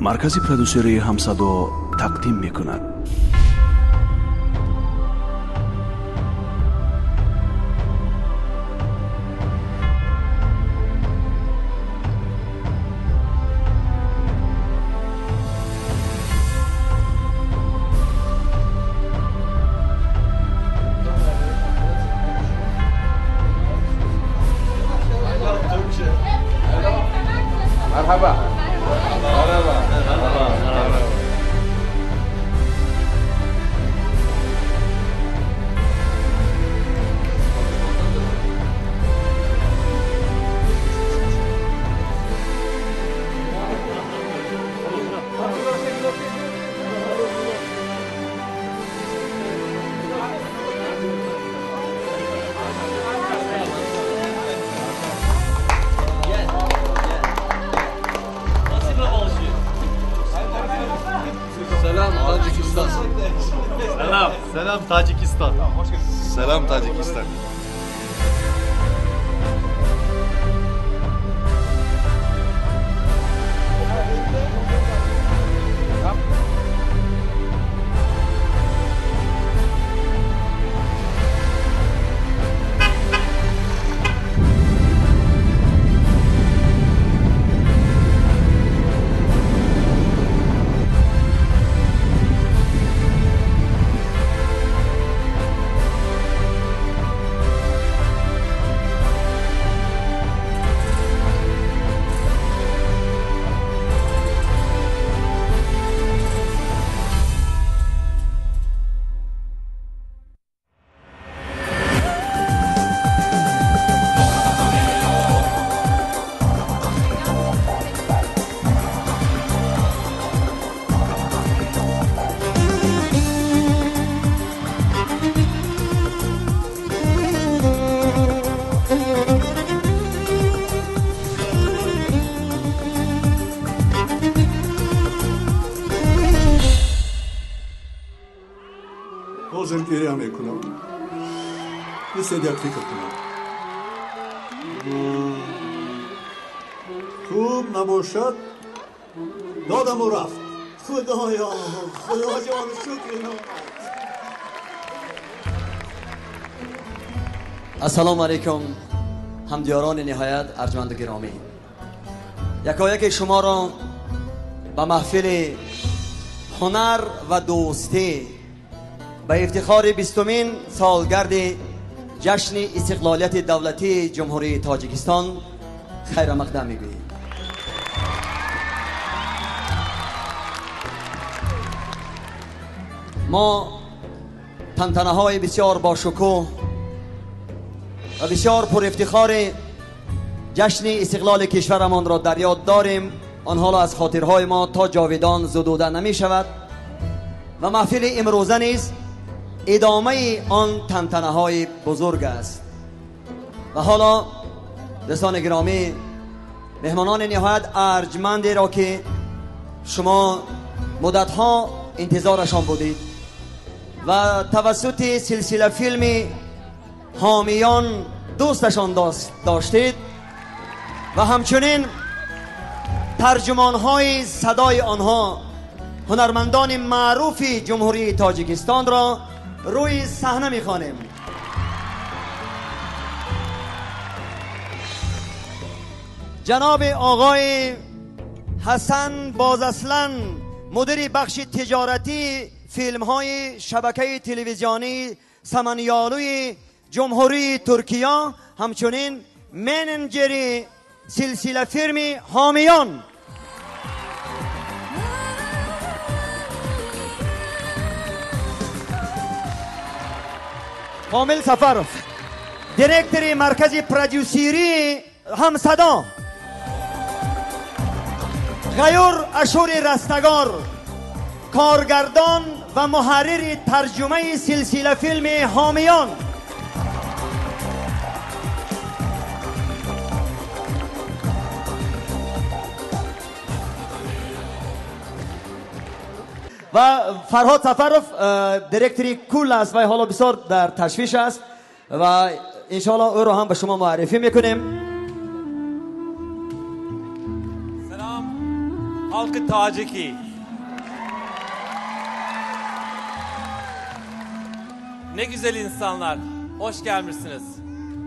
Маркази продюсерии Ҳамсадо тақдим мекунад. Merhaba. Merhaba. Merhaba. Merhaba. Selam. Selam Tacikistan. Selam Tacikistan. Ҳозир гиря мекунам. Бисед, як фикр кунам. Хуб набошад, додаму рафт. Худоё, Худоҷон, шукри. Ассалому алайкум, ҳамдиёрони ниҳоят арҷманду гиромӣ. Якояки шуморо ба маҳфили ҳунар ва дӯстӣ ба ифтихори 20-умин солгарди ҷашни истиқлолияти давлатии Ҷумҳурии Тоҷикистон хайрамақдам мегӯем. Мо тантанаҳои бисёр бошукӯҳ ва бисёр пурэфтихори ҷашни истиқлоли кишварамонро дар ёд дорем. Он ҳоло аз хотирҳои мо то ҷовидон зудуда намешавад ва маҳфили имрӯза низ идомаи он тантанаҳои бузург аст. Ва ҳоло дӯстони гиромӣ, меҳмонони ниҳоят арҷмандеро ки шумо муддатҳо интизорашон будед ва тавассути силсила филми Ҳомиён дӯсташон доштед ва ҳамчунин тарҷумонҳои садои онҳо ҳунармандони маъруфи Ҷумҳурии Тоҷикистонро рӯи саҳна мехонем. Ҷаноби оғои Ҳасан Бозаслан, мудири бахши тиҷоратии филмҳои шабакаи телевизионии Саманёлуи Ҷумҳурии Туркия, ҳамчунин менеҷери силсила филми Ҳомиён. Комил Сафаров, директори маркази продюсерии Ҳамсадо. Ғаюр Ашури Растагор, коргардон ва муҳаррири тарҷумаи силсила филми Ҳомиён. Ва Фарҳод Сафаров, директори кул аст ва ҳоло бисёр дар ташвиш аст ва иншоалло ӯро ҳам ба шумо муаррифӣ мекунем. Салом. Халқи тоҷикӣ. Ne güzel insanlar. Hoş gelmişsiniz.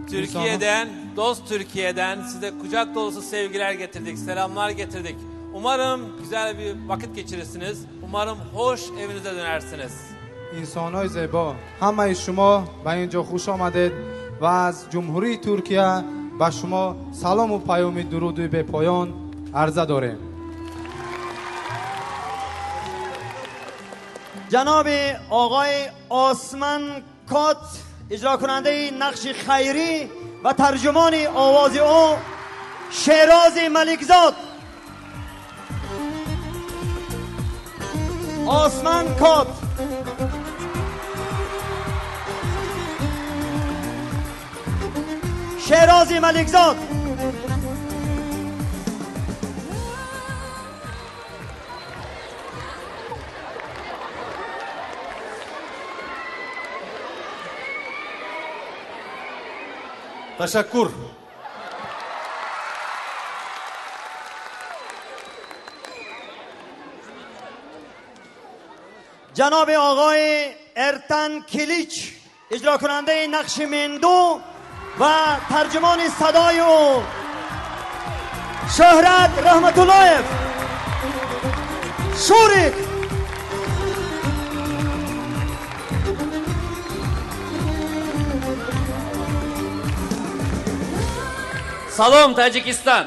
Türkiye'den, dost Türkiye'den size kucak dolusu sevgiler getirdik, selamlar getirdik. Umarım güzel bir vakit geçirirsiniz. Umarım hoş evinize dönersiniz. İnsanlar zeba, همه شما به اینجا خوش آمدید و از جمهوری ترکیه به شما سلام و پیام درود به پایان عرضه داریم. جناب آقای آسمان کات اجرا کننده نقش خیری و ترجمان آواز او شیراز ملکزاد. آسمان کات. شیراز ملکزاد. Ташаккур. جناب آقای ارتن کلیچ اجرا کننده نقش مندو و ترجمان صدای او شهرت رحمت الله شورک. Salom Tacikistan.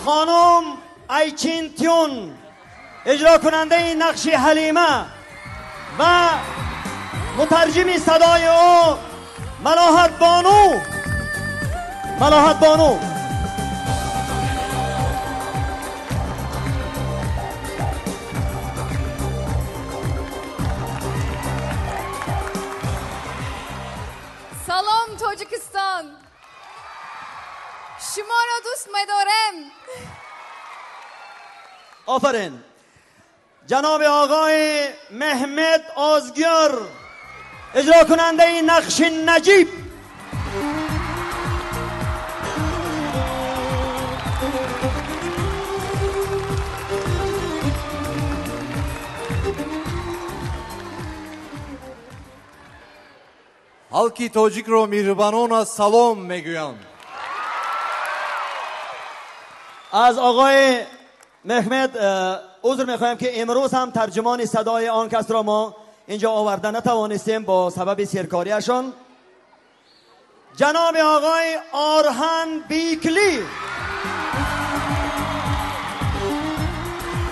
خانم ایچین تیون اجرا کننده نقش حلیمه و مترجم صدای او ملاحت بانو. ملاحت بانو. Salam Tacikistan. شما را دوست می‌دارم. آفرین. جناب آقای مهمت آزگر اجرا کننده نقش نجیب. Халқи тоҷикро меҳрибонона салом мегӯям. از آقای مهمت عذر میخوایم که امروز هم ترجمان صدای آن کس را ما اینجا آورده نتوانستیم با سبب سرکاریشان. جناب آقای آرهن بیکلی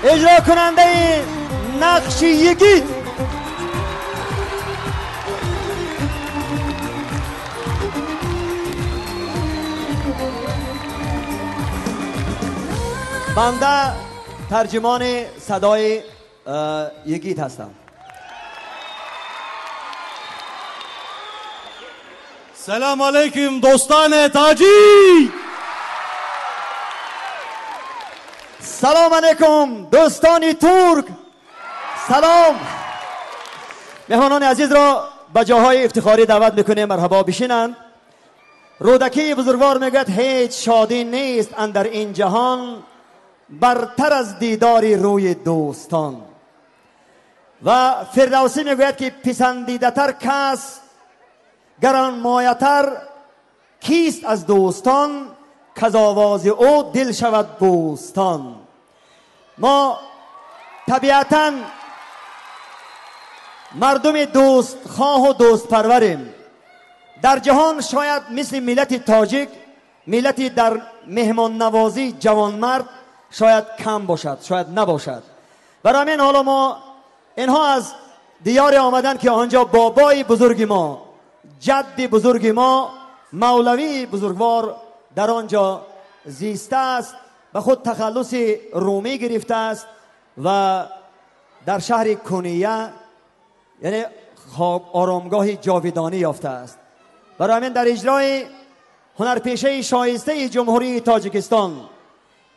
اجرا کننده نقش یگید. بنده ترجمان صدای یگید هستم. Selam aleyküm dostane Tacik. سلام علیکم دوستان ترک. سلام. مهمانان عزیز را به جاهای افتخاری دعوت میکنیم، مرحبا بشینند. رودکی بزرگوار میگوید هیچ شادی نیست اندر این جهان برتر از دیدار روی دوستان. و فردوسی میگوید که پسندیده تر کس گرانمایه تر کیست از دوستان که از آواز او دل شود بوستان. ما طبیعتا مردم دوست خواه و دوست پروریم. در جهان شاید مثل ملت تاجیک ملتی در مهمان نوازی جوانمرد شاید کم باشد، شاید نباشد. برای همین حالا ما اینها از دیار آمدن که آنجا بابای بزرگ ما، جد بزرگ ما، مولوی بزرگوار در آنجا زیسته است، به خود تخلص رومی گرفته است و در شهر کنیه یعنی آرامگاه جاودانی یافته است. برای همین در اجرای هنرپیشه شایسته جمهوری تاجیکستان،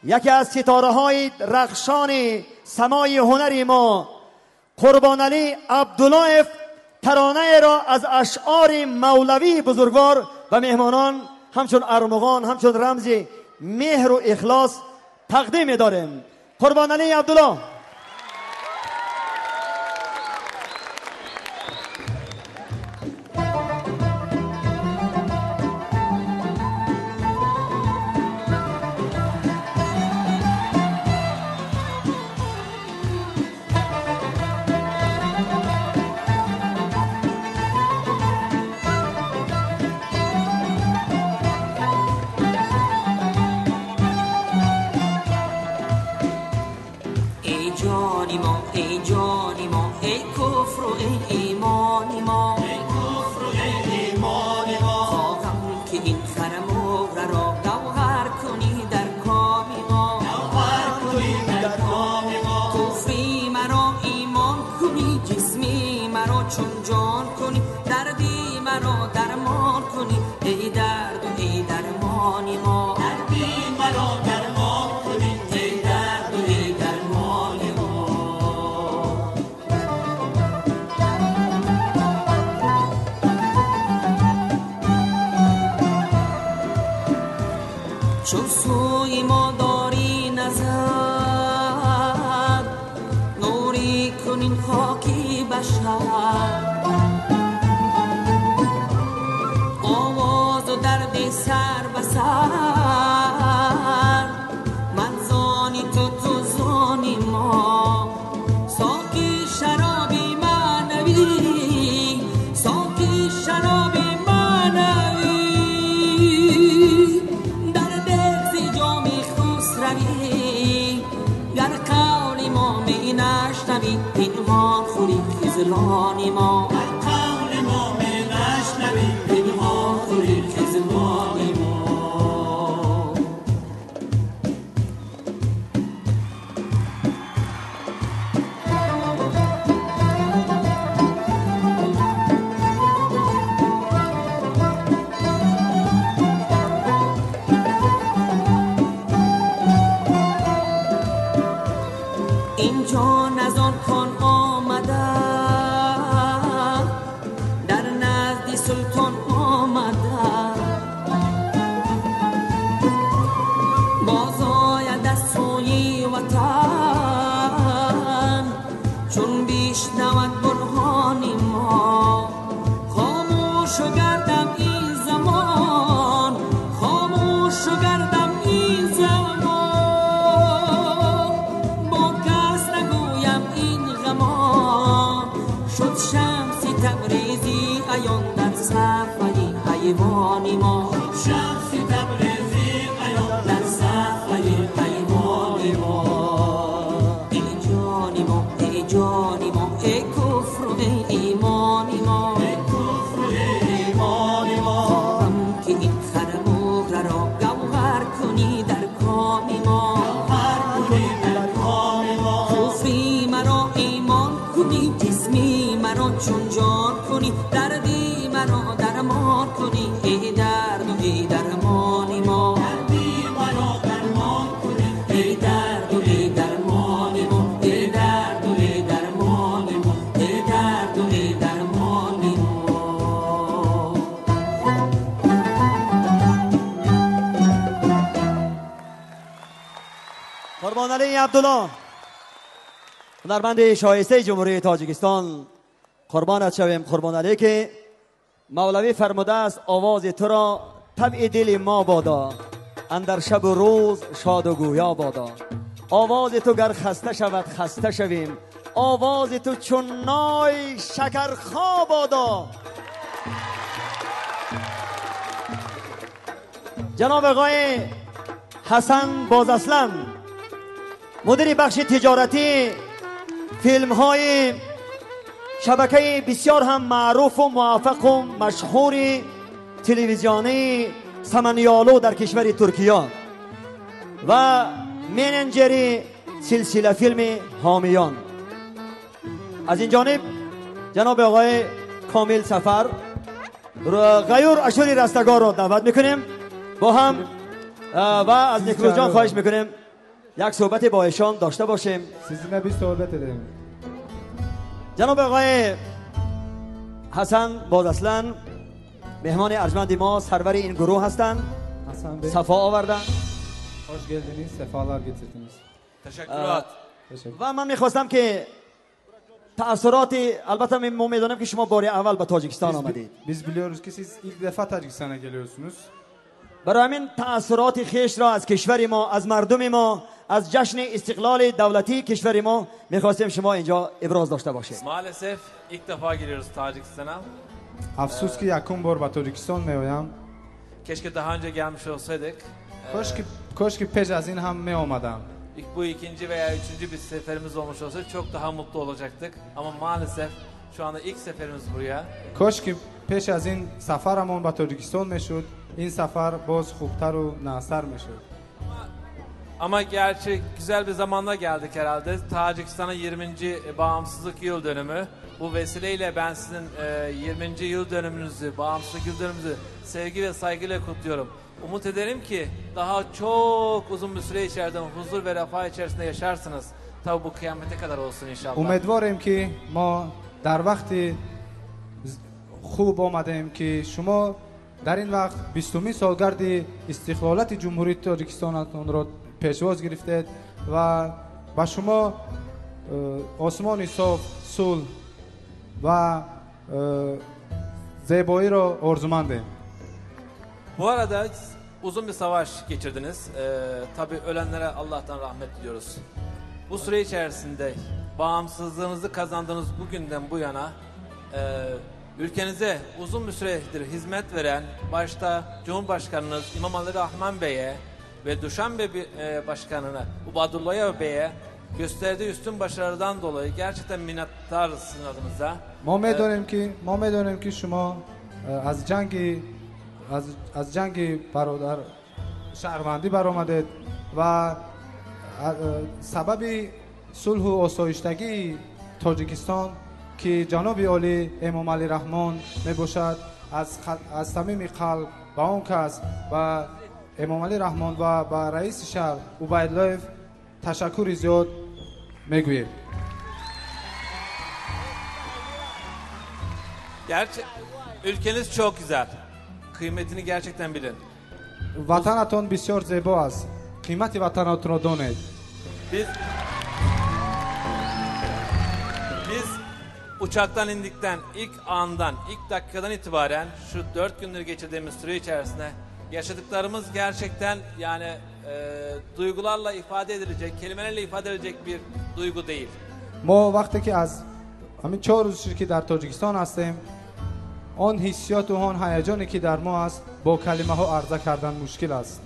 یکی از ستاره های رخشان سمای هنر ما، قربانعلی عبدالله‌اف، ترانه را از اشعار مولوی بزرگوار و مهمانان همچون ارمغان، همچون رمز меҳру ихлос тақдим медорем. Қурбоналӣ Абдулло. چون سوی ما داری نظر نوری کنین خاکی بشر آواز و درد سر به سر من زانی تو تو زانی ما ساقی شرابی معنوی ساقی شرابی معنوی در دل جامی خسروی در قول ما می نشنوی پنهان خوری خذلان ما در قول ما می نشنوی پنهان خوری خذلان ما. این جان از آن خان آمده در نزد سلطان آمده باز آید از سوی وطن چون بشنود برهان ما خاموش گردم این زمان خاموش گردم این زمان با کس نگویم این غمان شد شمس تبریزی عیان در صفحه ایوان ما شمس تبریزی عیان در صفحه ایوان ما. ای جان ما ای جان ما ای کفر و ای ایمان ما ای کفر و ای ایمان ما خواهم که این خرمغره را گوهر کنی در کام ما گوهر کنی در کام ما کفری مرا ایمان کنی جسمی مرا چون جان کنی دردی مرا درمان کنی ای درد و ای درمان ما دردی مرا درمان کنی ای درد و ای درمان ما ای درد و ای درمان ما ای درد و ای درمان ما. قربانعلی عبدالله هنرمند شایسته جمهوری تاجیکستان، قربانت شویم قربانعلی که مولوی فرموده است آواز تو را طبع دل ما بادا اندر شب و روز شاد و گویا بادا. آواز تو گر خسته شود خسته شویم، آواز تو چون نای شکرخا بادا. جناب آقای حسن بازاسلم مدیر بخش تجارتی فیلم های شبکه بسیار هم معروف و موفق و مشهور تلویزیونی سمنیالو در کشور ترکیه و منیجر سلسله فیلم حامیان. از این جانب جناب آقای کامل سفر غیور اشوری رستگار را دعوت میکنیم با هم و از نیکروز جان خواهش میکنیم یک صحبت با ایشان داشته باشیم. Sizinle bir sohbet edelim. جناب آقای حسن بازاسلن مهمان ارجمند ما، سرور این گروه هستند، صفا آوردن. Hoş geldiniz, sefalar getirdiniz. Teşekkürler. و من میخواستم که تأثیرات البته ما میدانم که شما بار اول به تاجیکستان آمدید. Biz biliyoruz ki siz ilk defa Tacikistan'a geliyorsunuz. برای همین تأثیرات خیش را از کشور ما، از مردم ما، از جشن استقلال دولتی کشور ما میخواستیم شما اینجا ابراز داشته باشید. Maalesef ilk defa geliyoruz Tacikistan'a. Afsus ki yakın bor به Tacikistan میآیم. Keşke daha önce gelmiş olsaydık. Koş ki peş az in ham meomadam. Bu ikinci veya üçüncü bir seferimiz olmuş olsaydı çok daha mutlu olacaktık. Ama maalesef şu anda ilk seferimiz buraya. Koş ki peş az in safaramon به Tacikistan meşud. İn safar boz xubtar u nasar meşud. Ama gerçi güzel bir zamanda geldik herhalde. Tacikistan'ın 20. bağımsızlık yıl dönümü. Bu vesileyle ben sizin 20. yıl dönümünüzü, bağımsızlık yıl dönümünüzü sevgi ve saygıyla kutluyorum. Umut ederim ki daha çok uzun bir süre içerisinde huzur ve refah içerisinde yaşarsınız. Tabi bu kıyamete kadar olsun inşallah. Umidvarim ki ma dar vakti خوب آمدیم که شما در این وقت 20 سالگرد استقلالت جمهوری تاجیکستانتون را پیشواز گرفتید و با شما آسمان صاف، صلح و زیبایی را آرزومندیم. Bu arada uzun bir savaş geçirdiniz. Tabii ölenlere Allah'tan rahmet diliyoruz. Bu süre içerisinde bağımsızlığınızı kazandığınız bugünden bu yana ülkenize uzun bir süredir hizmet veren başta Cumhurbaşkanınız İmam Ali Rahman Bey'e ve Duşanbe Başkanı'na Ubadullayev Bey'e gösterdiği üstün başarıdan dolayı gerçekten minnettarız sizin adınıza. ما می‌دانیم که شما از جنگ برادر شهروندی برآمدید و سبب صلح و آسایشتگی تاجیکستان که جناب عالی امام علی رحمان میباشد از صمیم قلب به آن کس و امام علی رحمان و به رئیس شهر عبیداللهیف تشکر زیاد میگوییم. Gerçi ülkeniz çok güzel. Kıymetini gerçekten bilin. Vatanatон бисёр зебо аст. Қимати ватанатонро донед. Biz uçaktan indikten ilk andan, ilk dakikadan itibaren şu 4 gündür geçirdiğimiz süre içerisinde yaşadıklarımız gerçekten yani duygularla ifade edilecek, kelimelerle ifade edilecek bir duygu değil. ما وقتی که از همین 4 روز که در تاجیکستان هستیم آن حسیات و آن هیجانی که در ما است با کلمه ها عرضه کردن مشکل است.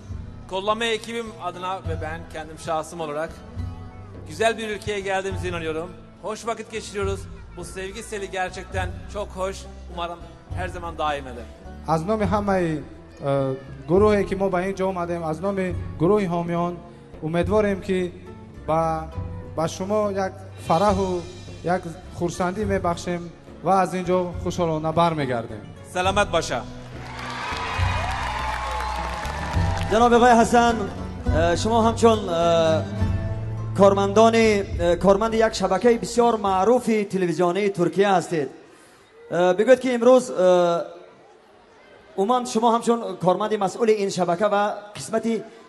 Kollama ekibim adına ve ben kendim şahsım olarak güzel bir ülkeye geldiğimize inanıyorum. Hoş vakit geçiriyoruz. Bu sevgi seli gerçekten çok hoş. Umarım her zaman daim eder. از نام همه گروهی که ما به اینجا آمدیم، از نام گروه حامیان امیدواریم که با شما یک فرح و یک خرسندی میبخشیم و از اینجا خوشحالانه برمیگردیم. سلامت باشه. جناب آقای حسن، شما همچون کارمند یک شبکه بسیار معروف تلویزیونی ترکیه هستید. بگوید که امروز عموما شما همچون کارمند مسئول این شبکه و قسمت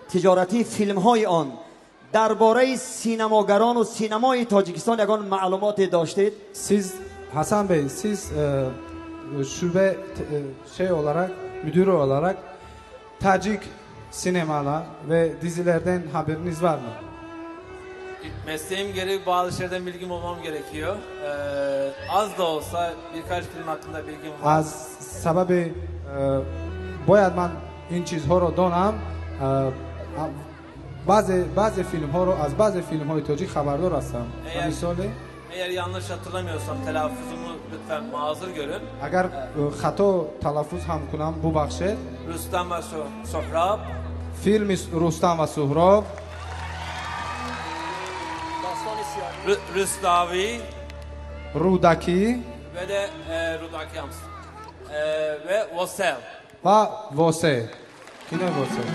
تجارتی فیلم های آن درباره سینماگران و سینمای تاجیکستان یگان معلومات داشتید؟ Siz Hasan Bey, siz şube şey olarak, müdürü olarak Tacik sinemalar ve dizilerden haberiniz var mı? Mesleğim gereği bazı şeylerden bilgim olmam gerekiyor. Az da olsa birkaç film hakkında bilgim var. Az sababi باید من این چیزها رو دانم. بعضی فیلم ها رو از بعضی فیلم های تاجیک خبردار هستم. Eğer yanlış hatırlamıyorsam telaffuzumu lütfen mazur görün. Eğer hata telaffuz ham kunam bubakşid. Rüstem ve Sohrab. Film Rüstem ve Sohrab. Rüstavi. Rudaki. Ve de Rudaki Hams. Ve Vosel. Ve Vosel. Kine Vosel.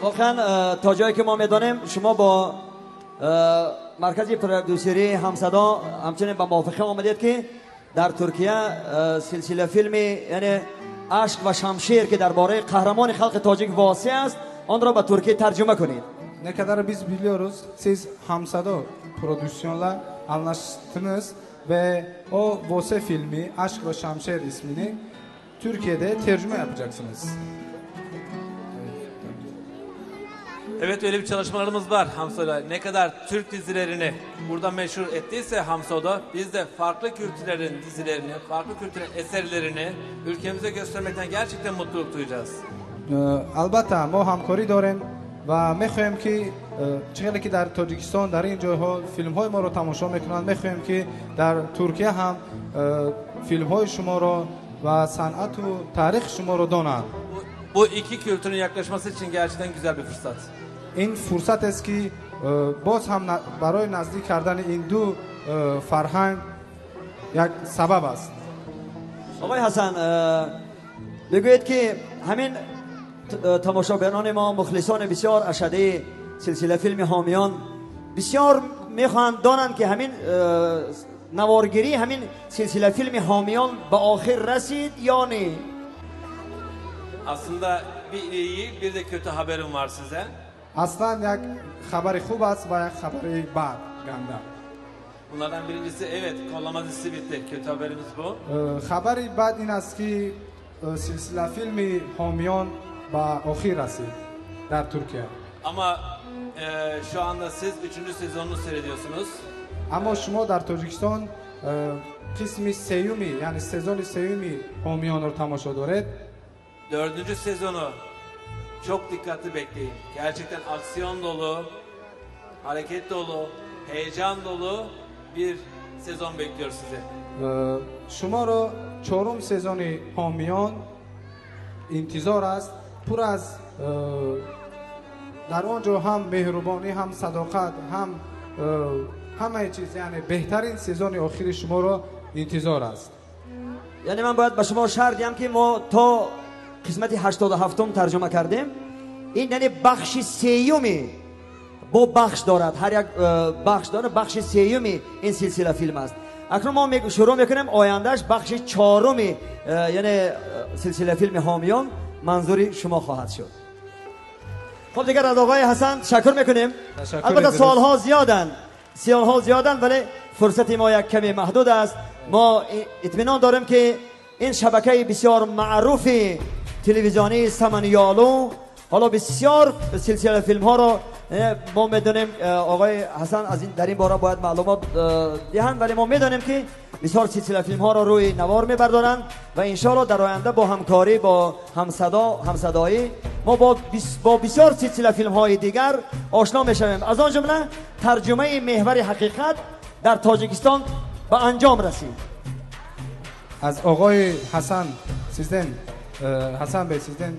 واقعا تا جایی که ما میدانیم شما با مرکز پرودوسری همصدا همچنین به موافقه آمدید که در ترکیه سلسله فیلم یعنی Ашк ва Шамшер که درباره قهرمان خلق تاجیک واسع است آن را به ترکیه ترجمه کنید. Ne kadar biz biliyoruz, siz Hamsado prodüksiyonla anlaştınız ve o Vose filmi Aşk ve Şamşer ismini Türkiye'de tercüme yapacaksınız. Evet, öyle bir çalışmalarımız var Hamso'yla. Ne kadar Türk dizilerini burada meşhur ettiyse Hamso'da, biz de farklı kültürlerin dizilerini, farklı kültürlerin eserlerini ülkemize göstermekten gerçekten mutluluk duyacağız. Albatta ما همکاری داریم و میخوایم که چه که در تاجیکستان در این جایها فیلم های ما رو تماشا میکنند، میخوایم که در ترکیه هم فیلم های شما رو و صنعت و تاریخ شما رو دانند. Bu iki kültürün yaklaşması için gerçekten güzel bir fırsat. این فرصت است که باز هم برای نزدیک کردن این دو فرهنگ یک سبب است. آقای حسن بگویید که همین تماشاگران ما، مخلصان بسیار اشده سلسله فیلم حامیان، بسیار میخواهند دانند که همین نوارگیری همین سلسله فیلم حامیان به آخر رسید یا نه؟ Aslında bir iyi bir de kötü haberim var size. اصلا یک خبر خوب است و یک خبر بد گنده. Bunlardan birincisi, evet, kollama dizisi bitti. Kötü haberimiz bu. خبر بد این است که سلسله فیلم حامیان به آخر رسید در ترکیه. Ama şu anda siz 3. sezonunu seyrediyorsunuz. اما شما در تاجیکستان قسم سیومی، یعنی سزون سیومی حامیان رو تماشا دارید. 4. sezonu çok dikkatli bekleyin. Gerçekten aksiyon dolu, hareket dolu, heyecan dolu bir sezon bekliyor sizi. شما رو چهارم سزون حامیان انتظار است، پر از در آنجا هم مهربانی، هم صداقت، هم همه چیز، یعنی بهترین سزون آخر شما رو انتظار است. یعنی من باید به شما شرط دهم که ما تا قسمت 87 ترجمه کردیم. این یعنی بخش سیومی با بخش دارد، هر یک بخش داره، بخش سیومی این سلسله فیلم است. اکنون ما شروع میکنیم آیندهش بخش چهارمی، یعنی سلسله فیلم حامیان منظوری شما خواهد شد. خب دیگر از آقای حسن تشکر میکنیم. البته سوالها زیادن، سوالها زیادن، ولی فرصت ما یک کمی محدود است. ما اطمینان داریم که این شبکه بسیار معروف تلویزیونی سمنیالو حالا بسیار سلسله فیلم ها رو ما میدونیم، آقای حسن از این در این باره باید معلومات دهند، ولی ما میدونیم که بسیار سلسله فیلم ها رو روی نوار میبردارند و انشالله در آینده با همکاری با همصدا همصدایی ما با بسیار سلسله فیلم های دیگر آشنا میشویم. از آن جمله ترجمه محور حقیقت در تاجیکستان به انجام رسید. از آقای حسن sizden Hasan Bey sizden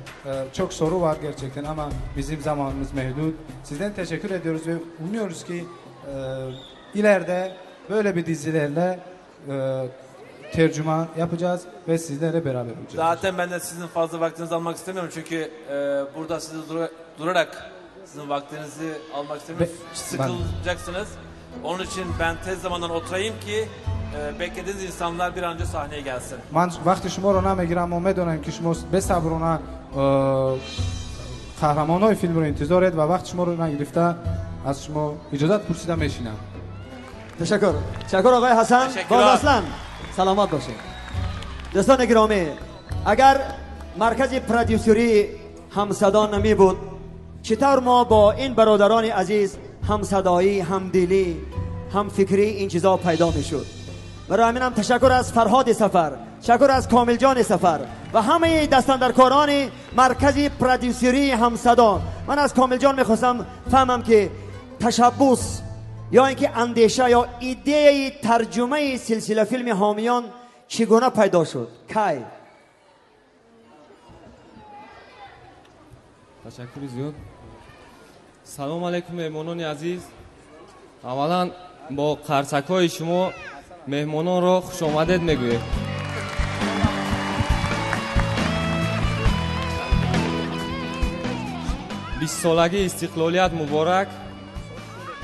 çok soru var gerçekten ama bizim zamanımız mehdut. Sizden teşekkür ediyoruz ve umuyoruz ki ileride böyle bir dizilerle tercüman yapacağız ve sizlerle beraber olacağız. Zaten ben de sizin fazla vaktinizi almak istemiyorum çünkü burada sizi durarak sizin vaktinizi almak istemiyorum. Sıkılacaksınız. Onun için ben tez zamandan oturayım ki beklediğiniz insanlar bir an önce sahneye gelsin. من وقتی شما رو نمیگیرم و میدونم که شما بصبرونه قهرمانای فیلم رو انتظارید و وقت شما رو نگرفته از شما اجازت پرسیده میشینم. تشکر. تشکر آقای حسن. باز اصلا سلامت باشید. دوستان گرامی، اگر مرکز پرودیوسری همصدا نمی بود چطور ما با این برادران عزیز همصدایی، همدلی، همفکری این چیزا پیدا میشد؟ برای همین هم تشکر از فرهاد سفر، تشکر از کامل جان سفر و همه دستاندرکاران مرکز پرودیوسری همصدا. من از کامل جان میخواستم فهمم که تشبث یا اینکه اندیشه یا ایده ترجمه سلسله فیلم حامیان چگونه پیدا شد؟ کی؟ تشکر زیاد. سلام علیکم مهمانان عزیز. اولا با قرصک‌های شما مهمانان را خوش آمدید میگوییم. 20 سالگی استقلالیت مبارک.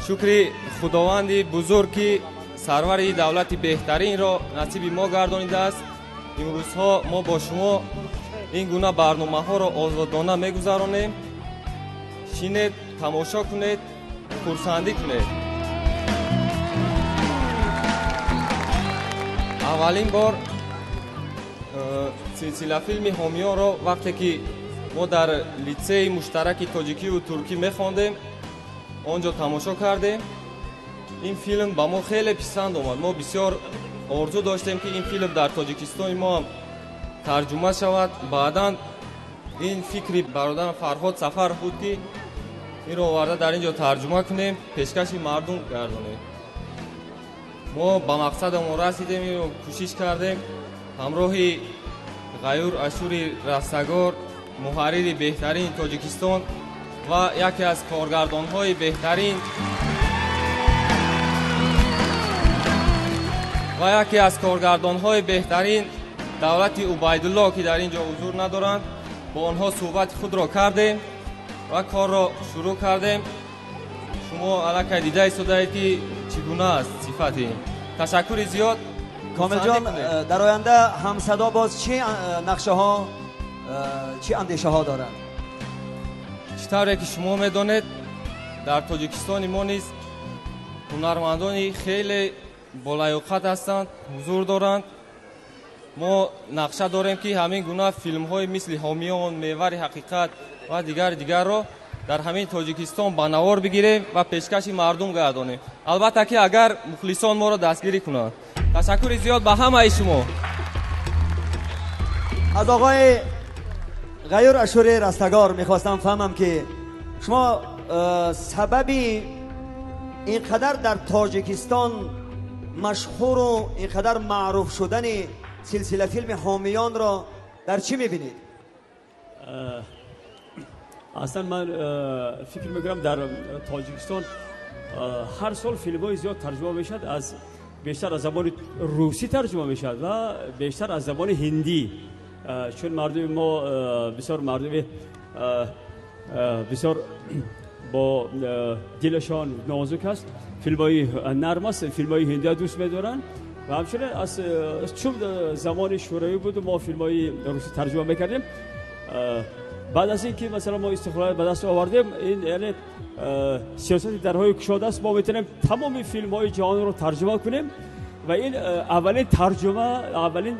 شکر خداوند بزرگ که سرور دولت بهترین را نصیب ما گردانیده است. امروزها ما با شما Ин гуна барномаҳоро озодона мегузаронем. Шинед, тамошо кунед, хурсандӣ кунед. Аввалин бор силсилафилми ҳомиёнро вақте ки мо дар литсеи муштараки тоҷикиву туркӣ мехондем, он ҷо тамошо кардем. Ин филм ба мо хеле писанд омад. Мо бисёр орзу доштем, ки ин филм дар Тоҷикистони мо ҳам тарҷума шавад. Баъдан ин фикри бародарам Фарҳод Сафар буд, ки инро оварда дар ин ҷо тарҷума кунем, пешкаши мардум гардонем. Мо ба мақсадамон расидем, инро кӯшиш кардем. Ҳамроҳи Ғаюр Ашури Растагор, муҳаррири беҳтарини Тоҷикистон ва яке аз коргардонҳои беҳтарин ва яке аз коргардонҳои беҳтарин давлати Убайдулло, ки дар ин ҷо ҳузур надоранд, бо онҳо суҳбати худро кардем ва корро шурӯъ кардем. Шумо аллакай дида истодаед, ки чӣ гуна аст сифати ин. Ташаккури зиёд. Комилҷон, дар оянда Ҳамсадо боз чӣ нақшаҳо, чӣ андешаҳо дорад? Чӣ тавре ки шумо медонед, дар Тоҷикистони мо низ ҳунармандони хеле болаёқат ҳастанд, ҳузур доранд. Мо нақша дорем, ки ҳамин гуна филмҳои мисли Ҳомиён, Мевари ҳақиқат ва дигари дигарро дар ҳамин Тоҷикистон ба навор бигирем ва пешкаши мардум гардонем. Албатта ки агар мухлисон моро дастгирӣ кунанд. Ташаккури зиёд ба ҳамаи шумо. Аз оқои Ғаюр Ашури Растагор мехостам фаҳмам, ки шумо сабаби ин қадар дар Тоҷикистон машҳуру ин қадар маъруф шудани силсила филми Ҳомиёнро дар чӣ мебинед? Аслан ман фикр мекунам, дар Тоҷикистон ҳар сол филмҳои зиёд тарҷума мешавад, аз бештар аз забони русӣ тарҷума мешавад ва бештар аз забони ҳиндӣ, чун мардуми мо бисёр мардуми бисёр бо дилашон нозук аст, филмҳои нарм аст, филмҳои ҳиндия дӯст медоранд. Ва ҳамчунин аз чун замони Шӯравӣ буд, мо филмҳои русӣ тарҷума мекардем. Баъд аз ин ки масалан мо истиқлолият ба даст овардем, ин яъне сиёсати дарҳои кушода аст, мо метавонем тамоми филмҳои ҷаҳонро тарҷума кунем ва ин аввалин тарҷума, аввалин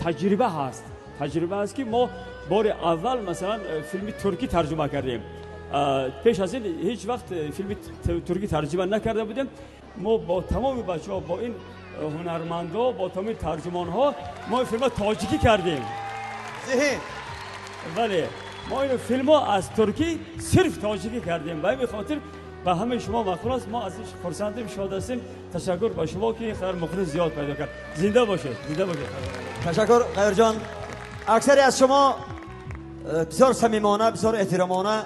таҷриба ҳаст, таҷриба аст, ки мо бори аввал масалан филми туркӣ тарҷума кардем. Пеш аз ин ҳеҷ вақт филми туркӣ тарҷума накарда будем. Мо бо тамоми бачаҳо, бо ин ҳунармандо, бо тамоми тарҷумонҳо мо ин филмро тоҷикӣ кардем. Бале, мо ин филмро аз туркӣ сирф тоҷикӣ кардем. Ба ҳамин хотир ба ҳамаи шумо маъқул аст. Мо аз ин хурсандем, шод ҳастем. Ташаккур ба шумо, ки ин қадар мухлис зиёд пайдо кард. Зинда бошед, зинда бошед. Ташаккур, Ғайурҷон. Аксари аз шумо бисёр самимона, бисёр эҳтиромона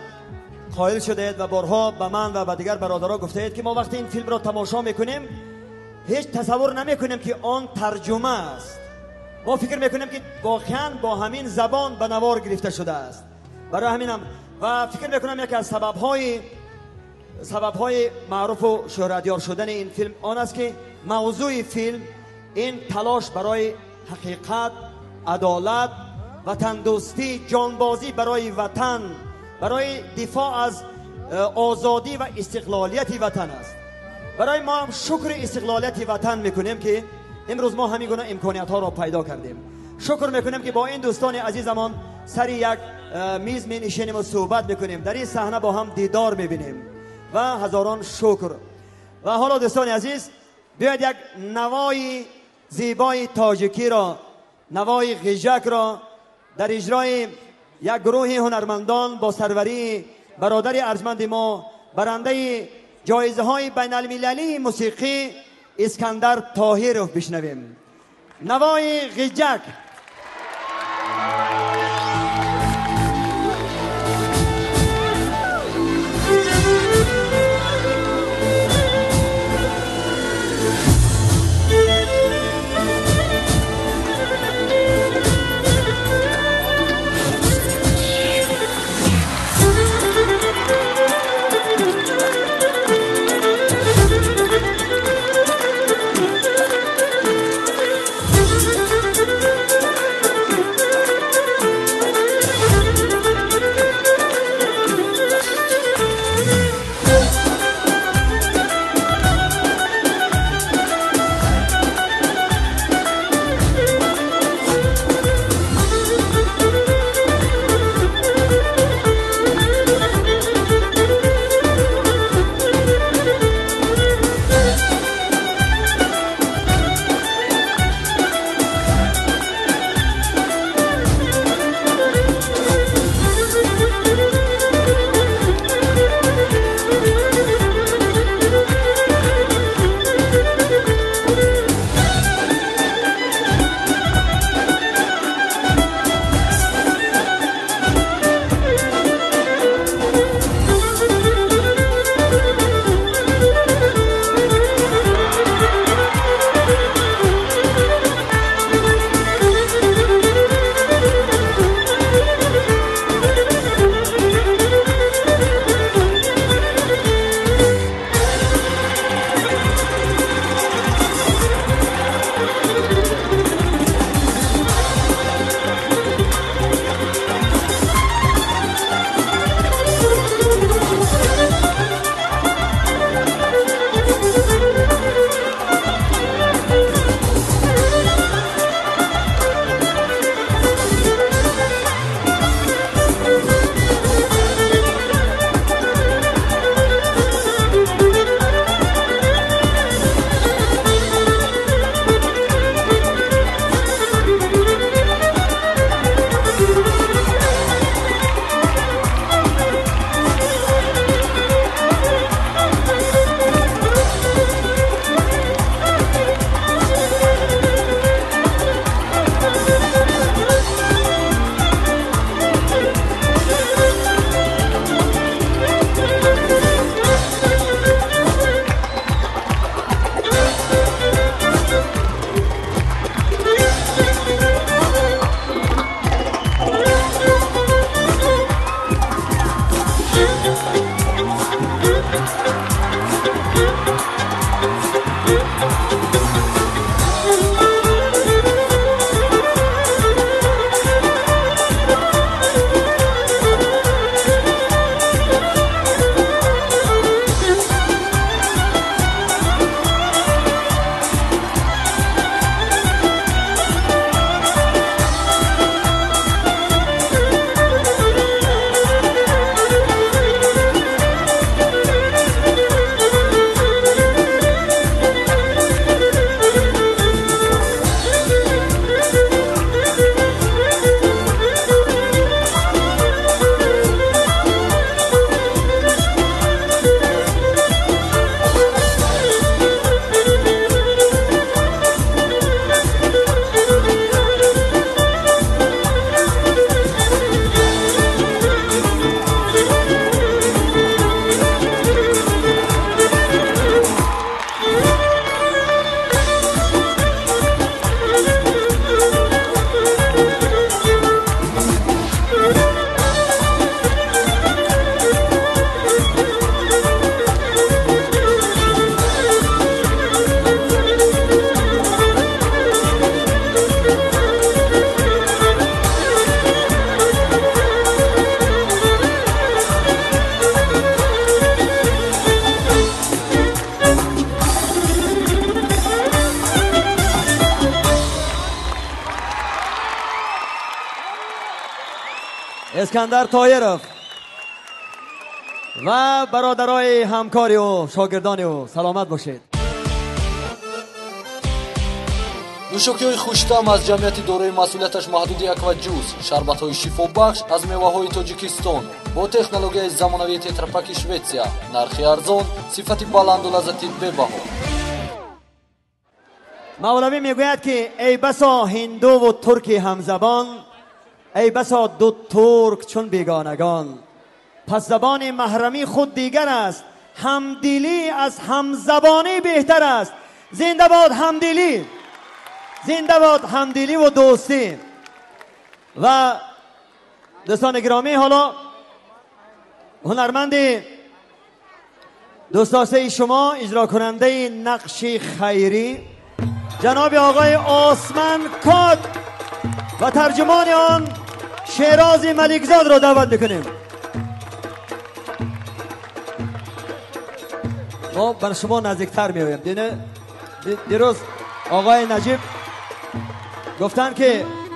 қоил шудаед ва борҳо ба ман ва ба дигар бародаро гуфтаед, ки мо вақте ин филмро тамошо мекунем, ҳеҷ тасаввур намекунем, ки он тарҷума аст. Мо фикр мекунем, ки воқеан бо ҳамин забон ба навор гирифта шудааст. Барои ҳаминам ва фикр мекунам, яке аз сабабҳои маъруфу шӯҳратёр шудани ин филм он аст, ки мавзӯи филм ин талош барои ҳақиқат, адолат, ватандӯстӣ, ҷонбозӣ барои ватан, барои дифоъ аз озодӣ ва истиқлолияти ватан аст. Барои мо ҳам шукри истиқлолияти ватан мекунем, ки имрӯз мо ҳамин гуна имкониятҳоро пайдо кардем. Шукр мекунем, ки бо ин дӯстони азизамон сари як миз менишинем ва суҳбат мекунем, дар ин саҳна бо ҳам дидор мебинем ва ҳазорон шукр. Ва ҳоло дӯстони азиз, биёед як навои зебои тоҷикиро, навои ғиҷакро дар иҷрои як гурӯҳи ҳунармандон бо сарварии бародари арҷманди мо, барандаи ҷоизаҳои байналмилалии мусиқӣ Искандар Тоҳиров бишнавем. Навои ғиҷак. Thank you. Искандар Тоиров ва бародарои ҳамкори ӯ, шогирдони ӯ, саломат бошед. Нӯшокиҳои хуштаъм аз ҷамъияти дорои масъулияташ маҳдуди Акваҷус, шарбатҳои шифобахш аз меваҳои Тоҷикистон бо технологияи замонавии тетрапаки Шветсия, нархи арзон, сифати баланду лаззати бебаҳо. Мавлавӣ мегӯяд, ки эй басо ҳиндуву турки ҳамзабон, эй басо ду турк чун бегонагон, пас забони маҳрамӣ худ дигар аст, ҳамдилӣ аз ҳамзабонӣ беҳтар аст. Зинда бод ҳамдилӣ, зинда бод ҳамдилӣ ва дӯстӣ. Ва дӯстони гиромӣ, ҳоло ҳунарманди дӯстдоштаи шумо, иҷрокунандаи нақши хайрӣ, ҷаноби оғои Осман Код ва тарҷумони он Шерози Маликзодро даъват мекунем. Мо бар шумо наздиктар меоем. Дирӯз оғои Наҷиб гуфтанд, ки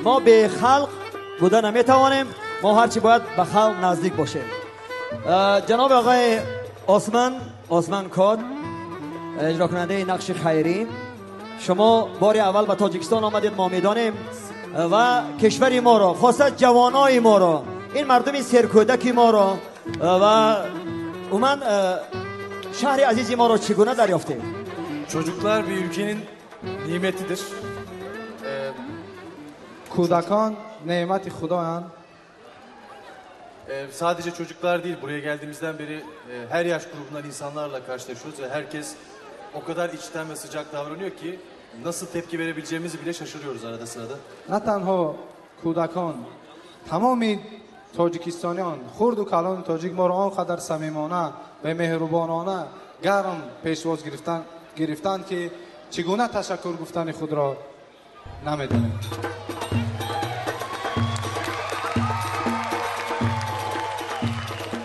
мо бе халқ буда наметавонем, мо ҳарчи бояд ба халқ наздик бошем. Ҷаноби оғои Осман Код, иҷрокунандаи нақши хайрӣ, шумо бори аввал ба Тоҷикистон омадед, мо медонем, ва кишвари моро, хоса ҷавонои моро, ин мардуми серкӯдаки моро ва умуман шаҳри азизи моро чӣ гуна дарёфтед? Çocuklar bir ülkenin nimetidir. Kudakon nemati Xudoyand. Sadece çocuklar değil, buraya geldiğimizden beri her yaş grubundan insanlarla karşılaşıyoruz ve herkes o kadar içten ve sıcak davranıyor ki nasıl tepki verebileceğimizi bile şaşırıyoruz arada sırada. Na tanho kudakon, tamami тоҷикистониён, хурду калони тоҷик моро он қадар самимона ва меҳрубонона гарм пешвоз гирифтанд, ки чӣ гуна ташаккур гуфтани худро намедонем.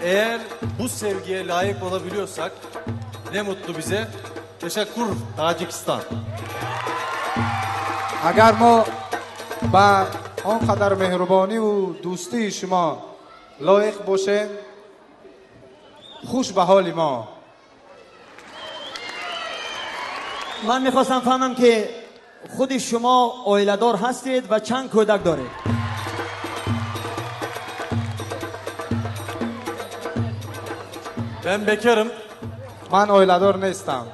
Eğer bu sevgiye layık olabiliyorsak ne mutlu bize. Teşekkür Tacikistan. Агар мо ба он қадар меҳрубониву дӯстии шумо лоиқ бошем, хуш ба ҳоли мо. Ман мехостам фаҳмам, ки худи шумо оиладор ҳастед ва чанд кӯдак доред? Ben bekarım. Ман оиладор нестам.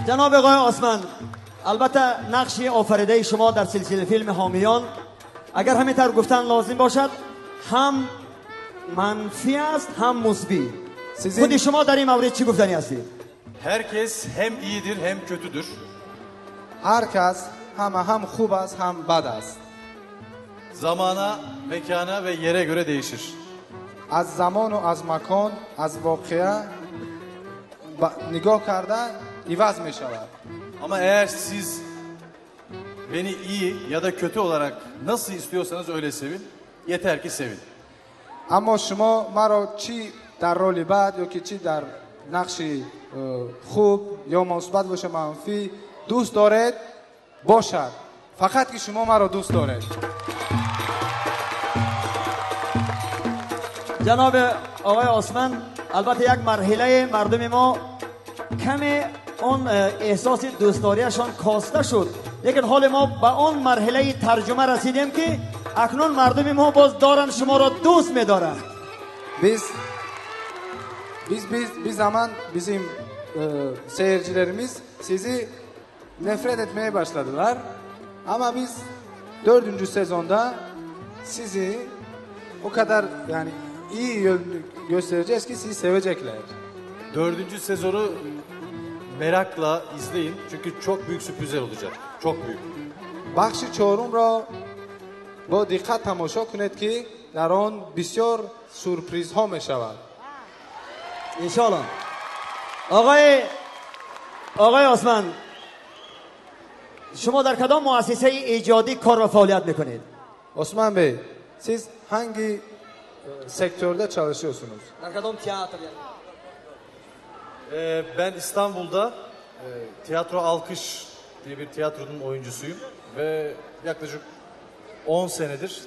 Ҷаноби оғои Осман, албатта нақши офаридаи шумо дар силсила филми Ҳомиён, агар ҳамин тавр гуфтан лозим бошад, ҳам манфӣ аст, ҳам мусбӣ. Худи шумо дар ин маврид чӣ гуфтанӣ ҳастед? Herkes hem iyidir hem kötüdür. Ҳар кас ҳама ҳам хуб аст, ҳам бад аст. Zamana, mekana ve yere göre değişir. Аз замону аз макон, аз воқеа нигоҳ карда иваз мешавад. Ama eğer siz beni iyi ya da kötü olarak nasıl istiyorsanız öyle sevin. Yeter ki sevin. Аммо шумо маро чӣ дар роли бад ё ки чӣ дар нақши хуб ё мусбат боша, манфӣ дӯст доред, бошад. Фақат ки шумо маро дӯст доред. Ҷаноби оғои Осман, албатта як марҳилаи мардуми мо каме он эҳсоси дӯстдориашон коста шуд, лекин ҳоли мо ба он марҳилаи тарҷума расидем, ки акнун мардуми мо боз доранд шуморо дӯст медоранд. Biz biz biz bir zaman bizim seyircilerimiz sizi nefret etmeye başladılar. Ama biz dördüncü sezonda sizi o kadar yani iyi yönünü göstereceğiz ki sizi sevecekler. Dördüncü sezonu merakla izleyin. Çünkü çok büyük sürprizler olacak. Çok büyük. Бахши чорумро бо диққат тамошо кунед, ки дар он бисёр сюрпризҳо мешавад. Иншоалло. Оғои Осман, шумо дар кадом муассисаи эҷодӣ кор ва фаъолият мекунед? Osman Bey, siz hangi sektörde çalışıyorsunuz? Дар кадом театр? Ben İstanbul'da Tiyatro Alkış diye bir tiyatronun oyuncusuyum ve yaklaşık 10 senedir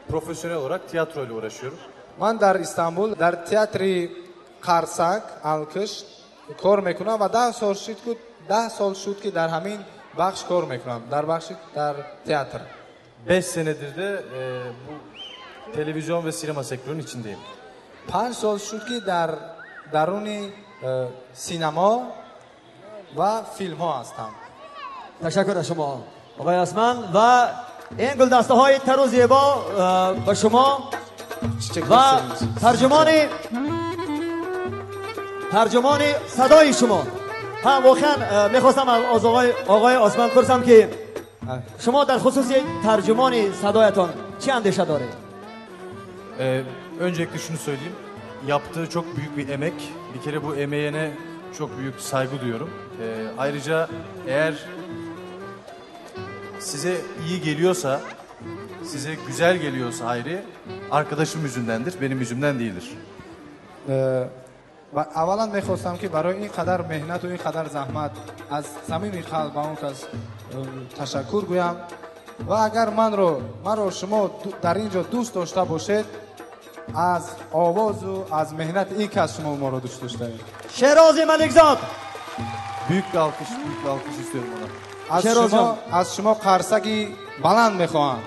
profesyonel olarak tiyatro ile uğraşıyorum. Ман дар Истанбул дар театри Қарсак Алкиш кор мекунам ва 10 сол шуд ки 10 сол шуд ки дар ҳамин бахш кор мекунам, дар бахши дар театр. 5 senedir de bu televizyon ve sinema sektörünün içindeyim. 5 сол шуд ки дар даруни синемо ва филмҳо ҳастам. Ташаккур аз шумо, оқои Осман, ва ин гулдастаҳои тару зебо ба шумо ва тарҷумони садои шумо ҳам. Воқеан мехостам аз оқои Осман пурсам ки шумо дар хусуси тарҷумони садоятон чӣ андеша доред? Öncelikle şunu söyleyeyim. Yaptığı çok büyük bir emek. Bir kere bu emeğine çok büyük saygı duyuyorum. Ayrıca eğer size iyi geliyorsa, size güzel geliyorsa Hayri, arkadaşım yüzündendir, benim yüzümden değildir. Ва аввалан мехостам ки барои ин қадар меҳнату ин қадар заҳмат аз самими қалб ба он кас ташаккур гӯям ва агар манро шумо дар ин ҷо дӯст дошта бошед, аз овозу аз меҳнати ин кас шумо моро дӯст доштаед. Шерози Маликзод. Büyük bir alkış, büyük bir alkış istiyorum ona. Аз шумо қарсаки баланд мехоҳам.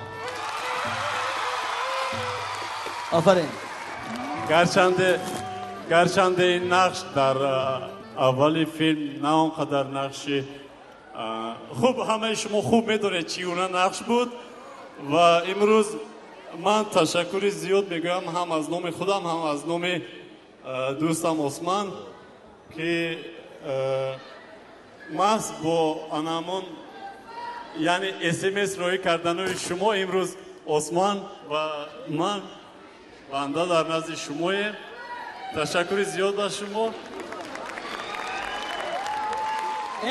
Офарин. Гарчанде ин нақш дар аввали филм на он қадар нақши хуб, ҳамаи шумо хуб медонед, чӣ гуна нақш буд. Ва имрӯз ман ташаккури зиёд мегӯям ҳам аз номи худам, ҳам аз номи дӯстам Осман, ки маҳз бо ана ҳамон, яъне СМС роҳӣ карданои шумо имрӯз Осман ва ман банда дар назди шумоем. Ташаккури зиёд ба шумо.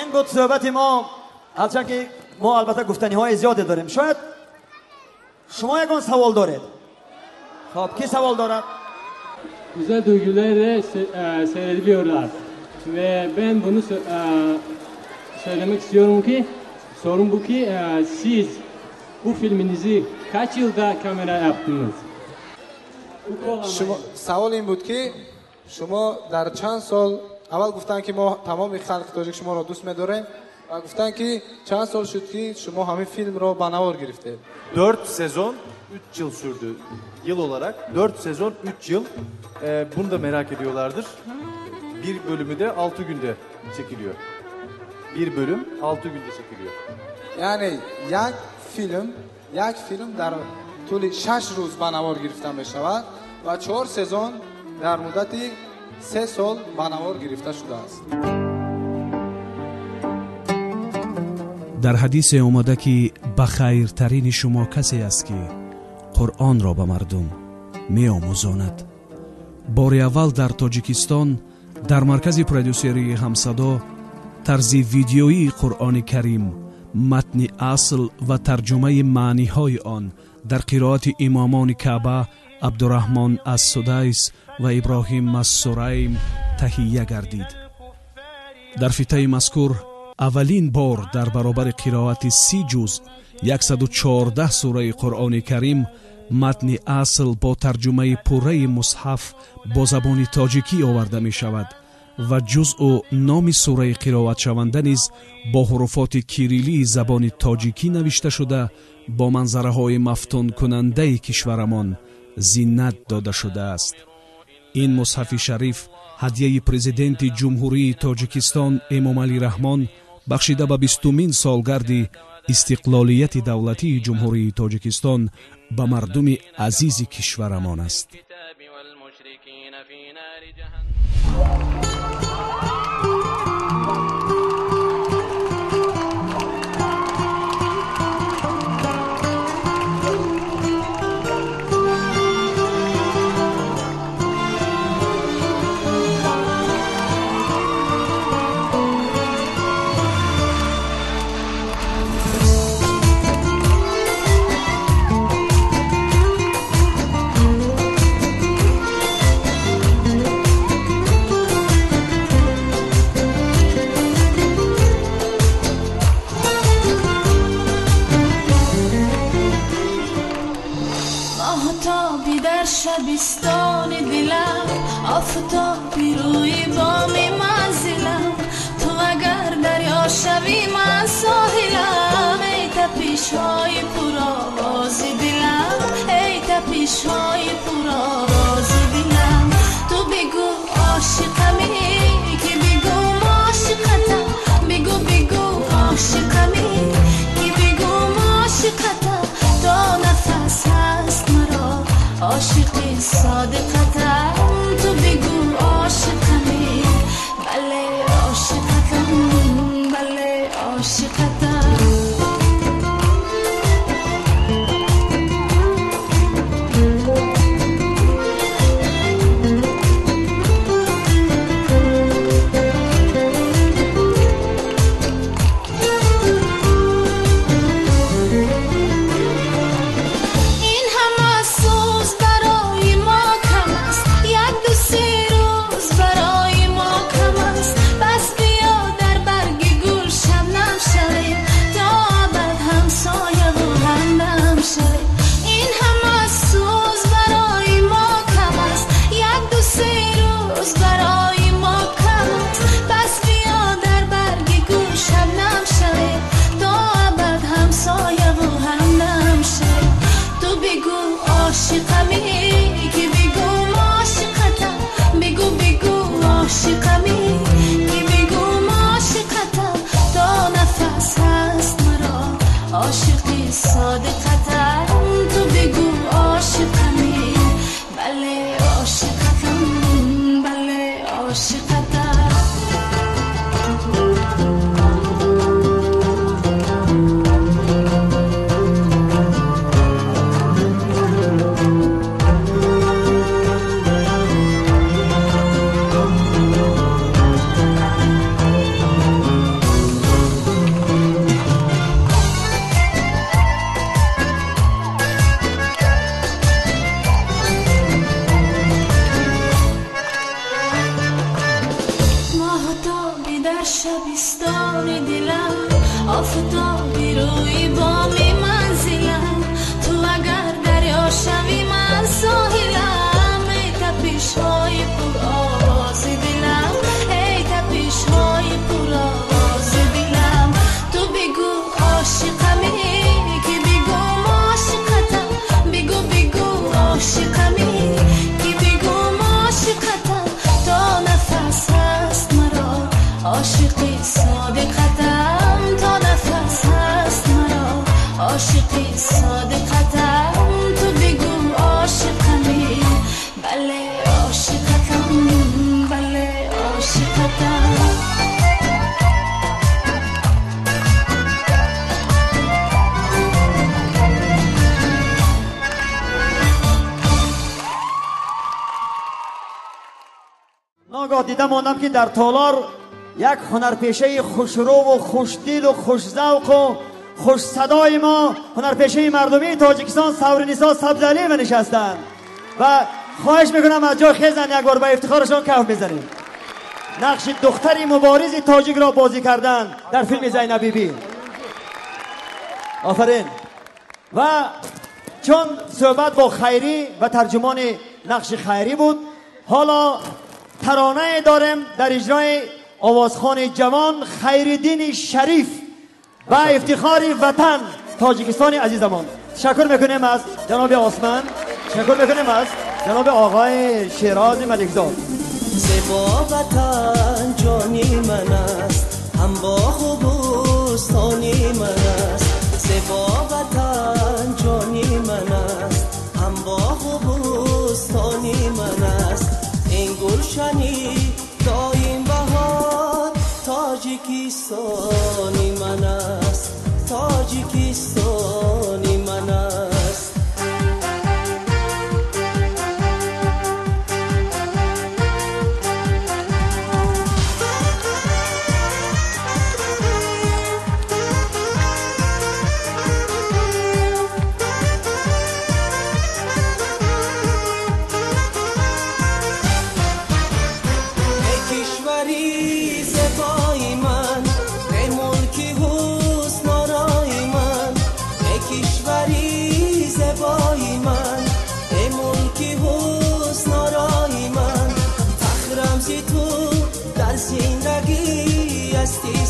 Ин буд суҳбати мо, ҳарчанд ки мо албатта гуфтаниҳои зиёде дорем. Шояд шумо ягон савол доред. Хоб, ки савол дорад? Güzel duygularla seyrediliyorlar. Ve ben bunu söylemek istiyorum ki sorun bu ki siz bu filminizi kaç yılda kamera yaptınız? Шумо савол ин буд ки шумо дар чанд сол, аввал гуфтанд ки мо тамоми халқи тоҷик шуморо дӯст медорем ва гуфтанд ки чанд сол шуд ки шумо ҳамин филмро ба навор гирифтед? 4 sezon 3 yıl sürdü. Yıl olarak 4 sezon 3 yıl. Bunu da merak ediyorlardır. Bir bölümü de 6 günde çekiliyor. Bir bölüm 6 günde çekiliyor. Яъне як филм дар тӯли 6 рӯз ба навор гирифта мешавад ва чор сезон дар муддати 3 сол ба навор гирифта шудааст. Дар ҳадисе омада ки ба хайртарини шумо касе аст, ки Қуръонро ба мардум меомӯзонад. Бори аввал дар Тоҷикистон дар маркази продюсерии «Ҳамсадо» тарзи видеоии Қуръони Карим, матни асл ва тарҷумаи маъниҳои он дар қироати имомони Каъба Абдураҳмон ас-Судайс ва Иброҳим ас-Сурайм таҳия гардид. Дар фитаи мазкур аввалин бор дар баробари қироати 30 ҷузъ, 114 сураи Қуръони Карим, матни асл бо тарҷумаи пурраи мусҳаф бо забони тоҷикӣ оварда мешавад ва ҷузъу номи сураи қироатшаванда низ бо ҳуруфоти кириллии забони тоҷикӣ навишта шуда, бо манзараҳои мафтункунандаи кишварамон зинат дода шудааст. Ин мусҳафи шариф ҳадияи Президенти Ҷумҳурии Тоҷикистон Эмомалӣ Раҳмон бахшида ба 20-умин солгарди истиқлолияти давлатии Ҷумҳурии Тоҷикистон ба мардуми азизи кишварамон аст. шабистони дилам, офтоби рӯи боми манзилам. Ту агар дарё шавӣ, ман соҳилам. Эй тапишҳои пуровози дилам, эй тапишҳои пуровози дилам. Ту бигӯ ошиқами, ки бигӯм ошиқатам. Бигӯ, бигӯ ошиқами, ки бигӯм ошиқатам. То нафас ҳаст маро ошиқи содиқатам. Ту бигӯ ошиқами, бале ошиқатам, бале ошиқатам. Ин ҳама сӯз барои мо кам аст, як ду се рӯз барои мо кам аст. Пас биё дар барги гул шабнам шавем, то абад ҳамсояву ҳамдам шавем. Ин ҳама сӯз барои мо кам аст, як ду се рӯз барои мо кам аст. Пас биё дар барги гул шабнам шавем, то абад ҳамсояву ҳамдам шавем. Ту бигӯ ошиқами, ки бигӯм ошиқатам. Бигӯ, бигӯ ошиқами, ки бигӯм ошиқатам. То нафас ҳаст маро ошиқи содиқатам. Ту бигӯ ошиқами, бале ошиқатам, бале ошиқатам. Моҳтоби дар шабистони дилам, офтоби рӯи боми манзилам. Ту агар дарё шавӣ, ман соҳилам. Эй тапишҳои пуровози дилам, эй тапишҳои пуровози дилам. Ту бигӯ ошиқами, ки бигӯм ошиқатам. Бигӯ, бигӯ ошиқами, ки бигӯм ошиқатам. То нафас ҳаст маро ошиқи содиқатам. То нафас ҳаст маро ошиқи содиқатам. Ту бигӯ ошиқами, бале ошиқатам, бале ошиқатам. Ногаҳ дида мондам, ки дар толор як ҳунарпешаи хушрӯву хушдилу хушзавқу хушсадои мо, ҳунарпешаи мардумии Тоҷикистон Савринисо Сабзалиева нишастанд ва хоҳиш мекунам аз ҷой хезанд, як бор ба ифтихорашон каф мезанем. Нақши духтари муборизи тоҷикро бозӣ кардан дар филми Зайнаб Бибӣ. Офарин. Ва чун суҳбат бо Хайрӣ ва тарҷумони нақши Хайрӣ буд, ҳоло таронае дорем дар иҷрои овозхони ҷавон Хайриддини Шариф ба ифтихори ватан Тоҷикистони азизамон. Ташаккур мекунем аз ҷаноби Осман, ташаккур мекунем аз ҷаноби оғои Шерози Маликзод. Зебо ватан ҷони ман аст, ҳам боғу бӯстони ман аст. Зебо ватан ҷони ман аст, ҳам боғу бӯстони ман аст. Ин гулшани доим баҳор Тоҷикистони ман аст, Тоҷикистони ман аст.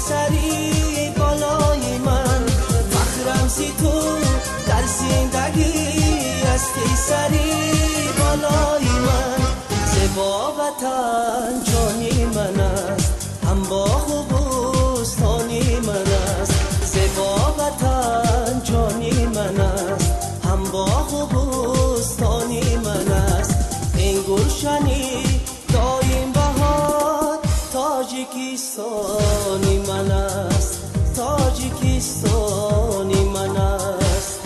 سری بالای من فخرم سی تو در زندگی هستی سری بالای من زیبا وطن جانی من است هم باغ و بوستانی من است زیبا وطن جانی من است هم باغ و بوستانی من است این گلشنی دایم بهار تاجیکستانی من است تاجیکستانی من است.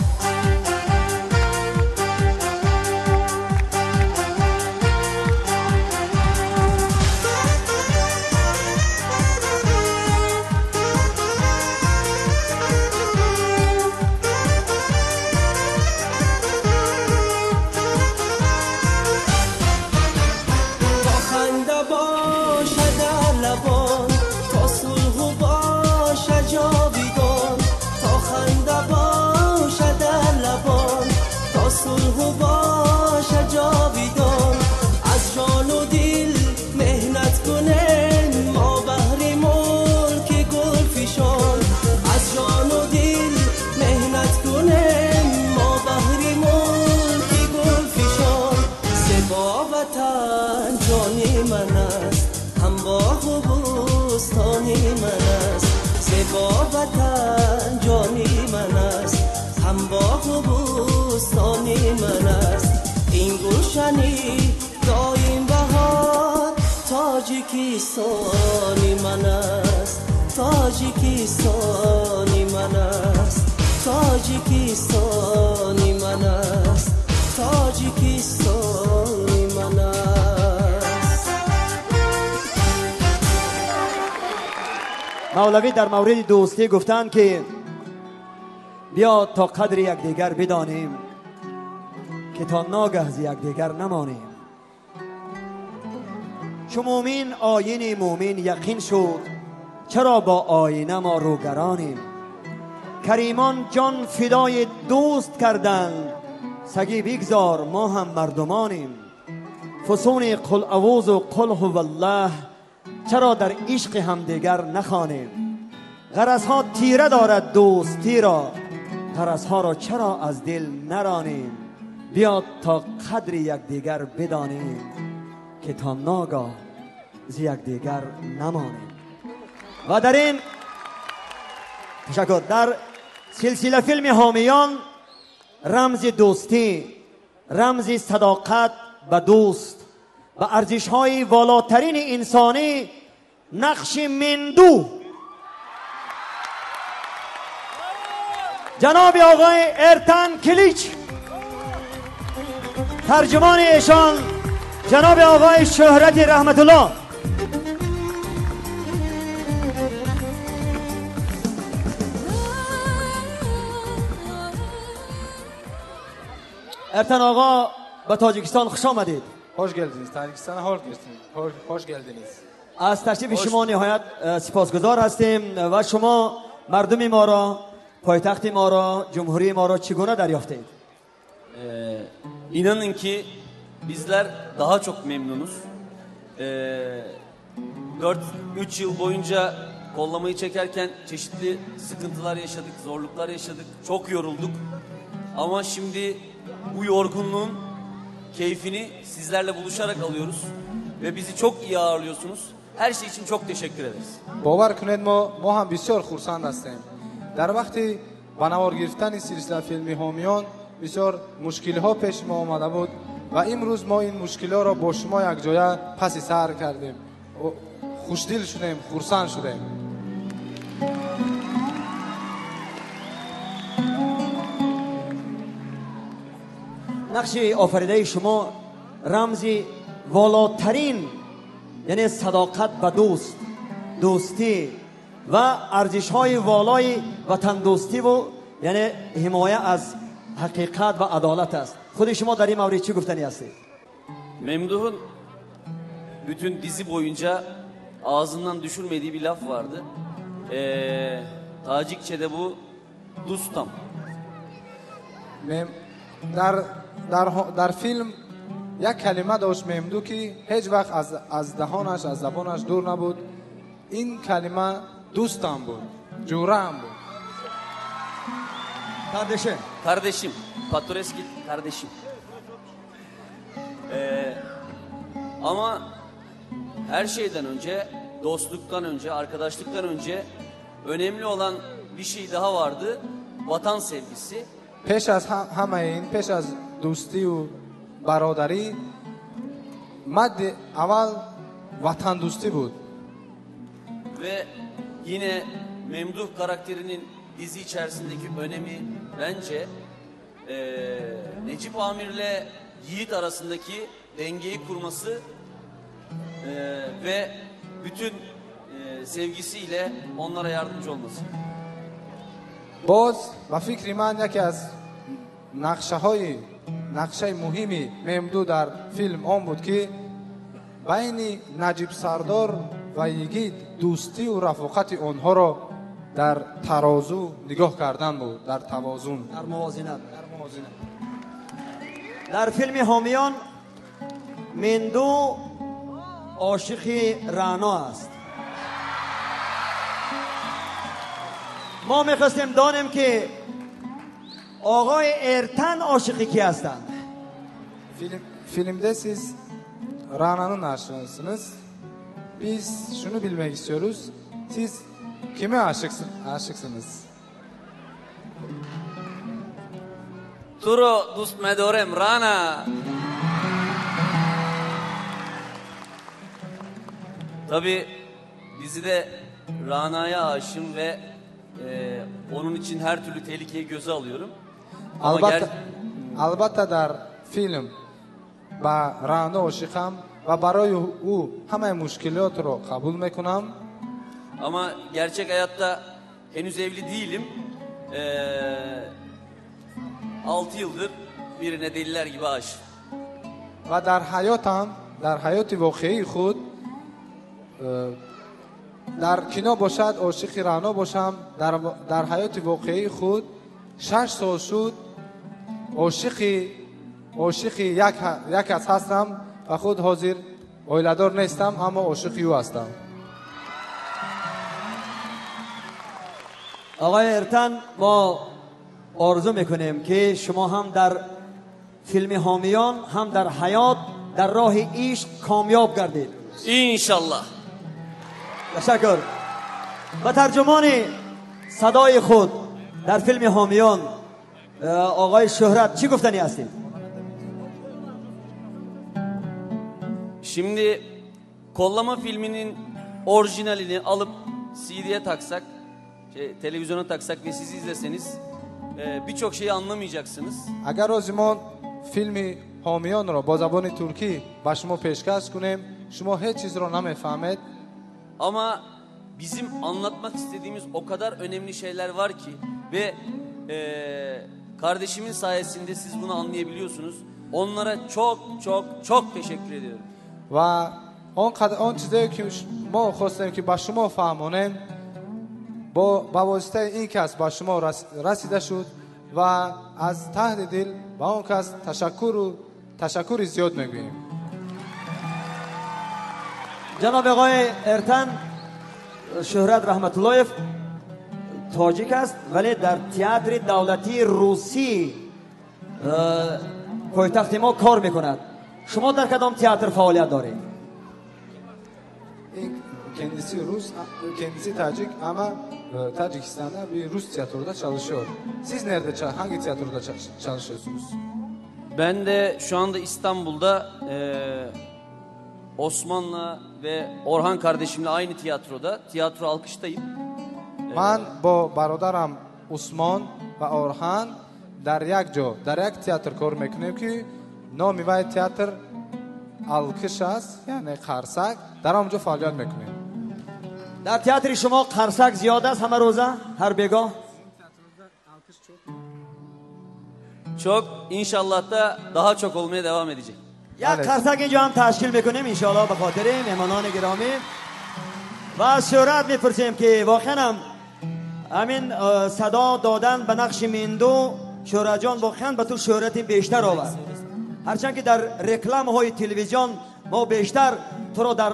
زیبا وطن جانی من است هم باغ و بوستانی من است این گلشنی دایم بهار تاجیکستانی من است تاجیکستانی من است تاجیکستانی من است تاجیکستانی من است. مولوی در مورد دوستی گفتند که بیا تا قدر یکدیگر بدانیم که تا ناگه ز یکدیگر نمانیم. چو مومن آیین مومن یقین شد چرا با آینه ما روگرانیم. کریمان جان فدای دوست کردند سگی بگذار ما هم مردمانیم. فسون قل اعوذ و قل هو الله چرا در عشق همدیگر نخوانیم. غرضها تیره دارد دوستی را غرضها را چرا از دل نرانیم. بیا تا قدر یکدیگر بدانیم که تا ناگاه ز یکدیگر نمانیم. و در این تشکر در سلسله فیلم حامیان رمز دوستی، رمز صداقت به دوست و ارزش های والاترین انسانی نقش مندو جناب آقای ارتن کلیچ، ترجمان ایشان جناب آقای شهرت رحمت الله. ارتن آقا به تاجیکستان خوش آمدید. Hoş geldiniz. Tacikistan'a hoş geldiniz. Hoş geldiniz. از تشریف شما نهایت سپاسگزار هستیم و شما مردم ما را، پایتخت ما را، جمهوری ما را چگونه دریافتید؟ İnanın ki bizler daha çok memnunuz. 4-3 yıl boyunca kollamayı çekerken çeşitli sıkıntılar yaşadık, zorluklar yaşadık, çok yorulduk. Ama şimdi bu yorgunluğun keyfini sizlerle buluşarak alıyoruz ve bizi çok iyi ağırlıyorsunuz. Her şey için çok teşekkür ederiz. باور کنید ما هم بسیار خرسند هستیم. در وقتی به نوار گرفتن سلسله فیلم حامیان بسیار مشکل ها پیش ما آمده بود و امروز ما این مشکل ها را با شما یک جایه پس سر کردیم. خوشدل شدیم، خرسند شدیم. نقش آفریده شما رمز والاترین یعنی صداقت به دوست، دوستی و ارزش های والای وطن دوستی و یعنی حمایه از حقیقت و عدالت است. خود شما در این مورد چی گفتنی هستید؟ Memduh'un bütün dizi boyunca ağzından düşürmediği bir laf vardı. Tacikçe'de bu dustam. در فیلم یک کلمه داشت ممدو که هیچ وقت از دهانش، از زبانش دور نبود. این کلمه Дӯстам буд, ҷӯраам буд. Kardeşim. Kardeşim. Patureski kardeşim. Ama her şeyden önce, dostluktan önce, arkadaşlıktan önce önemli olan bir şey daha vardı. Vatan sevgisi. Пеш аз ҳамаи ин, пеш аз дӯстию бародарӣ, мадди аввал ватандӯстӣ буд. Ve yine Memduh karakterinin dizi içerisindeki önemi bence Necip Amir'le Yiğit arasındaki dengeyi kurması ve bütün sevgisiyle onlara yardımcı olması. Боз ба фикри ман яке аз нақшаҳои нақшаи муҳими Мемду дар филм он буд, ки байни Наҷиб Сардор ва Йигит дӯстию рафоқати онҳоро дар тарозу нигоҳ кардан буд, дар тавозун, дар мувозинат. Дар мувозинат. Дар филми Ҳомиён Менду ошиқи Раъно аст. Мо мехостем донем, ки оғои Эртан ошиқи кӣ ҳастанд? Filmde siz Rana'nın aşığısınız. Biz şunu bilmek istiyoruz. Siz kime aşıksınız? Turo dust medorem Rana. Tabii dizide Rana'ya aşığım ve onun için her türlü tehlikeyi göze alıyorum. Ama Албатта, дар филм ба Рано ошиқам ва барои ӯ ҳамаи мушкилотро қабул мекунам. Ama gerçek hayatta henüz evli değilim. 6 yıldır birine deliler gibi aşığım. Ва дар ҳаётам, дар ҳаёти воқеии худ, дар кино бошад ошиқи Рано бошам, дар ҳаёти воқеии худ 6 сол шуд ошиқи як кас ҳастам ва худ ҳозир оиладор нестам, аммо ошиқи ӯ ҳастам. آقای ارتن، ما آرزو میکنیم که شما هم در فیلم حامیان هم در حیات در راه عشق کامیاب گردید. İnşallah. تشکر. و ترجمان صدای خود در فیلم حامیان، آقای شهرت، چی گفتنی هستید؟ Şimdi Kollama filminin orijinalini alıp CD'ye taksak, şey, televizyona taksak ve siz izleseniz birçok şeyi anlamayacaksınız. Агар ҳозир мо филми Ҳомиёнро бо забони туркӣ ба шумо пешкаш кунем, шумо ҳеҷ чизро намефаҳмед. Ama bizim anlatmak istediğimiz o kadar önemli şeyler var ki ve kardeşimin sayesinde siz bunu anlayabiliyorsunuz. Onlara çok çok çok teşekkür ediyorum. Ва он қадр он чизое ки мо хостем, ки ба шумо фаҳмонем, бо ба воситаи ин кас ба шумо расида шуд ва аз таҳти дил ба он кас ташаккуру ташаккури зиёд мегӯем. جناب آقای ارتن، شهرت رحمت تاجیک است ولی در تئاتر دولتی روسی پایتخت ما کار میکند. شما در کدام تئاتر فعالیت دارید؟ Kendisi Rus, kendisi Tacik ama Tacikistan'da bir Rus tiyatroda çalışıyor. Siz nerede, hangi tiyatroda çalışıyorsunuz? Ben de şu anda İstanbul'da Osman'la ve Orhan kardeşimle aynı tiyatroda, Tiyatro Alkış'tayım. Ман бо бародарам Усмон ва Орхан дар як ҷо, дар як театр кор мекунем, ки номи вай театр Алкиш аст, яъне қарсак. Дар он ҷо фаъолият мекунем. Дар театри шумо қарсак зиёд аст, ҳама рӯза, ҳар бегоҳ? Çok, inşallah da daha çok olmaya devam edecek. Як қарсак инҷо ҳам ташкил мекунем, иншоаллоҳ, ба хотири меҳмонони гиромӣ. Ва аз Шӯҳрат мепурсем, ки воқеан ҳам ҳамин садо додан ба нақши Минду, Шӯҳратҷон, воқеан ба ту шӯҳрати бештар овард, ҳарчанд ки дар рекламаҳои телевизион мо бештар туро дар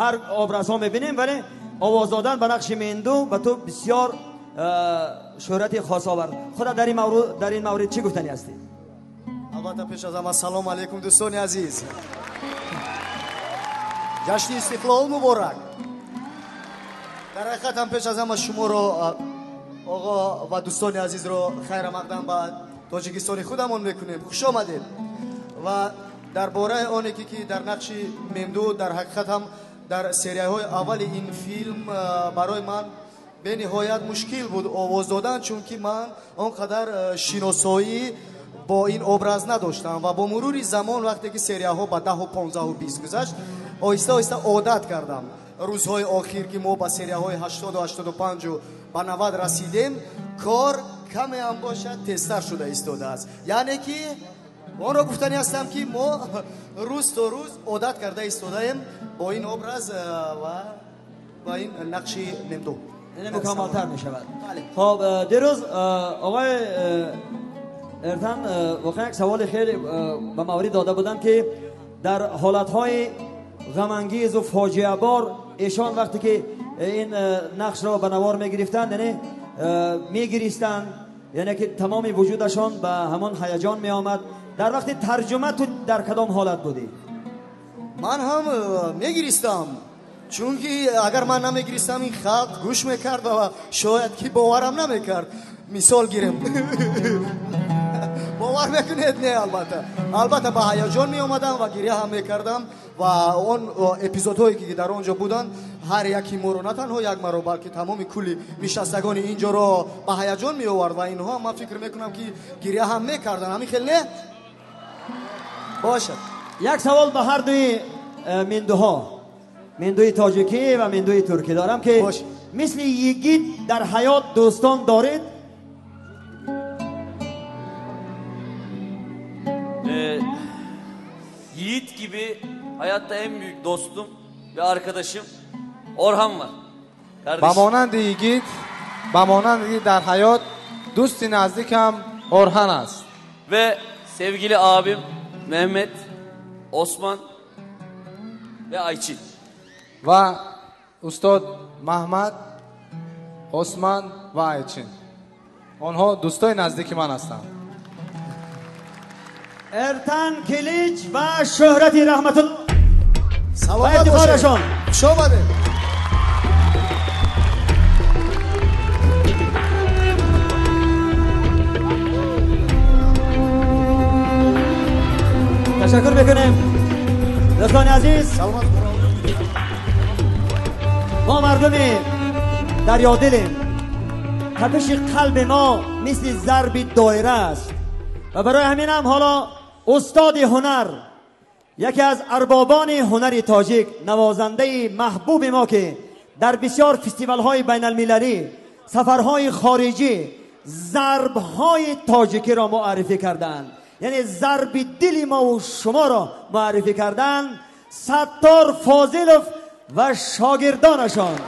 ҳар образҳо мебинем, вале овоз додан ба нақши Менду ба ту бисёр шӯҳрати хос овард. Худат дар ин маврид чӣ гуфтанӣ ҳастӣ? Албатта, пеш аз ҳама салом алейкум, дӯстони азиз. Ҷашни Истиқлол муборак. Дар ҳақиқат ҳам пеш аз ҳама шуморо, оғо ва дӯстони азизро хайрамақдам ба Тоҷикистони худамон мекунем. Хуш омадед. Ва дар бораи оне ки дар нақши Мемду, дар ҳақиқат ҳам дар серияҳои аввали ин филм барои ман бениҳоят мушкил буд овоз додан, чунки ман он қадар шиносоӣ бо ин образ надоштам ва бо мурури замон, вақте ки серияҳо ба 10-у 15-у 20 гузашт, оҳиста оҳиста одат кардам. Рӯзҳои охир, ки мо ба серияҳои 80-у 85-у ба 90 расидем, кор каме ҳам бошад тезтар шуда истодааст. Яъне ки онро гуфтанӣ ҳастам, ки мо рӯз то рӯз одат карда истодаем бо ин образ ва ба ин нақши Мемду. Яъне мукаммалтар мешавад. Хоб, дирӯз оғои Эртан воқеан як саволи хеле ба маврид дода будам, ки дар ҳолатҳои ғамангезу фоҷиабор эшон вақте ки ин нақшро ба навор мегирифтанд, яъне мегиристанд, яъне ки тамоми вуҷудашон ба ҳамон ҳаяҷон меомад. Дар вақти тарҷума ту дар кадом ҳолат будӣ? Ман ҳам мегиристам, чунки агар ман намегиристам, ин халқ гӯш мекард ва шояд ки боварам намекард. Мисол гирем, бовар мекунед? Не, албатта, албатта ба ҳаяҷон меомадам ва гиря ҳам мекардам. Ва он эпизодҳое ки дар он ҷо буданд, ҳар яки моро, на танҳо як маро, балки тамоми кулли нишастагони ин ҷоро ба ҳаяҷон меовард ва инҳо, ман фикр мекунам, ки гиря ҳам мекарданд. Ҳамин хел не бошад? Як савол ба ҳар дуи мендуҳо, мендуи тоҷикӣ ва мендуи туркӣ дорам, ки мисли Йигит дар ҳаёт дӯстон доред? Yiğit gibi hayatta en büyük dostum ve arkadaşım Orhan var. Kardeşim. Ба монанди Йигит, ба монанди дар ҳаёт дӯсти наздикам Орҳан аст. Ve sevgili abim Mehmet, Osman ve Ayçin. Ва устод Маҳмад, Осман ва Айчин. Онҳо дӯстои наздики ман ҳастанд. Эртан Килич ва Шӯҳрати Раҳматулло ва Саломат ифтихорашон. бошед. Хуш омадед. Ташаккур мекунем, дӯстони азиз. Мо мардуми дарёдилем. Тапиши қалби мо мисли зарби доира аст ва барои ҳамин ҳам ҳоло устоди ҳунар, яке аз арбобони ҳунари тоҷик, навозандаи маҳбуби мо, ки дар бисёр фестивалҳои байналмилалӣ, сафарҳои хориҷӣ зарбҳои тоҷикиро муаррифӣ карданд, яъне зарби дили мову шуморо муаррифӣ карданд, Саттор Фозилов ва шогирдонашон.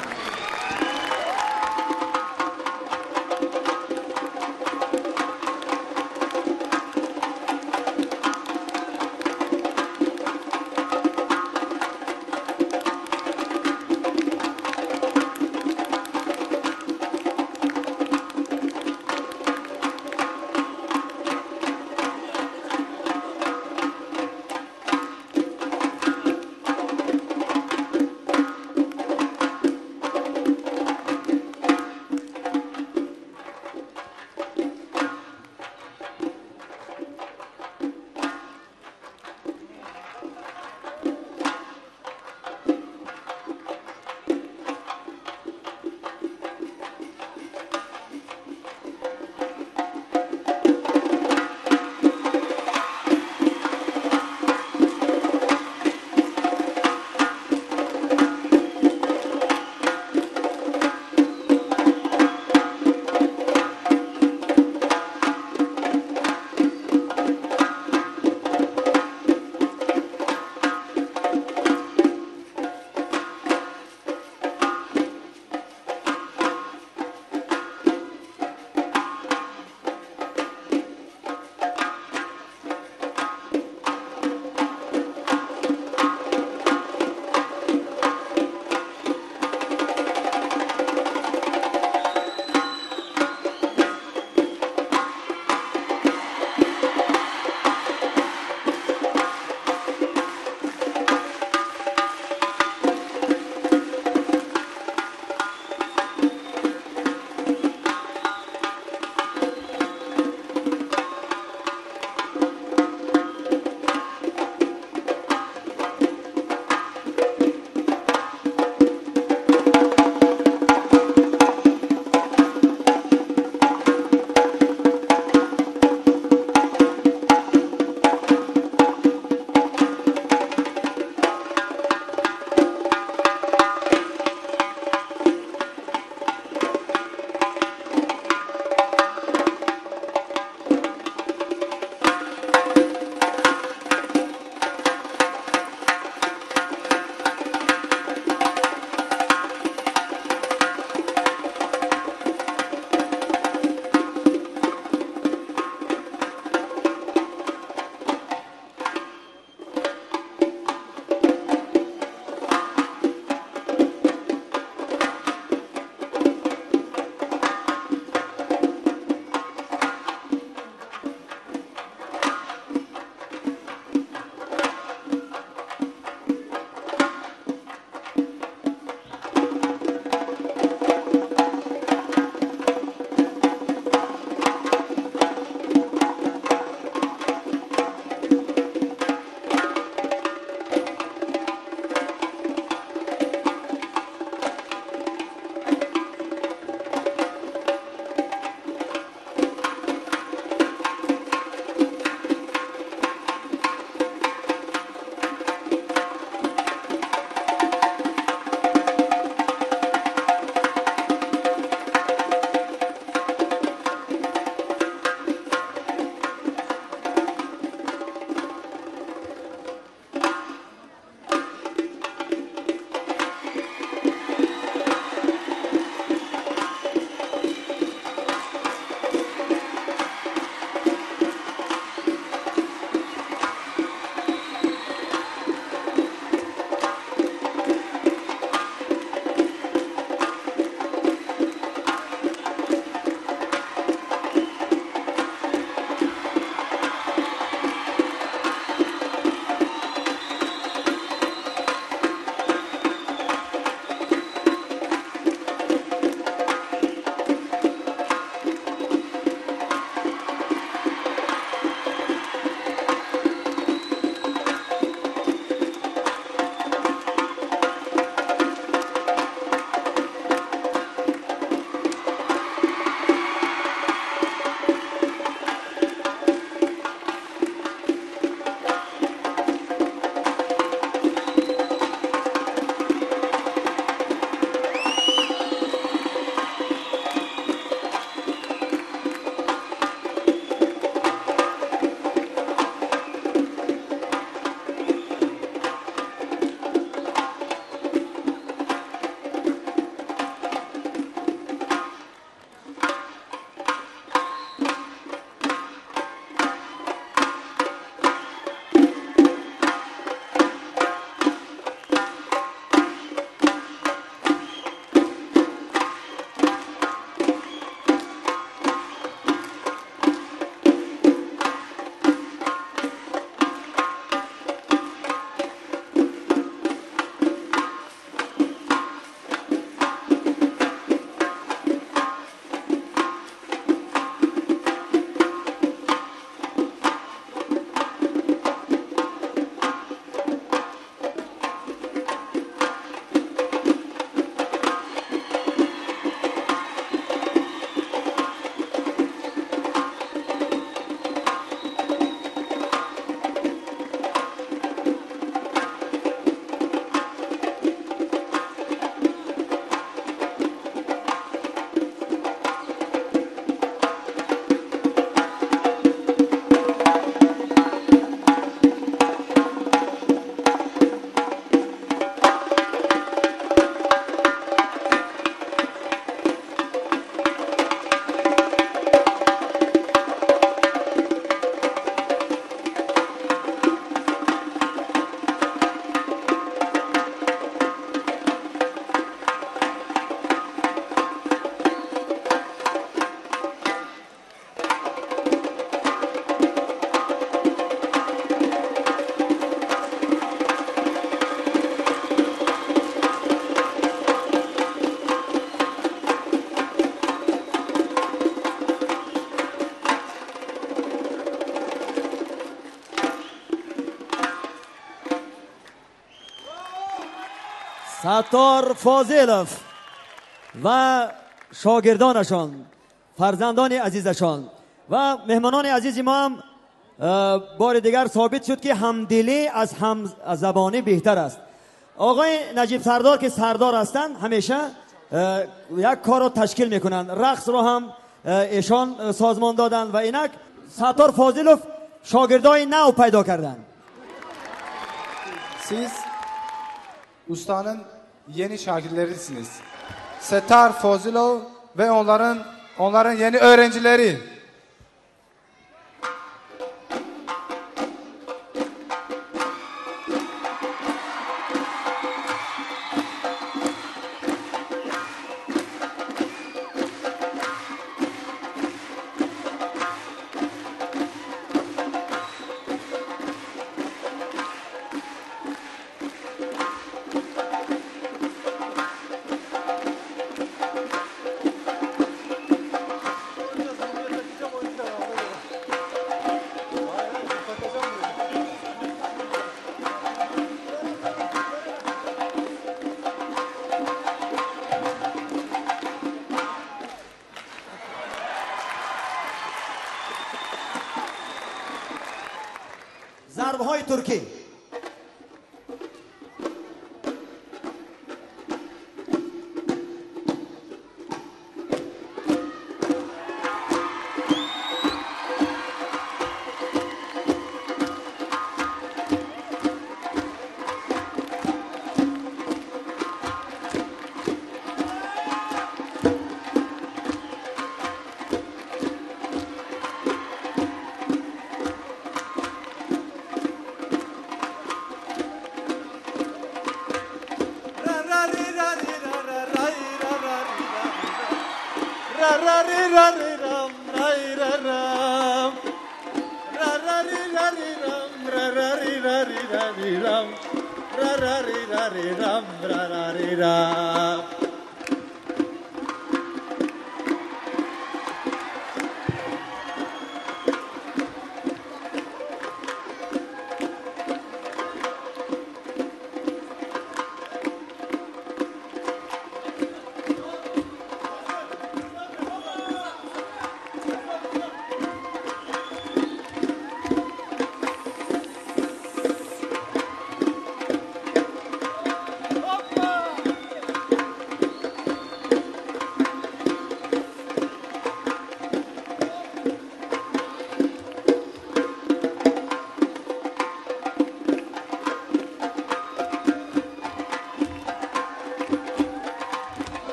Саттор Фозилов ва шогирдонашон, фарзандони азизашон ва меҳмонони азизи мо ҳам бори дигар собит шуд, ки ҳамдилӣ аз ҳамзабонӣ беҳтар аст. Оғои Наҷиб Сардор, ки сардор ҳастанд, ҳамеша як корро ташкил мекунанд. Рақсро ҳам эшон созмон доданд ва инак Саттор Фозилов шогирдои нав пайдо карданд. Siz ustanın yeni şagirtlerisiniz. Settar Fozilov ve onların yeni öğrencileri. Зарбҳои туркӣ.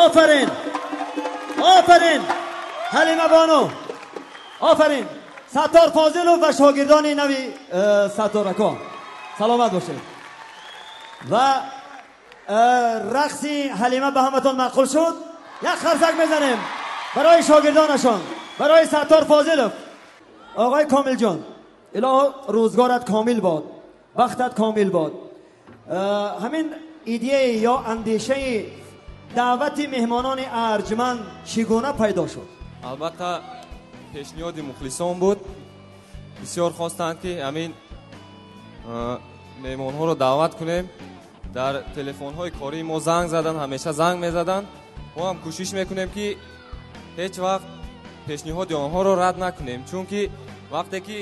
آفرین، آفرین حلیمه بانو، آفرین ستار فاضلов و شاگردان نوی ستارکا، سلامت باشید. و رقص حلیمه به همتون معقول شد. یک خرسک میزنیم برای شاگردانشان، برای ستار فاضلов. آقای کامل جان، اله روزگارت کامل باد، وقتت کامل باد. همین ایده یا اندیشه даъвати меҳмонони арҷманд чӣ гуна пайдо шуд? Албатта, пешниҳоди мухлисон буд. Бисёр хостанд, ки ҳамин меҳмонҳоро даъват кунем. Дар телефонҳои кории мо занг заданд, ҳамеша занг мезаданд. Мо ҳам кӯшиш мекунем, ки ҳеҷ вақт пешниҳоди онҳоро рад накунем, чунки вақте ки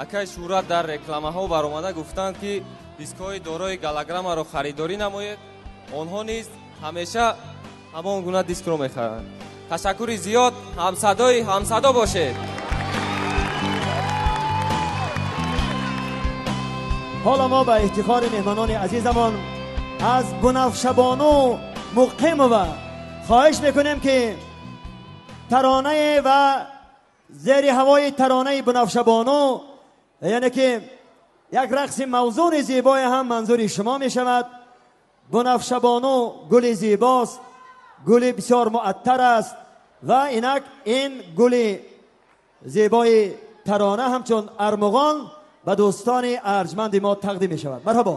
акай Шӯҳрат дар рекламаҳо баромада гуфтанд, ки дискҳои дорои голограммаро харидорӣ намоед, онҳо низ ҳамеша ҳамон гуна дискро мехаранд. Ташаккури зиёд, ҳамсадои ҳамсадо бошед. Ҳоло мо ба ифтихори меҳмонони азизамон аз Бунафшабону Муқимова хоҳиш мекунем, ки таронае ва зери ҳавои таронаи Бунафшабону, яъне ки як рақси мавзуни зебое ҳам манзури шумо мешавад. Бунафшабону гули зебост, гули бисёр муаттар аст ва инак ин гули зебои тарона ҳамчун армуғон ба дӯстони арҷманди мо тақдим мешавад. Марҳабо.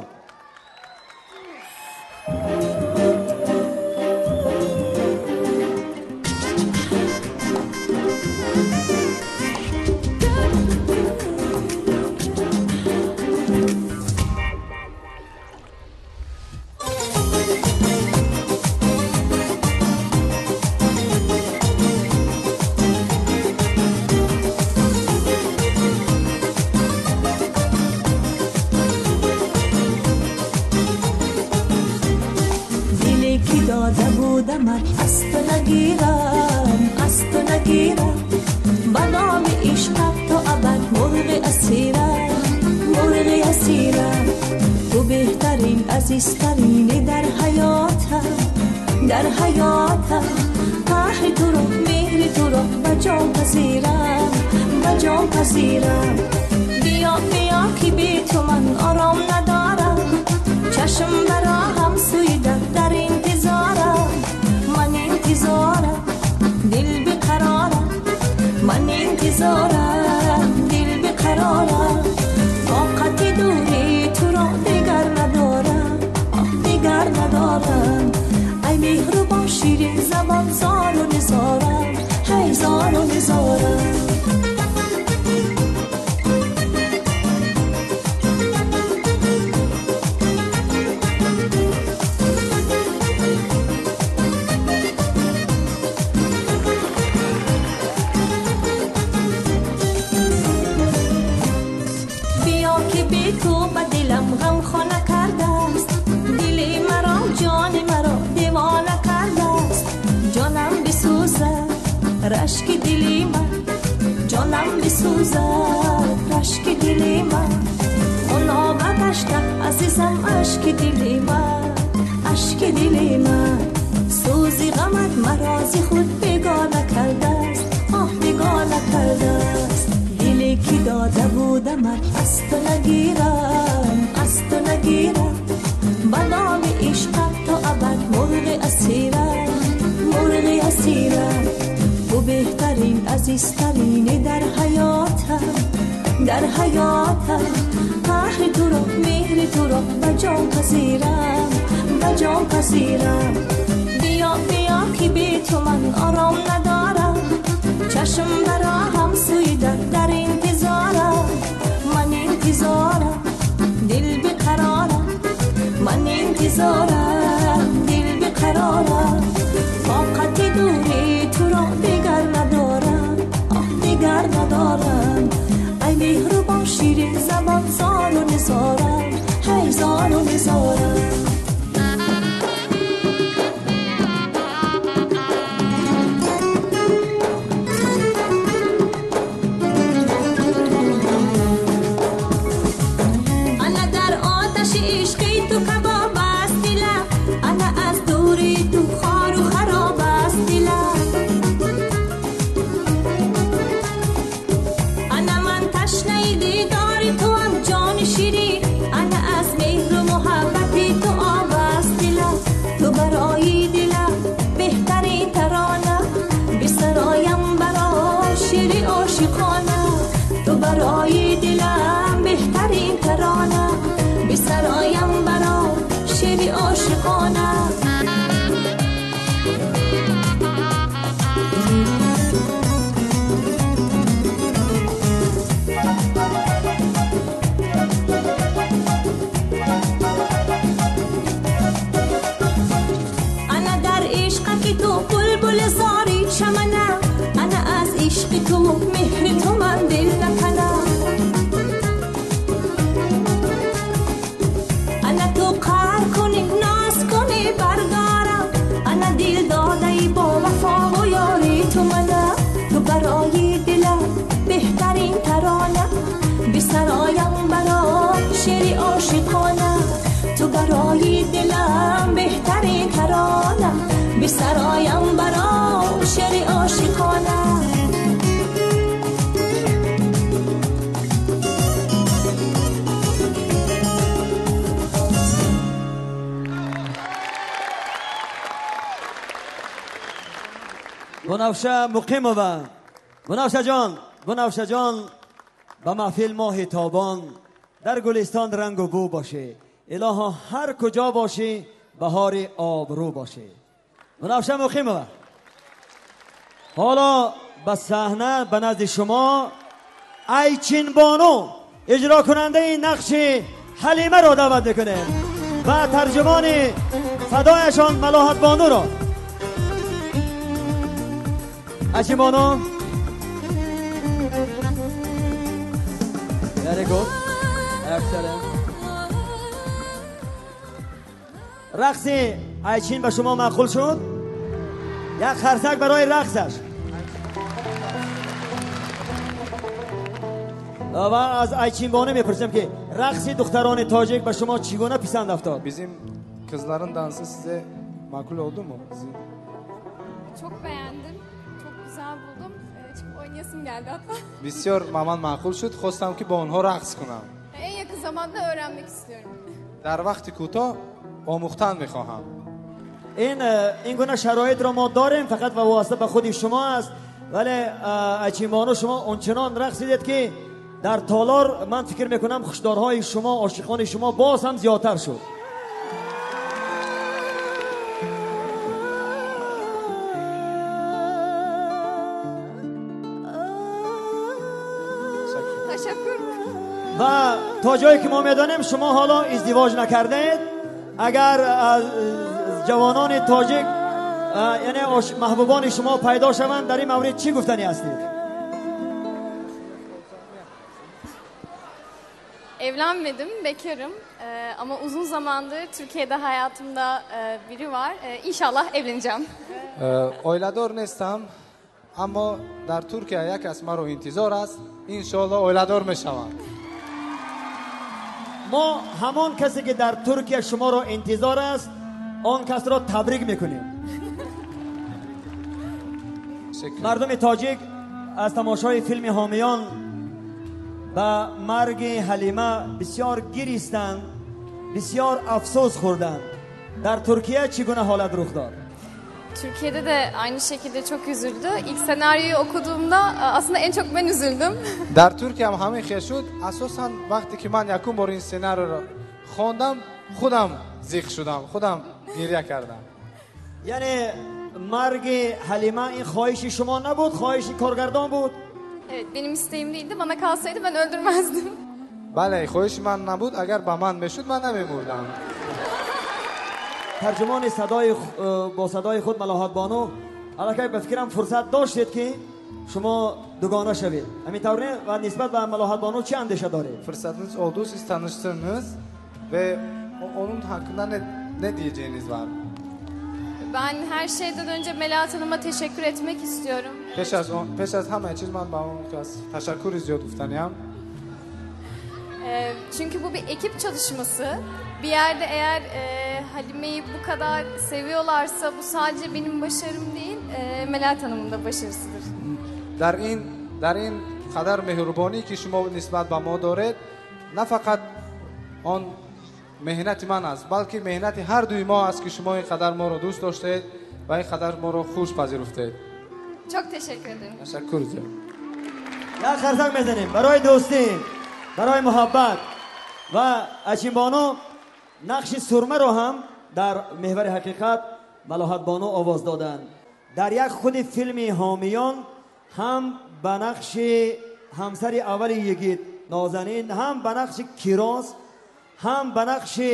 нагирам, аз ту нагирам. Ба номи ишқат то абад мурғи асирам, мурғи асирам. Ту беҳтарин, азизтарини дар ҳаётам, дар ҳаётам. Қаҳри туро, меҳри туро ба ҷон пазирам, ба ҷон пазирам. Биё, биё ки бе ту ман ором надорам. Чашм ба роҳам сӯи дар, дар интизорам. Ман интизорам, дил беқарорам. Ман интизорам, дил беқарорам. Тоқати дури туро дигар надорам, оҳ дигар надорам. Ай меҳрубон, ширин забон, зору низорам, ҳай зору низорам. Ғамхона кардааст дили маро, ҷони маро девона кардааст. Ҷонам бисӯзад рашки дили ман, ҷонам бисӯзад рашки дили ман. Оноба гашта азизам ашки дили ман, ашки дили ман. Сӯзи ғамат маро зи худ бегона кардааст, оҳ бегона кардааст. Диле ки дода будамат аз ту нагирам, аз ту нагирам. Ба номи ишқат то абад мурғи асирам, мурғи асирам. Ту беҳтарин, азизтарини дар ҳаётам, дар ҳаётам. Қаҳри туро, меҳри туро ба ҷон пазирам, ба ҷон пазирам. Биё, биё ки бе ту ман ором надорам. Чашм ба роҳам сӯи дар, дар интизорам. Ман интизорам, дил беқарорам. Ман интизорам, дил беқарорам. Тоқати дури туро дигар надорам, оҳ дигар надорам. Ай меҳрубон, ширин забон, зору низорам, ҳай зору низорам. برای دلم بهترین ترانه، بسرایم برا شعر عاشقانه. انا در عشق که تو بلبل زاری چمنه، انا از عشق تو مهر تو من دل نکنم. انا تو قهر کنی ناز کنی بردارم، انا دل داده با وفا و یاری تو منم. تو برای دلم بهترین ترانه، بسرایم برای شعر عاشقانه. تو برای دلم بهترین ترانه، بسرایم برای شعر عاشقانه. بنفشه مقیمова، بنفشه جان، بنفشه جان، به محفل ماه تابان در گلستان رنگ و بو باشه. الها هر کجا باشی بهار آبرو باشه. بنفشه مقیمova. حالا به صحنه به نزد شما ایچین بانو اجرا کننده نقش حلیمه را دعوت میکنه و ترجمان صدایشان ملاحت بانو را. ایچین بانو Very good. Excellent. رقص ایچین به شما معقول شد؟ Як خرسک برای رقصش. و از آیچین بانو میپرسم که رقص دختران تاجیک به شما چگونه پسند افتاد؟ Bizim kızların dansı size makul oldu mu? Bizim... Çok beğendim. Çok güzel buldum. Çıkıp oynayasım geldi hatta. بسیار ба ман маъқул шуд. Хостам ки бо онҳо рақс кунам. En yakın zamanda öğrenmek istiyorum. Дар вақти кӯтоҳ омӯхтан мехоҳам. این گونه شرایط رو ما داریم، فقط و واسطه به خود شما است. ولی آیچین بانو شما اونچنان رقصیدید که در تالار من فکر میکنم خوشدارهای شما، عاشقان شما باز هم زیادتر شد. و تا جایی که ما میدانیم شما حالا ازدواج نکردید. اگر از جوانان تاجیک یعنی محبوبان شما پیدا شوند، در این مورد چی گفتنی هستید؟ Evlenmedim, bekarım. Ama uzun zamandır Türkiye'de hayatımda biri var. İnşallah evleneceğim. Оиладор нестам, аммо дар Туркия як кас маро интизор аст. Иншоаллоҳ оиладор мешавам. ما همان کسی که در ترکیه شما را انتظار است، آن کس را تبریک میکنیم. مردم تاجیک از تماشای فیلم حامیان به مرگ حلیمه بسیار گریستند، بسیار افسوس خوردند. در ترکیه چگونه حالت رخ داد؟ Türkiye'de de aynı şekilde çok üzüldü. İlk senaryoyu okuduğumda aslında en çok ben üzüldüm. Дар Туркия ҳам ҳамин хел шуд. Асосан вақте ки ман якум бор ин сценариоро хондам, худам зиқ шудам, худам гиря кардам. یعنی مرگ حلیمه این خواهش شما نبود، خواهش کارگردان بود؟ Evet, benim isteğim değildi. Bana kalsaydı ben öldürmezdim. Бале, хоҳиши ман набуд. Агар ба ман мешуд, ман намемурдам. ترجمان صدای با صدای خود ملاحت بانو، الکی به فکرم فرصت داشتید که شما دوگانه شوید. همین طور نه؟ و نسبت به ملاحت بانو چه اندیشه دارید؟ Fırsatınız oldu, siz tanıştınız ve onun hakkında ne diyeceğiniz var? Ben her şeyden önce Melahat Hanım'a teşekkür etmek istiyorum. Пеш аз ҳамаи чиз ман ба он кас ташаккури зиёд гуфтаниям. Çünkü bu bir ekip çalışması. Bir yerde eğer Halime'yi bu kadar seviyorlarsa bu sadece benim başarım değil, Melahat Hanım'ın da başarısıdır. Дар ин қадар меҳрубонӣ ки шумо нисбат ба мо доред, на фақат он меҳнати ман аст, балки меҳнати ҳар дуи мо аст ки шумо ин қадар моро дӯст доштед ва ин қадар моро хуш пазируфтед. Çok teşekkür ederim. Ташаккур зиёд. Як қарсак мезанем барои дӯстӣ, барои муҳаббат. Ва Ачин бону нақши сурма ро ҳам дар меҳвари ҳақиқат Малоҳат бону овоз доданд. Дар як худи филми ҳомиён ҳам ба нақши ҳамсари аввали йигит Нозанин, ҳам ба нақши Кироз, ҳам ба нақши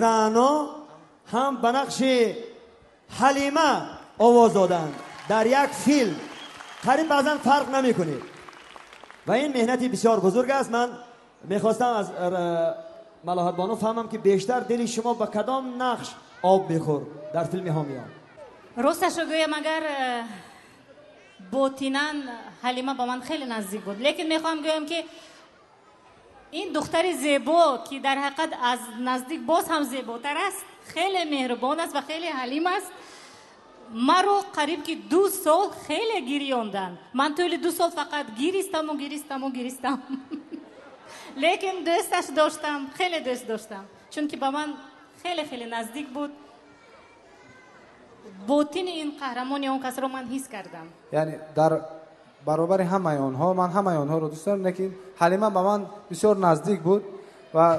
Рано, ҳам ба нақши Ҳалима овоз доданд. Дар як филм қариб баъзан фарқ намекунед ва ин меҳнати бисёр бузург аст. Ман мехостам аз Малоҳат бону фаҳмам ки бештар дили шумо ба кадом нақш об мехӯрд дар филми ҳомиён. Росташро гӯям, агар ботинан Ҳалима ба ман хеле наздик буд, лекин мехоҳам гӯям ки ин духтари зебо ки дар ҳақиқат аз наздик боз ҳам зеботар аст, хеле меҳрубон аст ва хеле ҳалим аст. Маро қариб ки 2 сол хеле гирёнданд. Ман тӯли 2 сол фақат гиристаму гиристаму гиристам. Лекин дӯсташ доштам, хеле дӯст доштам, чунки ба ман хеле хеле наздик буд. Ботини ин қаҳрамони он касро ман ҳис кардам. Яъне дар баробари ҳамаи онҳо ман ҳамаи онҳоро дӯст дорам, лекин Ҳалима ба ман бисёр наздик буд ва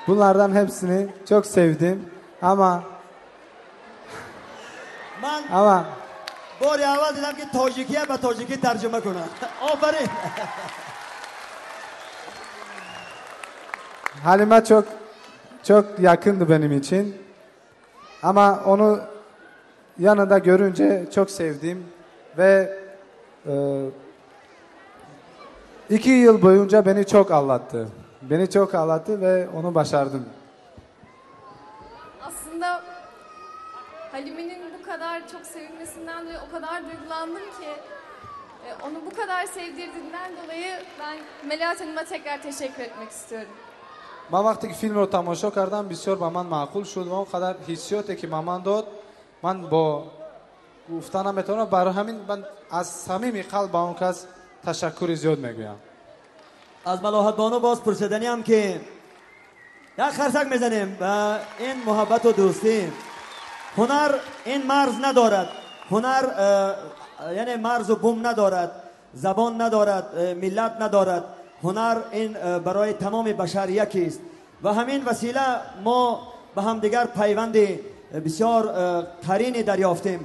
Bunlardan hepsini çok sevdim ama من ama бори аввал дидам ки тоҷикия ба тоҷикӣ тарҷума кунад. Офарин. Halime çok çok yakındı benim için. Ama onu yanında görünce çok sevdim ve 2 yıl boyunca beni çok ağlattı. Beni çok ağlattı ve onu başardım. Halime'nin bu kadar çok sevilmesinden dolayı o kadar duygulandım ki onu bu kadar sevdirdiğinden dolayı ben Melahat Hanım'a tekrar teşekkür etmek istiyorum. Ман вақте ки филмро тамошо кардам, бисёр ба ман маъқул шуд ва он қадар ҳиссиёте ки ба ман дод, ман бо гуфта наметавонам. Барои ҳамин ман аз самими қалб ба он кас ташаккури зиёд мегӯям. Аз Малоҳат бону боз пурсиданиам ки як харсак мезанем ба ин муҳаббату дӯстӣ. Ҳунар ин марз надорад, ҳунар яъне марзу бум надорад, забон надорад, миллат надорад. Ҳунар ин барои тамоми башар якист ва ҳамин васила мо ба ҳамдигар пайванди бисёр қарине дарёфтем.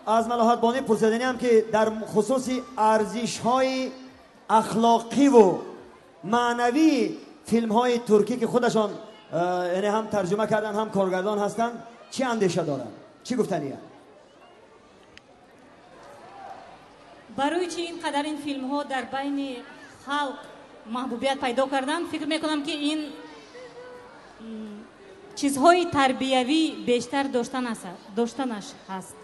Аз Малоҳат бонӣ пурсиданиам ки дар хусуси арзишҳои ахлоқиву маънавии филмҳои туркӣ ки худашон яъне ҳам тарҷума кардан, ҳам коргардон ҳастанд, чӣ андеша доранд, чӣ гуфтаниянд? Барои чӣ ин қадар ин филмҳо дар байни халқ маҳбубият пайдо карданд? Фикр мекунам ки ин чизҳои тарбиявӣ бештар доштанаш ҳаст.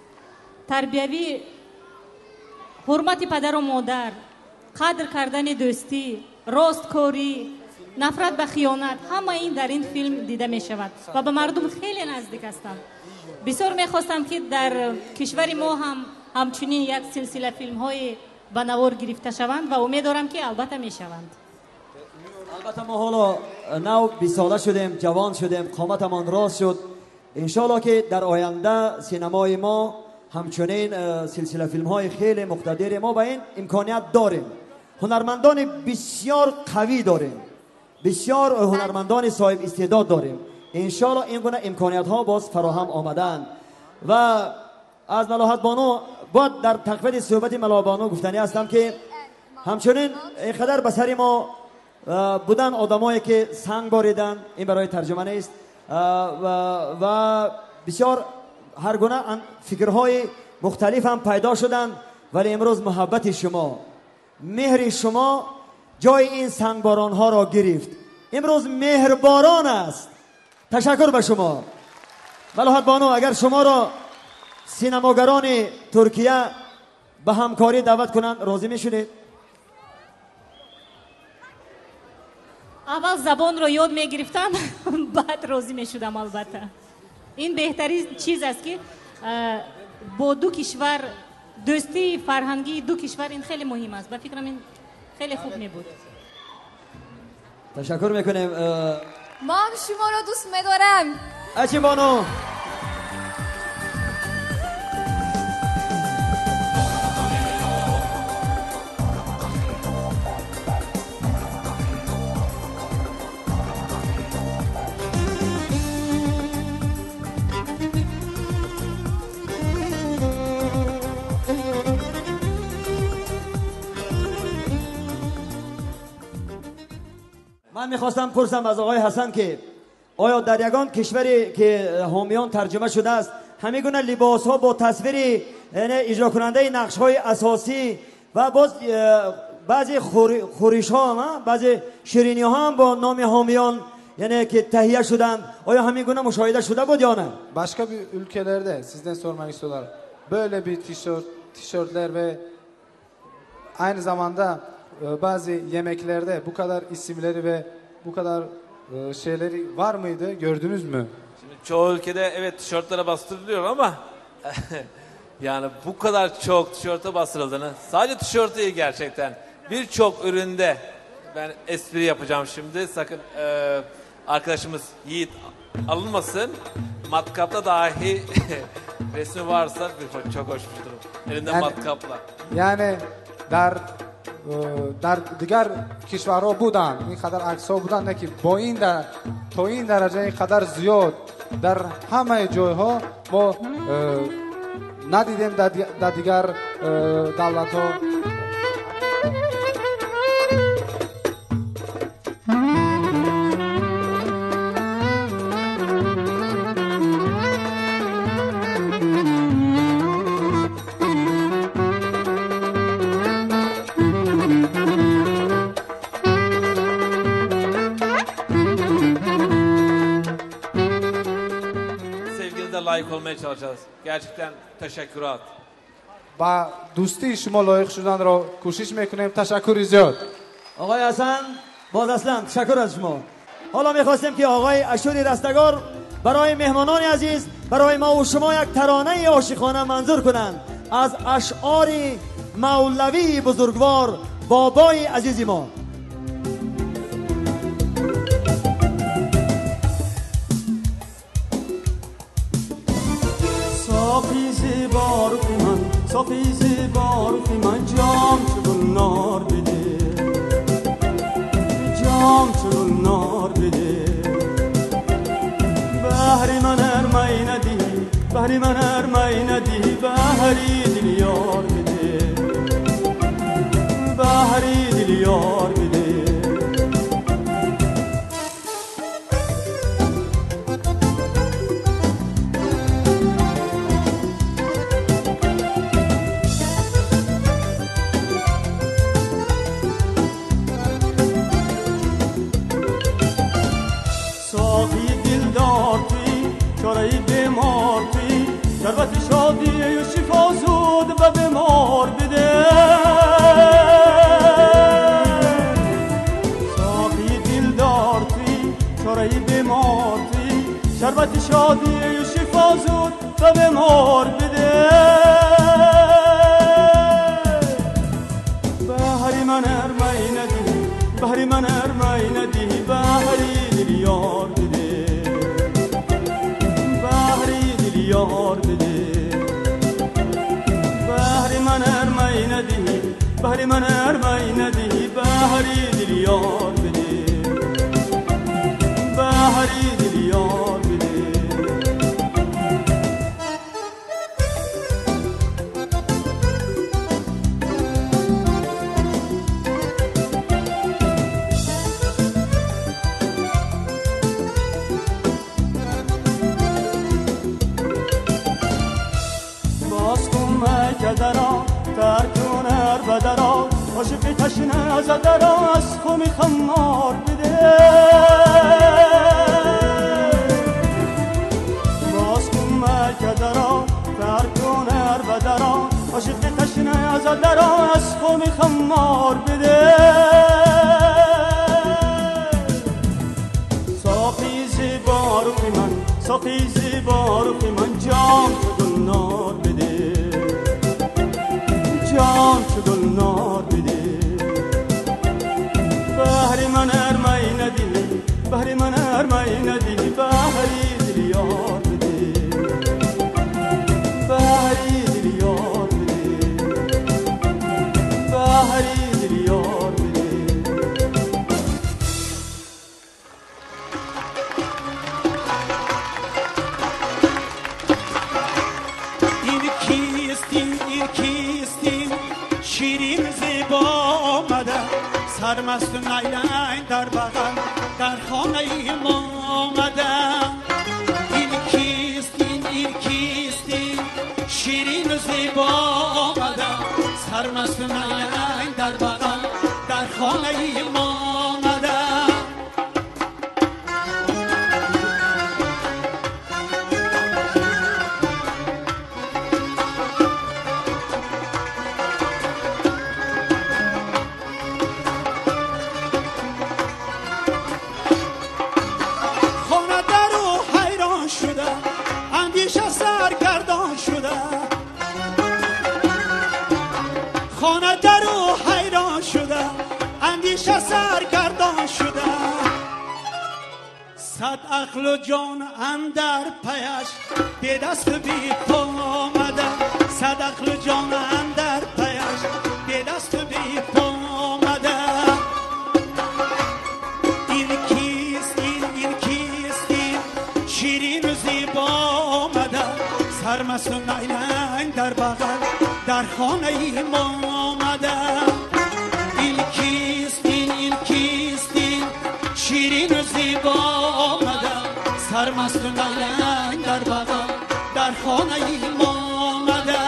Тарбиявӣ, ҳурмати падару модар, қадр кардани дӯстӣ, росткорӣ, нафрат ба хиёнат, ҳама ин дар ин филм дида мешавад ва ба мардум хеле наздик ҳастанд. Бисёр мехостам ки дар кишвари мо ҳам ҳамчунин як силсила филмҳои ба навор гирифта шаванд ва умед дорам ки албатта мешаванд. Албатта мо ҳоло нав 20 сола шудем, ҷавон шудем, қоматамон рост шуд. Иншоалло ки дар оянда синамои мо ҳамчунин силсила филмҳои хеле муқтадире мо ба ин имконият дорем. Ҳунармандони бисёр қавӣ дорем, бисёр ҳунармандони соҳиб истеъдод дорем. Иншоалло ин гуна имкониятҳо боз фароҳам омадаанд. Ва аз Малоҳат бону бояд дар тақвияти суҳбати Малоҳат бону гуфтанӣ ҳастам ки ҳамчунин инқадар ба сари мо будан одамое ки санг бориданд, ин барои тарҷума нест, ва бисёр ҳар гуна фикрҳои мухталиф ҳам пайдо шуданд, вале имрӯз муҳаббати шумо, меҳри шумо ҷои ин сангборонҳоро гирифт. Имрӯз меҳрборон аст. Ташаккур ба шумо. Малоҳат бону, агар шуморо синамогарони Туркия ба ҳамкорӣ даъват кунанд, розӣ мешудед? Аввал забонро ёд мегирифтам, баъд розӣ мешудам. Албатта, ин беҳтарин чиз аст ки бо ду кишвар дӯстии фарҳангии ду кишвар, ин хеле муҳим аст. Ба фикрам, ин хеле хуб мебуд. Ташаккур мекунем. Мо ҳам шуморо дӯст медорам. Ачи бону. Ман мехостам пурсам аз оқои Ҳасан ки оё дар ягон кишваре ки ҳомиён тарҷума шудааст, ҳамин гуна либосҳо бо тасвири иҷрокунандаи нақшҳои асосӣ ва боз баъзе хӯришҳо, баъзе шириниҳо ҳам бо номи ҳомиён яъне ки таҳия шуданд, оё ҳамин гуна мушоҳида шуда буд ё не? Başka bir ülkelerde sizden sormak istiyorlar. Böyle bir tişörtler ve aynı zamanda bazı yemeklerde bu kadar isimleri ve bu kadar şeyleri var mıydı? Gördünüz mü? Şimdi çoğu ülkede evet tişörtlere bastırılıyor ama yani bu kadar çok tişörte bastırıldığını, sadece tişört değil gerçekten birçok üründe, ben espri yapacağım şimdi, sakın arkadaşımız Yiğit alınmasın, matkapta dahi resmi varsa bir çok hoş bir durum. Elinde yani, matkapla. Yani дар дигар кишварҳо буданд, ин қадар аксҳо буданд, не ки бо ин то ин дараҷа ин қадар зиёд дар ҳамаи ҷойҳо мо надидем дар дигар давлатҳо. Layık olmaya çalışacağız. Gerçekten teşekkürat. Ба дӯстии шумо лоиқ шуданро кӯшиш мекунем. Ташаккури зиёд. آقای حسن باز اصلا تشکر از شما. حالا میخواستیم که آقای اشوری رستگار برای مهمانان عزیز، برای ما و شما یک ترانه عاشقانه منظور کنند از اشعار مولوی بزرگوار بابای عزیز ما. ساقی زیبا روحی من، ساقی زیبا روحی من، جام چو گلنار بده، جام چو گلنار بده. بهر من ار می ندهی، بهر من ار می ندهی، بهری دل یار بده، بهری دل یار بده. شربت شادی و شفا زود و بیمار بده، ساقی دلدار توی، چاره بیمار توی، شربت شادی و شفا زود و بیمار بده. بهر من ار می ندهی، بهر من ار می ندهی، بهری دل یار بده، بهری دل یار بده. بهر من ار می ندهی، بهر من ار می ندهی، بهری دل یار بده، بهری دل یار بده. درا ترکون هر بدرا، عاشق تشنه از درا، از خم خمار بده. باز کن مکه درا ترکون هر بدرا، عاشق تشنه از درا، از خم خمار بده. ساقی زیبا روحی من، ساقی زیبا روحی من، جام چو گلنار بده، جام چو گلنار بده. بهر من ار می ندهی، بهر من ار می ندهی، بهری دل یار بده، بهری دل یار بده، بهری دل یار بده. این کیستی، این کیستی، شیرین زیبا آمده، سرمست و نیلنگ در بغل در خانه ما آمده. این کیست، این کیست، شیرین زیبا آمده، سرمست و نیلنگ در بغل در خانه ما آمده. خانه در او حیران شده، اندیشه سرگردان شده، صد عقل و جان اندر پیش به دست بی پا آمده، صد عقل و جان اندر پیش به دست بی پا آمده. این کیست، این کیست، این شیرین و زیبا آمده، سرمست و نیلنگ در بغل در خانه ما آمده. این کیست، این کیست، این شیرین و زیبا آمده، سرمست و نیلنگ در بغل در خانه ما آمده.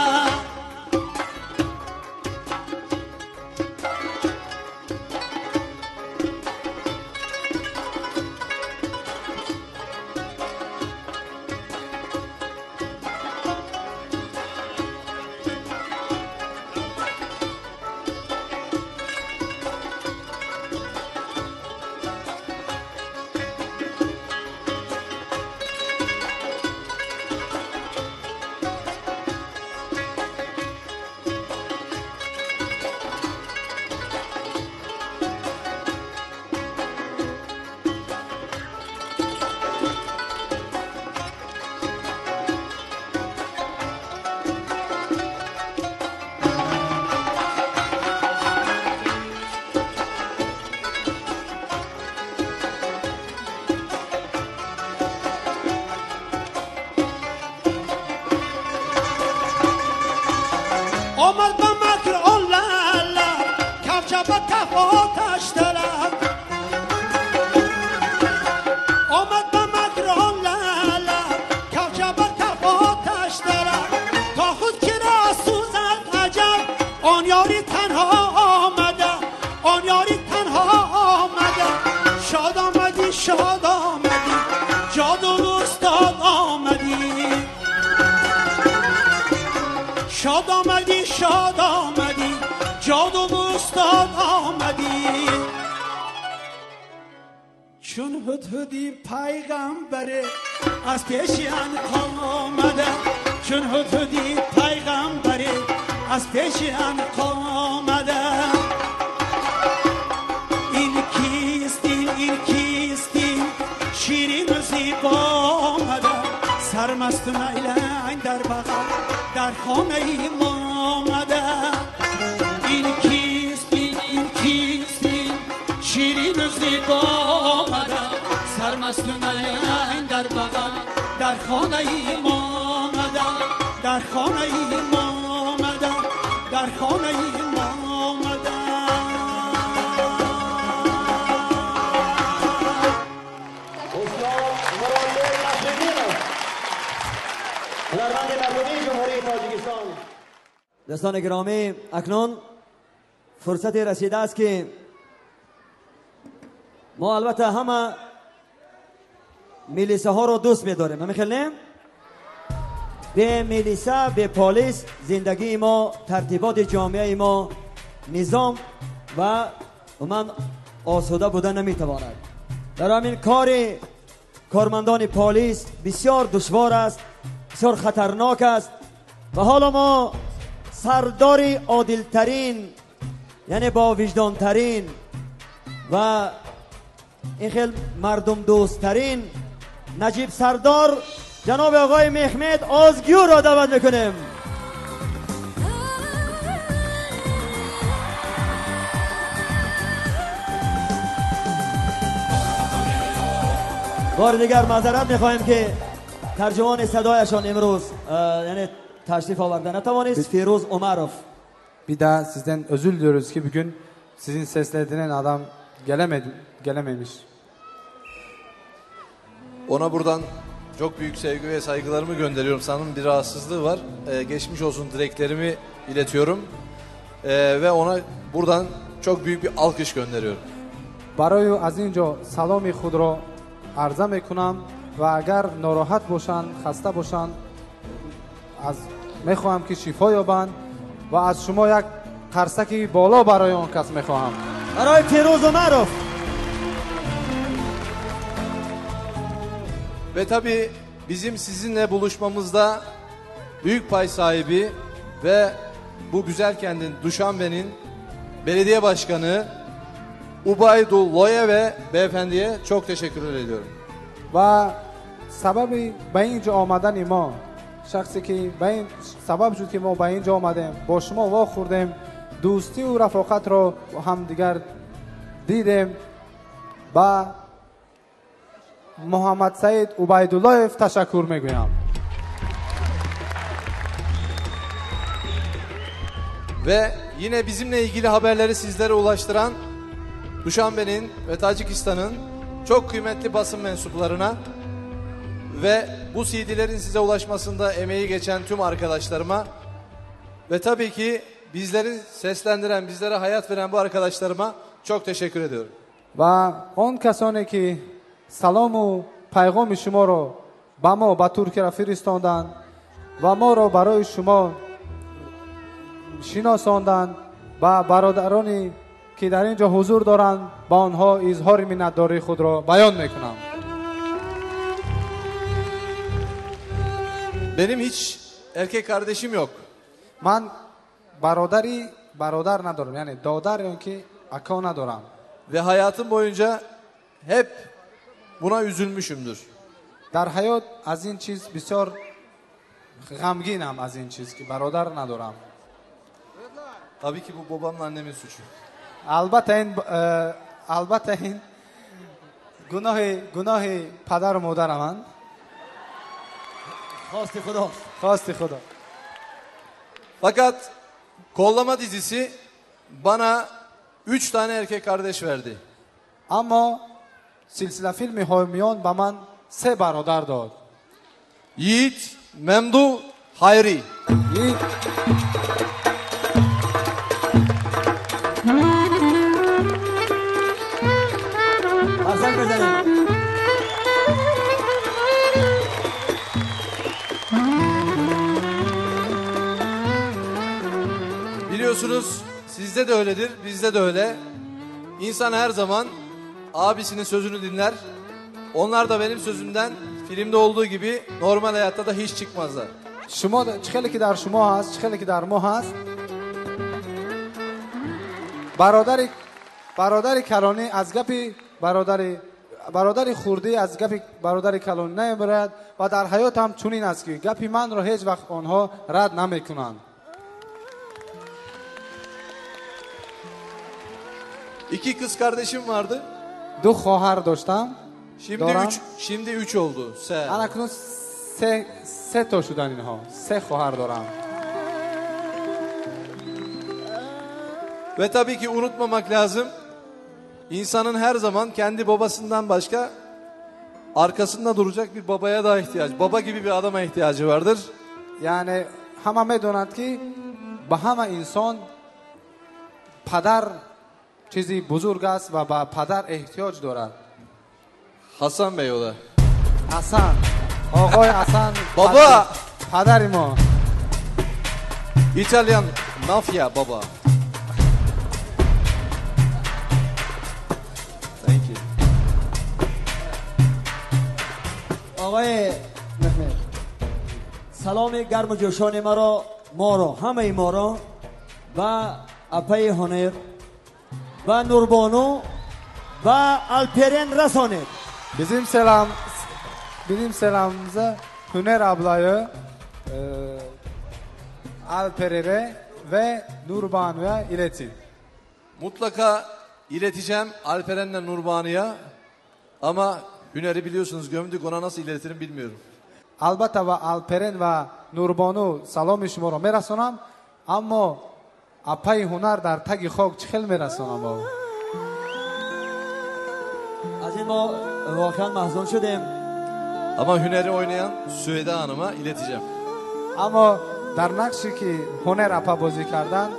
کف آتش طلب آمد به مکران لعلب کوچه بر کف آتش طلب تا خود که را سوزد عجب آن یاری تنها آمده آن یاری تنها آمده شاد آمدی شاد آمدی جادو استاد آمدی شاد آمدی شاد آمدی جادو استاد آمدی چون هدهدی پیغمبره از پیش عنقا آمده چون هدهدی پیغمبره از پیش عنقا آمده این کیست این کیست این شیرین و زیبا آمده سرمست و نیلنگ در بغل در خانه ای ما آمده این کیست این کیست این شیرین و زیبا آمده سرمست و نیلنگ در بغل در خانه ای ما آمده در خانه ای ما آمده در خانه ای ما آمده. هنرمند مردمی جمهوری تاجیکستان. دوستان گرامی، اکنون فرصت رسیده است که ما البته همه میلیسه ها رو دوست می‌داریم، همین خیلی نه؟ به میلیسه، به پلیس زندگی ما، ترتیبات جامعه ما، نظام و من آسوده بودن نمیتواند. در همین کار کارمندان پلیس بسیار دشوار است، بسیار خطرناک است و حالا ما سردار عادلترین، یعنی با وجدانترین و این خیلی مردم دوستترین نجیب سردار جناب آقای محمد آزگیو را دعوت میکنیم. بار دیگر معذرت میخواهیم که ترجمان صدایشان امروز یعنی تشریف آورده نتوانست. Firuz Umarov. Bir daha sizden özür diliyoruz ki bugün sizin seslendiren adam gelememiş. Ona buradan çok büyük sevgi ve saygılarımı gönderiyorum. Sanırım bir rahatsızlığı var. Geçmiş olsun dileklerimi iletiyorum. Ve ona buradan çok büyük bir alkış gönderiyorum. Барои аз инҷо саломи худро арза мекунам ва агар нороҳат бошанд, хаста бошанд, аз мехоҳам ки шифо ёбанд ва аз шумо як қарсаки боло барои он кас мехоҳам. Барои Фирӯз Умаров. Ve tabii bizim sizinle buluşmamızda büyük pay sahibi ve bu güzel kentin Duşanbe'nin belediye başkanı Ubaydulloyev beyefendiye çok teşekkür ediyorum. Ve sebebi به اینجا آمدن ما، شخصی که به این سبب شد که ما به اینجا آمدیم، با شما وا خوردیم، دوستی و رفاقت رو هم دیگر دیدیم، با محمد سعید عبیدالله‌اف تشکر میگویم. Ve yine bizimle ilgili haberleri sizlere ulaştıran Duşanbe'nin ve Tacikistan'ın çok kıymetli basın mensuplarına ve bu CD'lerin size ulaşmasında emeği geçen tüm arkadaşlarıma ve tabii ki bizleri seslendiren, bizlere hayat veren bu arkadaşlarıma çok teşekkür ediyorum. Ve on کسانی که سلام و پیغام شما رو به ما به ترکیه فرستاندند و ما را برای شما شناساندند و برادرانی که در اینجا حضور دارند با آنها اظهار منتداری خود را بیان میکنم. Benim hiç erkek kardeşim yok. من برادری برادر ندارم، یعنی دادر یا که اکا ندارم. Ve hayatım boyunca hep buna üzülmüşümdür. در حیات از این چیز بسیار غمگینم، از این چیز که برادر ندارم. Tabii ki bu babamla annemin suçu. البته این گناه پدر و مادر من. خواست خدا. خواست خدا. Fakat Kollama dizisi bana 3 tane erkek kardeş verdi. Аммо силсила филми Ҳомиён ба ман се бародар дод. Yiğit, Memdu, Hayri. Yiğit. Hasan بزنید. Biliyorsunuz sizde de öyledir, bizde de öyle. İnsan her zaman abisinin sözünü dinler. Onlar da benim sözümden filmde olduğu gibi normal hayatta da hiç çıkmazlar. Шумо чӣ хеле ки дар шумо ҳаст, чӣ хеле ки дар мо ҳаст, бародари калонӣ аз гапи бародари хурдӣ аз гапи бародари калонӣ намебарад ва дар ҳаёт ҳам чунин аст ки гапи манро ҳеҷ вақт онҳо рад намекунанд. İki kız kardeşim vardı. Ду хоҳар доштам. Şimdi üç oldu. Се. Ана акнун се то шудан инҳо. Се хоҳар дорам. Ve tabii ki unutmamak lazım. İnsanın her zaman kendi babasından başka arkasında duracak bir babaya daha ihtiyacı, baba gibi bir adama ihtiyacı vardır. Яъне ҳама медонанд ки ба ҳама инсон падар чизи бузург аст ва ба падар эҳтиёҷ дорад. Hasan Bey o da. Ҳасан, оғои Ҳасан. Baba. Падари мо. İtalyan mafya baba. Thank you. آقای مهمت، سلام گرم و جوشان مرا، ما را، همه ما را و اپای هنر و نوربانو و الپرن رسانید. Bizim selamımızı Hüner ablayı, Alper'e ve Nurbanu'ya iletin. Mutlaka ileteceğim Alperen'le Nurbanu'ya ama Hüner'i biliyorsunuz gömdük, ona nasıl iletirim bilmiyorum. Албатта ба Алперен ва Нурбону саломи шуморо мерасонам, аммо апаи Ҳунар дар таги хок чӣ хел мерасонам ба ӯ? Аз ин мо воқеан маҳзун шудем. Ama Hüner'i oynayan Süheyda Hanım'a ileteceğim. Аммо дар нақше ки Ҳунер апа бозӣ кардан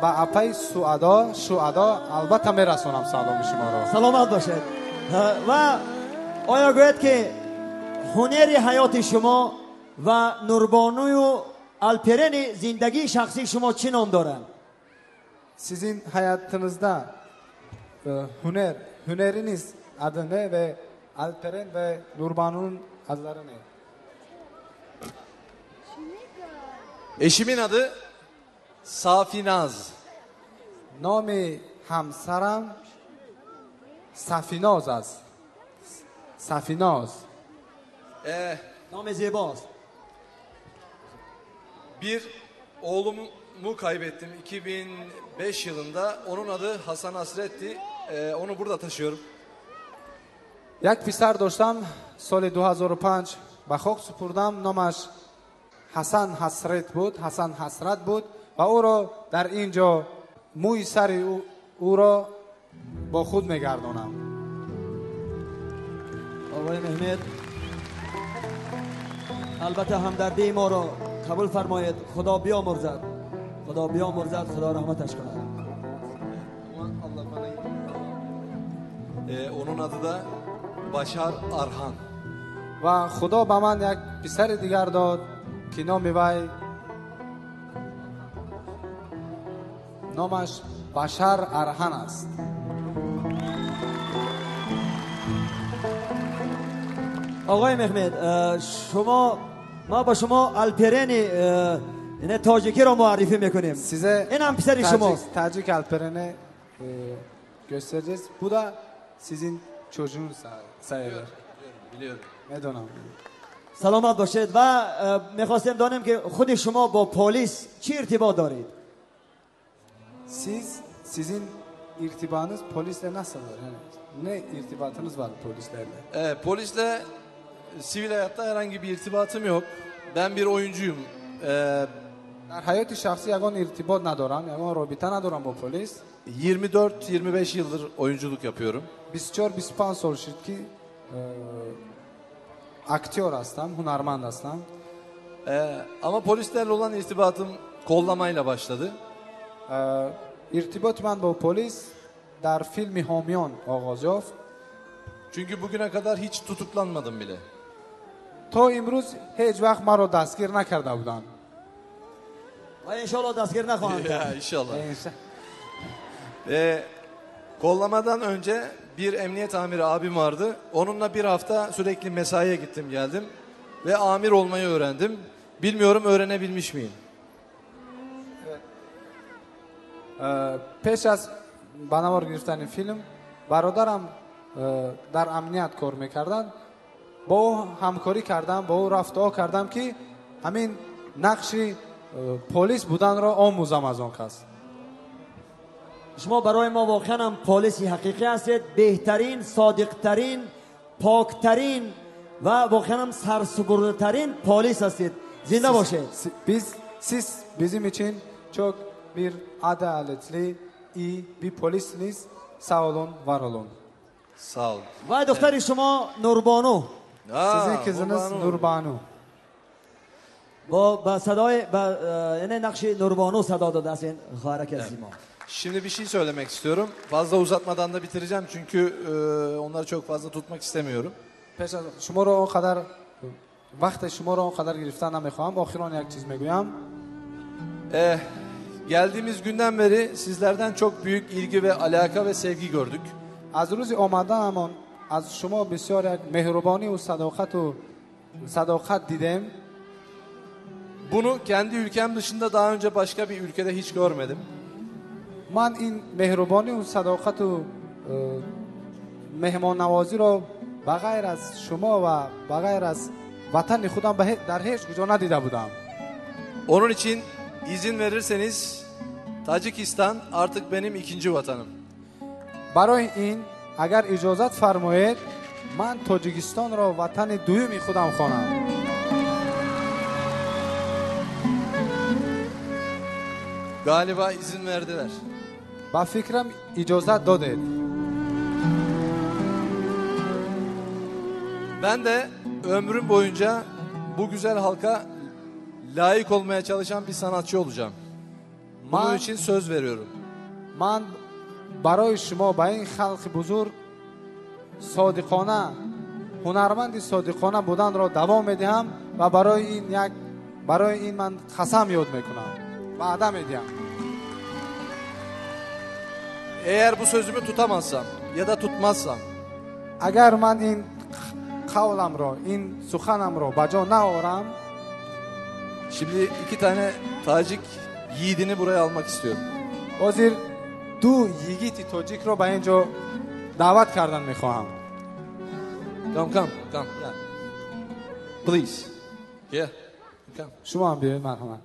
ба апаи Суадо, Шуадо албатта мерасонам саломи шуморо. Саломат бошед. Ва оё гӯяд ки ҳунари ҳаёти шумо ва Нурбоную Алперени зиндагии шахсии шумо чӣ ном доранд? Sizin hayatınızda Hüner, Hüneriniz adı ne ve Alperen ve Nurbanu'nun adları ne? Eşimin adı Safinaz. Номи ҳамсарам Сафиноз аст. Сафиноз. Номи зебост. Bir oğlumu kaybettim 2005 yılında. Onun adı Hasan Hasret'ti. Onu burada taşıyorum. Як писар доштам, соли 2005 ба хок супурдам. Номаш Ҳасан Ҳасрат буд, Ҳасан Ҳасрат буд ва ӯро дар ин ҷо мӯи сари ӯро бо худ мегардонам. Оғои Меҳмед, албатта ҳамдардии моро қабул фармоед. Худо биёмурзад, Худо биёмурзад, Худо раҳматаш кунад. Onun adı da Başar Arhan. Ва Худо ба ман як писари дигар дод ки номи вай номаш Башар Арҳан аст. آقای مهمت، شما ما با شما الپرن یعنی تاجیکی رو معرفی میکنیم. Size این هم پسر شماست. Tacik Alperen'i göstereceğiz. Bu da sizin çocuğunuz sayılır. Biliyorum. Медонам. سلامت باشید. و میخواستیم دانیم که خود شما با پلیس چی ارتباط دارید؟ Sizin irtibatınız polisle nasıldır? Yani ne irtibatınız var polislerle? Polisle sivil hayatta herhangi bir irtibatım yok. Ben bir oyuncuyum. Дар ҳаёти шахсӣ ягон иртибот надорам, ягон робита надорам бо полис. 24-25 yıldır oyunculuk yapıyorum. 24-25 сол шуд ки актёр ҳастам, ҳунарманд ҳастам. Ama polislerle olan irtibatım kollamayla başladı. Иртиботи ман бо полис дар филми Ҳомиён оғоз ёфт. Çünkü bugüne kadar hiç tutuklanmadım bile. То имрӯз ҳеҷ вақт маро дастгир накарда буданд. Ва иншоалло дастгир нахоҳанд кард. Ya, inşallah. Kollamadan önce bir emniyet amiri abim vardı. Onunla bir hafta sürekli mesaiye gittim geldim. Ve amir olmayı öğrendim. Bilmiyorum öğrenebilmiş miyim? Пеш аз ба навор гирифтани филм бародарам дар амният кор мекарданд. Бо ӯ ҳамкорӣ кардам, бо ӯ рафтуо кардам ки ҳамин нақши полис буданро омӯзам аз он кас. Шумо барои мо воқеан ҳам полиси ҳақиқӣ ҳастед, беҳтарин, содиқтарин, поктарин ва воқеан ҳам сарсупурдатарин полис ҳастед. Зинда бошед. Siz bizim için çok bir adaletli, iyi bir polissiniz. Sağ olun, var olun. Sağ olun. Ва духтари шумо Нурбону. Sizin kızınız Nurbanu. Бо ба садои ба яъне нақши Нурбону садо додааст ин хоҳараки азизи мо. Şimdi bir şey söylemek istiyorum. Fazla uzatmadan da bitireceğim çünkü onları çok fazla tutmak istemiyorum. Пеш аз шуморо он қадар вақти шуморо он қадар гирифтан намехоҳам. Охирон як чиз мегӯям. Geldiğimiz günden beri sizlerden çok büyük ilgi ve alaka ve sevgi gördük. Аз рӯзи омадаамон аз шумо бисёр як меҳрубонӣ ва садоқату садоқат дидем. Bunu kendi ülkem dışında daha önce başka bir ülkede hiç görmedim. Ман ин меҳрубонӣ ва садоқату меҳмоннавозиро ба ғайр аз шумо ва ба ғайр аз ватани худам дар ҳеҷ куҷо надида будам. Onun için izin verirseniz Tacikistan artık benim ikinci vatanım. Барои ин агар иҷозат фармоед ман Тоҷикистонро ватани дуюми худам хонам. Galiba izin verdiler. Ба фикрам иҷозат додед. Ben de ömrüm boyunca bu güzel halka layık olmaya çalışan bir sanatçı olacağım. Bunun için söz veriyorum. Ман барои шумо ба ин халқи бузург содиқона ҳунарманди содиқона буданро давом медиҳам ва барои ин як барои ин ман қасам ёд мекунам, ваъда медиҳам. Eğer bu sözümü tutamazsam ya da tutmazsam, агар ман ин қавламро, ин суханамро ба ҷо наорам, şimdi iki tane Tacik yiğidini buraya almak istiyorum. Ҳозир ду йигити тоҷикро ба ин ҷо даъват кардан мехоҳам. Come, come, come. Yeah. Please. Yeah. Come. Шумо ҳам биёед, марҳамат.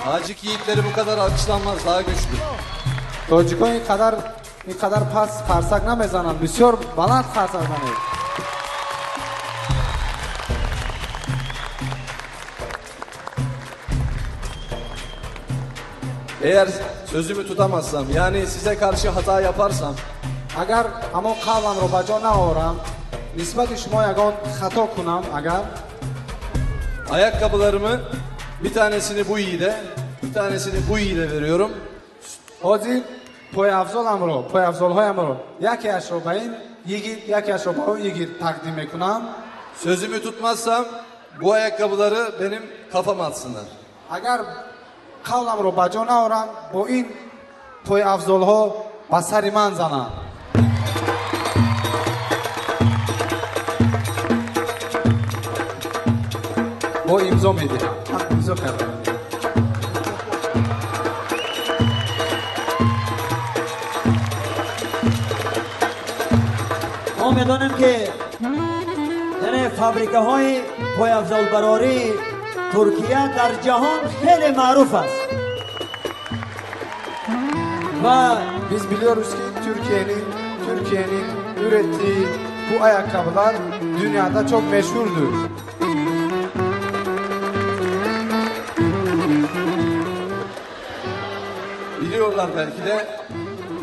Tacik yiğitleri bu kadar alkışlanmaz, daha güçlü. Тоҷикон ин қадар паст қарсак намезананд, бисёр баланд қарсак занед. Eğer sözümü tutamazsam, yani size karşı hata yaparsam, агар ҳамон қавламро ба ҷо наорам, нисбати шумо ягон хато кунам, агар ayakkabılarımı bir tanesini bu yiğide, bir tanesini bu yiğide veriyorum. Ҳозир пойафзоламро, пойафзолҳоямро якеашро ба ин йигит, якеашро ба он йигит тақдим мекунам. Sözümü tutmazsam bu ayakkabıları benim kafama atsınlar. Агар қавламро ба ҷо наорам, бо ин пойафзолҳо ба сари ман зананд. Бо имзо медиҳам, имзо карда медиҳам. Мо медонем ки яъне фабрикаҳои пойафзолбарории Туркия дар ҷаҳон хеле маъруф аст. Ва Biz biliyoruz ki Türkiye'nin ürettiği Bu ayakkabılar dünyada çok meşhurdur. Biliyorlar belki de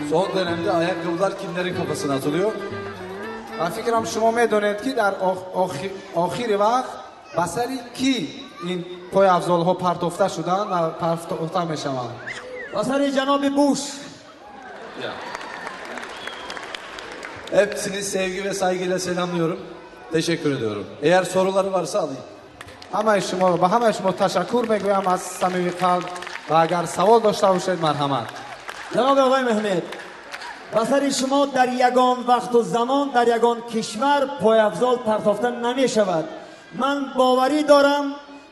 son dönemde ayakkabılar kimlerin kafasına atılıyor? من فکرم شما میدونید که در آخر وقت به سر کی این پای افزال ها پرتofta شدن و پرتofta میشوند؟ به سر جناب بوش. Ya. Hepsini sevgi ve saygıyla selamlıyorum. Teşekkür ediyorum. Eğer soruları varsa alayım. همه شما به همه شما تشکر میگویم از صمیم قلب و اگر سوال داشته باشید مرحمت. جناب آقای محمد، به سر شما در یگان وقت و زمان در یگان کشور پایافزال پرتافته نمی شود. من باوری دارم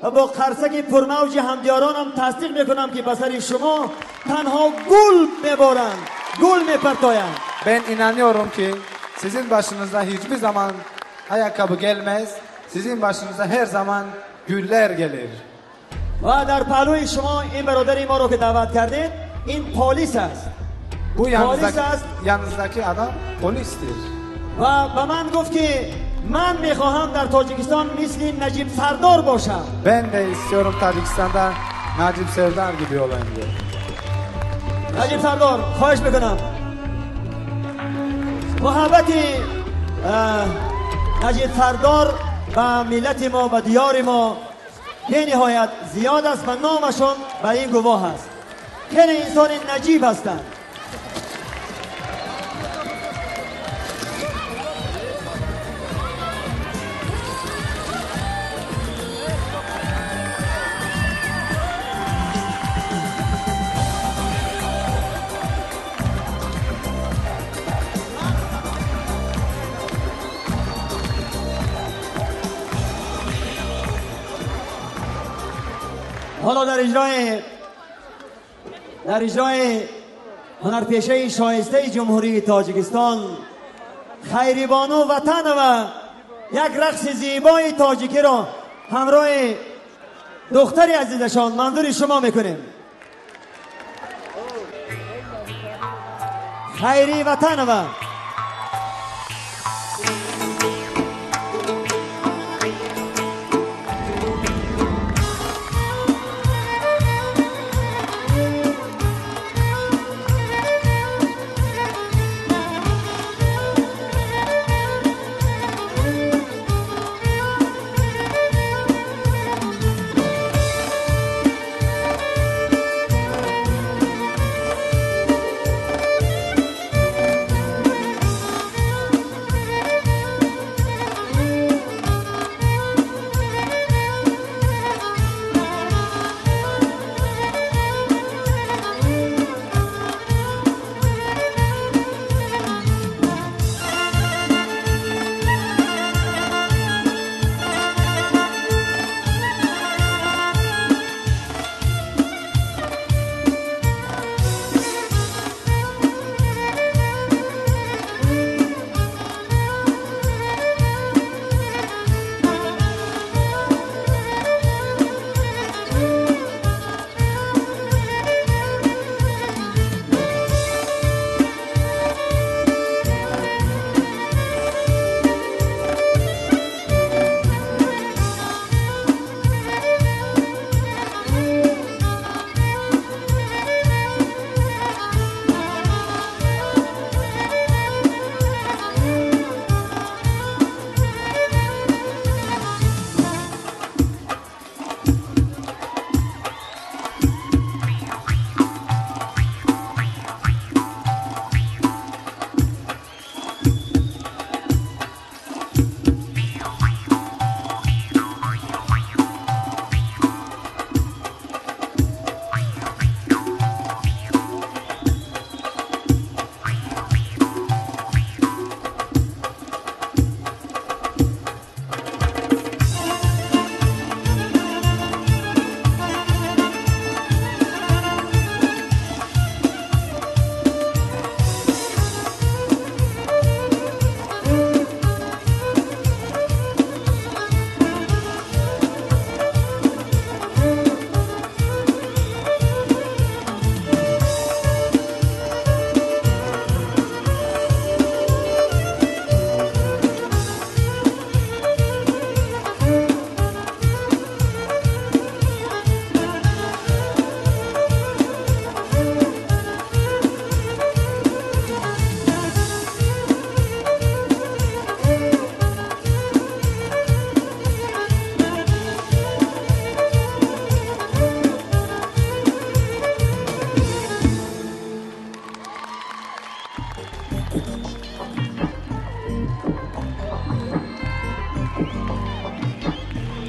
و با قرصک پرموج همدیارانم تصدیق میکنم که به سر شما تنها گل میبارند، گل میپرتایند. Ben inanıyorum ki sizin başınıza hiçbir zaman ayakkabı gelmez. Sizin başınıza her zaman güller gelir. و در پهلوی شما این برادر ما رو که دعوت کردید این پلیس است. Bu پلیس yanınızdaki, است yanınızdaki adam polistir. و به من گفت که من میخواهم در تاجیکستان مثل نجیب سردار باشم. Ben de istiyorum Tacikistan'da Najib Serdar gibi olayım diye. نجیب سردار خواهش میکنم. محبت نجیب سردار به ملت ما و دیار ما بی نهایت زیاد است و نامشان بر این گواه است. خیلی انسان نجیب هستند. حالا در اجرای هنرپیشه شایسته جمهوری تاجیکستان خیری بانو وطن و یک رقص زیبای تاجیکی را همراه دختر عزیزشان منظور شما میکنیم. خیری وطن و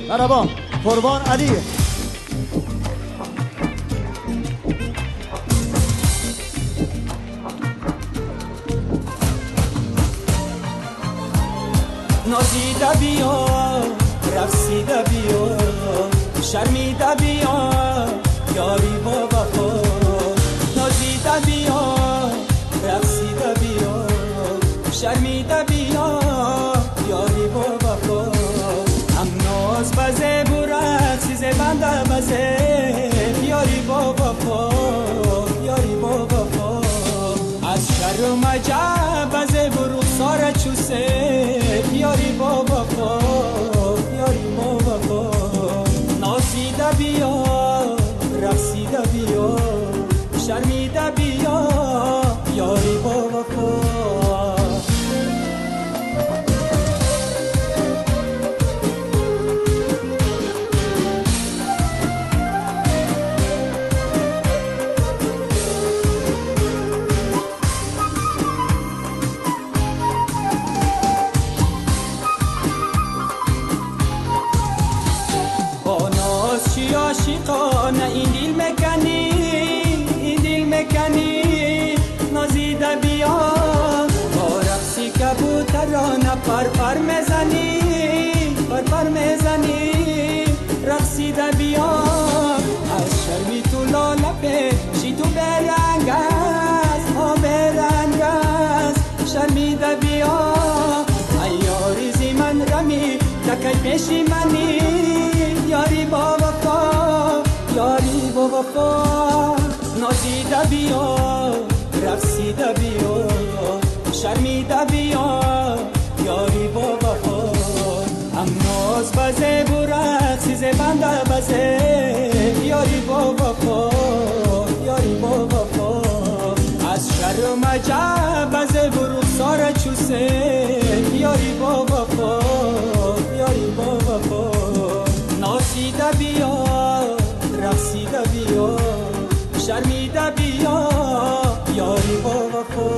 Merhaba, Qurban Aliyev. نازیده بیا، رقصیده بیا، شرمیده بیا، یاری با وفا. نازیده بیا، رقصیده بیا، شرمیده بیا، یاری با وفا. هم ناز بزه و رقصی زبنده بزه، یاری با وفا، یاری با وفا. از شر و مجب بزه و رخسار چوسه، یاری با وفا، یاری با وفا. نازیده بیا، رقصیده بیا، شرمیده بیا، یاری با وفا. عاشقانه این دل مکنی، این دل مکنی، نازیده بیا. با رقصی کبوترانه پر پر میزنی، پر پر میزنی، رقصیده بیا. از شرمی تو لاله پیشی تو برنگ است، ها برنگ است، شرمیده بیا. ای یاری زی من رمی تکی پیشی منی، یاری با وفا، یاری با وفا. نازیده بیا، رقصیده بیا، شرمیده بیا، یاری با وفا. هم ناز بزه و رقصی زبنده بزه، یاری با وفا، یاری با وفا. از شر و مجب بزه و رخسار چوسه، یاری با وفا، یاری با وفا. نازیده بیا، رقصیده بیا، شرمیده بیا، یاری با وفا.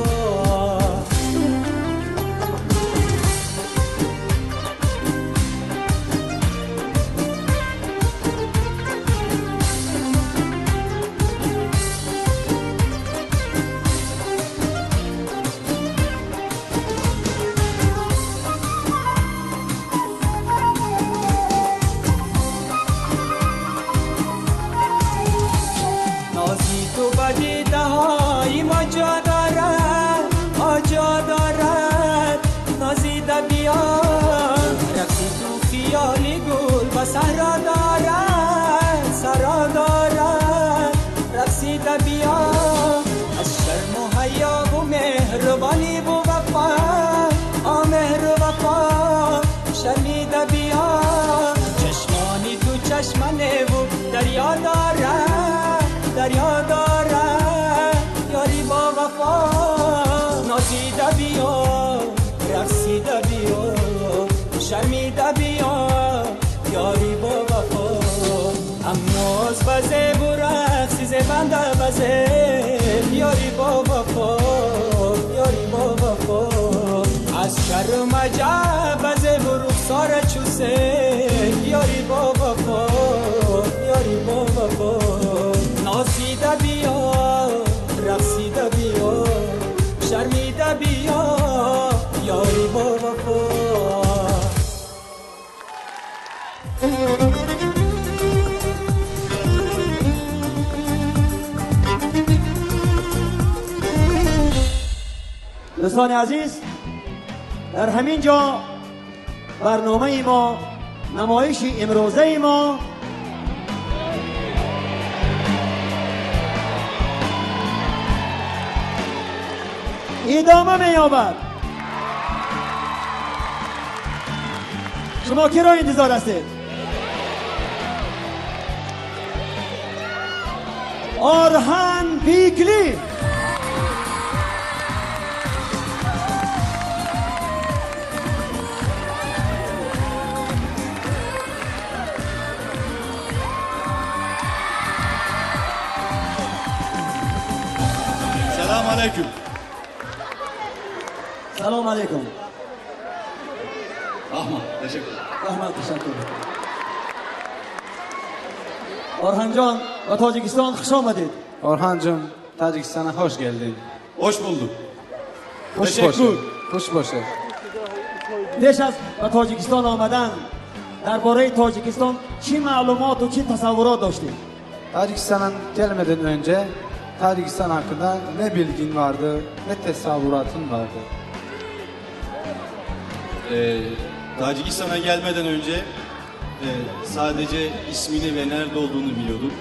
سرا دارد، سرا دارد، رقصیده بیا. از شرم و حیا و مهربانی و وفا، آ مهر و وفا، شرمیده بیا. چشمانی تو چشمانه و دریا دارد، دریا دارد، یاری با وفا. نازیده بیا، رقصیده بیا، شرمیده بیا، یاری با وفا. هم ناز بزه و رقصی زبنده بزه، یاری با وفا، یاری با وفا. از شر و مجب بزه و رخسار چوسه، یاری با وفا، یاری با وفا. نازیده بیا، رقصیده بیا، شرمیده بیا، یاری با وفا. دوستان عزیز، در همین جا برنامه ما، نمایش امروزه ما ادامه می‌یابد. شما کی را انتظار هستید؟ آرهان بیکلی. Selam aleyküm. Selam aleyküm. Rahmat, teşekkür. Rahmat, teşekkür. Orhanjon, ба Тоҷикистон хуш омадед. Orhancığım, Tacikistan'a hoş geldin. Hoş bulduk. Хуш Teşekkür. бошед. Хуш бошед. Пеш аз ба Тоҷикистон омадан дар бораи Тоҷикистон чӣ маълумоту чӣ тасаввурот доштед? Tacikistan'a gelmeden önce Tacikistan hakkında ne bilgin vardı, ne tasavvuratın vardı? Tacikistan'a gelmeden önce sadece ismini ve nerede olduğunu biliyordum.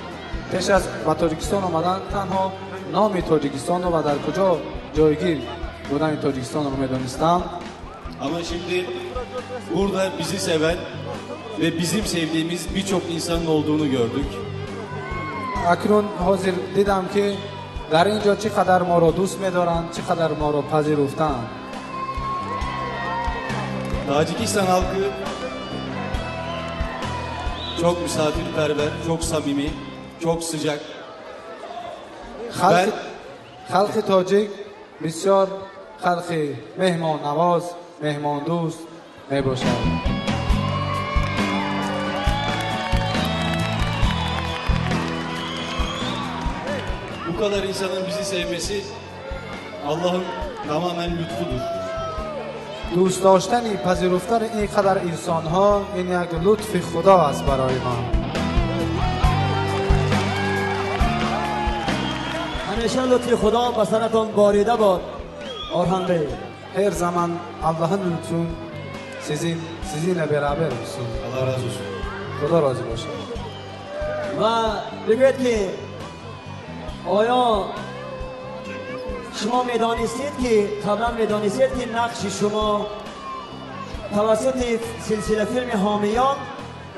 Пеш аз ба Тоҷикистон омадан танҳо номи Тоҷикистонро ва дар куҷо ҷойгир будани Тоҷикистонро медонистам. Ama şimdi burada bizi seven ve bizim sevdiğimiz birçok insanın olduğunu gördük. Акнун ҳозир дидам, ки дар ин ҷо чӣ қадар моро дӯст медоранд, чӣ қадар моро пазируфтаанд. Tacikistan halkı çok misafirperver, çok samimi, çok sıcak. Халқи халқи тоҷик бисёр халқи меҳмоннавоз, меҳмондӯст мебошад. Bu kadar insanın bizi sevmesi Allah'ın tamamen lütfudur. Дӯст доштани, пазируфтани ин қадар инсонҳо ин як лутфи Худо аст барои мо. Ҳамеша лутфи Худо ба саратон борида бод, Orhan Bey. Her zaman Allah'ın lütfu sizinle beraber olsun. Allah razı olsun. Худо розӣ бошад. Ва бигӯед, ки оё шумо медонистед, ки қаблан медонистед, ки нақши шумо тавассути силсила филми Ҳомиён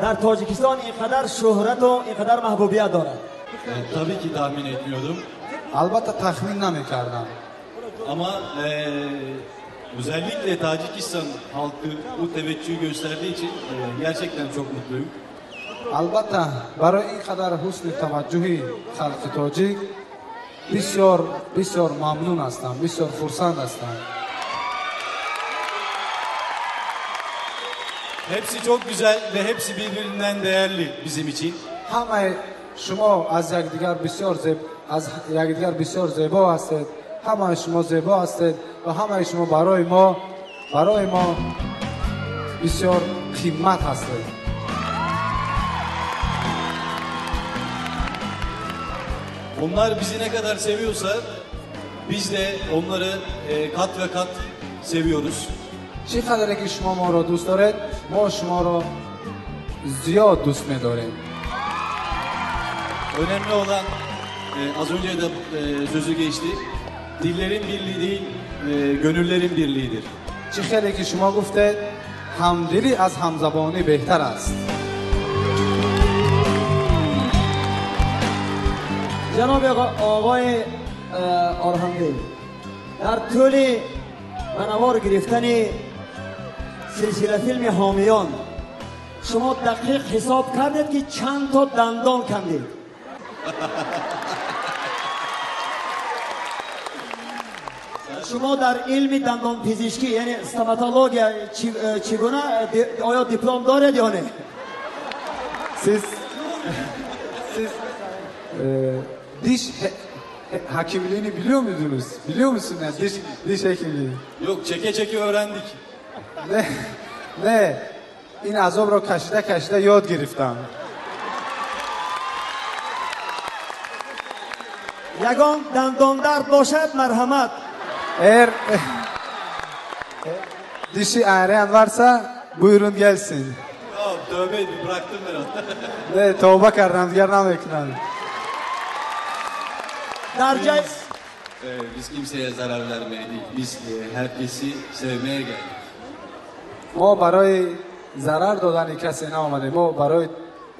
дар Тоҷикистон ин қадар шӯҳрату ин қадар маҳбубият дорад? Tabii ki tahmin etmiyordum. Албатта, тахмин намекардам. Ama özellikle Tacikistan halkı bu teveccühü gösterdiği için gerçekten çok mutluyum. Албатта, барои ин қадар ҳусни таваҷҷӯҳи халқи тоҷик бисёр бисёр мамнун ҳастам, бисёр хурсанд ҳастам. Hepsi çok güzel ve hepsi birbirinden değerli bizim için. Ҳамаи шумо аз якдигар бисёр зеб аз якдигар бисёр зебо ҳастед, ҳамаи шумо зебо ҳастед ва ҳамаи шумо барои мо бисёр қимат ҳастед. Onlar bizi ne kadar seviyorsa biz de onları kat ve kat seviyoruz. Чӣ қадаре ки шумо моро дӯст доред, мо шуморо зиёд дӯст медорем. Önemli olan az önce de sözü geçti. Dillerin birliği değil, gönüllerin birliğidir. Чӣ хеле ки шумо гуфтед, ҳамдилӣ аз ҳамзабонӣ беҳтар аст. Ҷаноби оғои Орҳан бей, дар тӯли ба навор гирифтани силсила филми Ҳомиён шумо дақиқ ҳисоб кардед, ки чанд то дандон кандед? Шумо дар илми дандонпизишкӣ, яъне стоматология, чӣ гуна, оё диплом доред ё не? Siz diş hekimliğini biliyor muydunuz? Biliyor musun yani diş hekimliğini? Yok, çeke çeke öğrendik. Не, не, ин азобро кашида кашида ёд гирифтам. Ягон дандондард бошад, марҳамат. Eğer dişi ağrıyan varsa buyurun gelsin. Yok, tövbe bıraktım ben onu. Не, тавба кардам, дигар намекунам. Дар ҷай Biz kimseye zarar vermeye değil, biz herkesi sevmeye geldik. Мо барои зарар додани касе наомадем, мо барои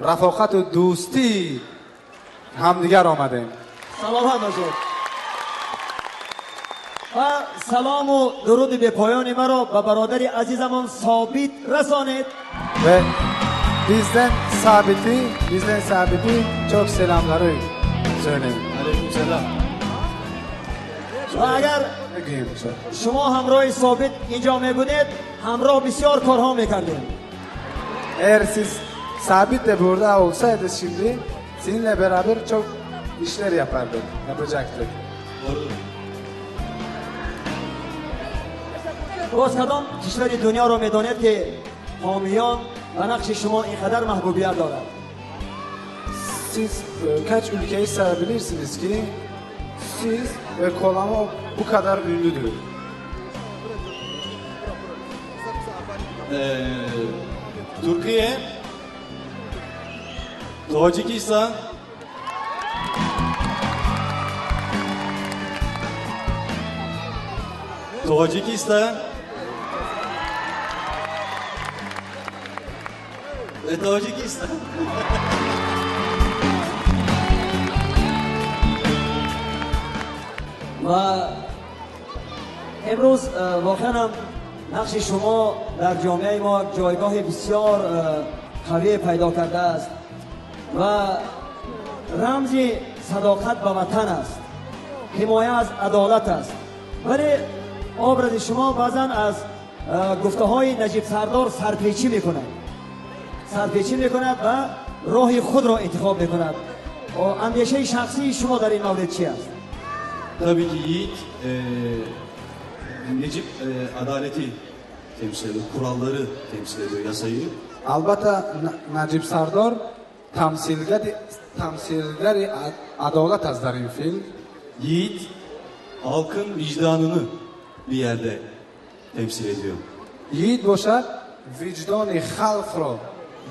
рафоқату дӯстии ҳамдигар омадем. Саломат бошед ва салому дуруди бепоёни маро ба бародари азизамон Собит расонед. Ve bizden Sabit'i çok selamları söyleyin. Aleykümselam. Ва агар шумо ҳамроҳи Собит инҷо мебудед, ҳамроҳ бисёр корҳо мекардем. Eğer siz Sabit de burada olsaydı şimdi Seninle beraber çok işler yapardık, yapacaktık. باز کدام کشور دنیا را میداند که حامیان و نقش شما اینقدر محبوبیت دارد؟ Siz kaç ülkeyi sayabilirsiniz ki siz ve Kollama bu kadar ünlüdür? Türkiye, Tacikistan, Tacikistan ve Tacikistan. و امروز واقعا هم نقش شما در جامعه ما جایگاه بسیار قوی پیدا کرده است و رمز صداقت به وطن است، حمایه از عدالت است. ولی آبرز شما بعضا از گفته های نجیب سردار سرپیچی میکند، سرپیچی میکند و راه خود را انتخاب میکند. اندیشه شخصی شما در این مورد چی است؟ Tabii ki Yiğit, Necip adaleti temsil ediyor, kuralları temsil ediyor, yasayı. Albatta Necip Sardar temsilgari adalet az در این film. Yiğit halkın vicdanını bir yerde temsil ediyor. Yiğit باشد vicdan xalq را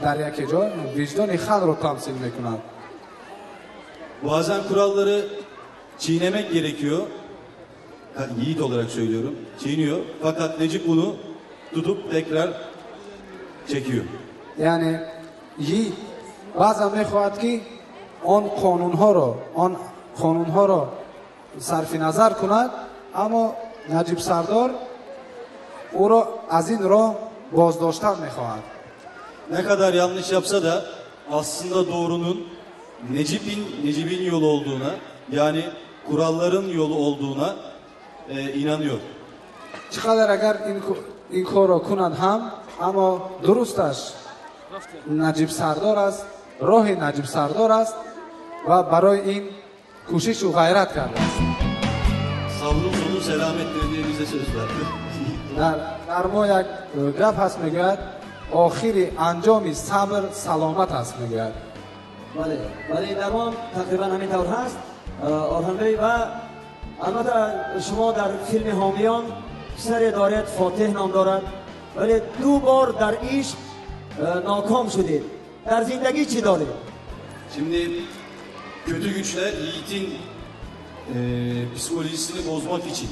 در یک جای vicdan xalq را temsil میکند. Bazen kuralları çiğnemek gerekiyor. Yiğit olarak söylüyorum. Çiğniyor. Fakat Necip bunu tutup tekrar çekiyor. Yani Yiğit bazen میخواهد که آن قانونها را صرف نظر کند، اما نجیب سردار او را از این راه بازداشتن میخواهد. Ne kadar yanlış yapsa da aslında doğrunun Necip'in yolu olduğuna, yani kuralların yolu olduğuna inanıyor. چقدر اگر این کار را کنند هم، اما درستش نجیب سردار است، راه نجیب سردار است و برای این کوشش و غیرت کرده است. Sabrın sonu selamettir diye bize söz verdi. در ما یک گپ هست میگوید آخری انجام صبر سلامت است میگوید. بله، ولی در ما تقریبا همین طور هست. آرهان بی، و البته شما در فیلم حامیان پسر دارد، فاتح نام دارد، ولی دو بار در عشق ناکام شدید. در زندگی چی دارید؟ Şimdi kötü güçler Yiğit'in psikolojisini bozmak için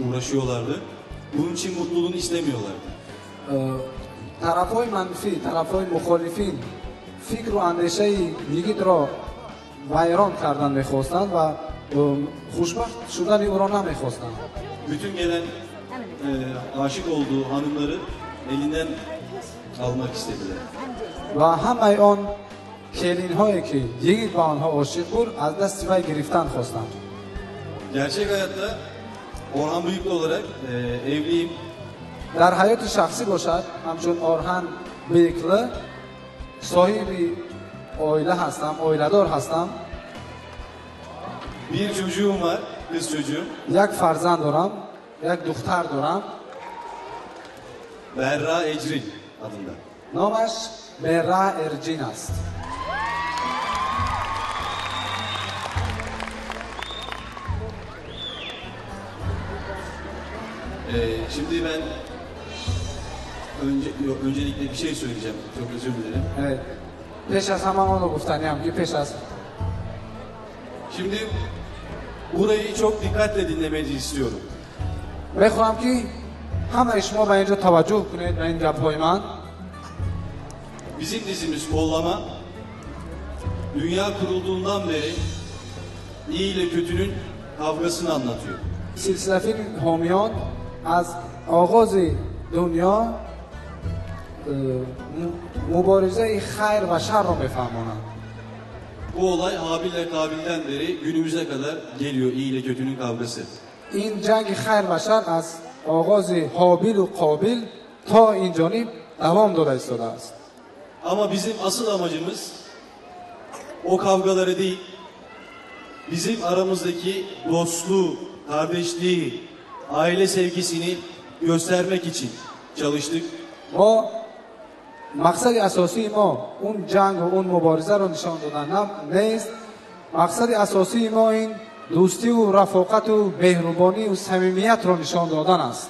uğraşıyorlardı. Bunun için mutluluğunu istemiyorlardı. Tarafهای منفی، tarafهای مخالفین فکر و اندیشه ییگیت را ویران کردن میخواستند و خوشبخت شدن او را نمیخواستند. Bütün gelen aşık olduğu hanımları elinden almak istediler. و همه آن کلین هایی که ییگیت به آنها عاشق بود از دست وی گرفتن خواستند. Gerçek hayatta Orhan Bıyıklı olarak evliyim. در حیات شخصی باشد همچون Orhan Bıyıklı صاحب aile هستم، ailedar هستم. Bir çocuğum var, kız çocuğum. یک فرزند دارم, یک دختر دارم. Berra Ecrin adında. نامش Berra Ercin است. Şimdi ben öncelikle bir şey söyleyeceğim. Çok özür dilerim. Evet. Peş az hemen onu گفتنیم ki peş az. Şimdi burayı çok dikkatle dinlemenizi istiyorum. میخوام که همه شما به اینجا توجه کنید به این گپ‌های من. Bizim dizimiz Kollama dünya kurulduğundan beri iyi ile kötünün kavgasını anlatıyor. سلسله فیلم حامیان از آغاز دنیا مبارزه خیر و شر را میفهمانند. Bu olay Habil ile Kabil'den beri günümüze kadar geliyor, iyi ile kötünün kavgası. این جنگ خیر و شر از آغاز هابیل و قابیل تا این جانب دوام داده ایستاده است. Ama bizim asıl amacımız o kavgaları değil, bizim aramızdaki dostluğu, kardeşliği, aile sevgisini göstermek için çalıştık. ما مقصد اساسی ما اون جنگ و اون مبارزه رو نشان دادن نیست. مقصد اساسی ما این دوستی و رفاقت و مهربانی و صمیمیت رو نشان دادن است.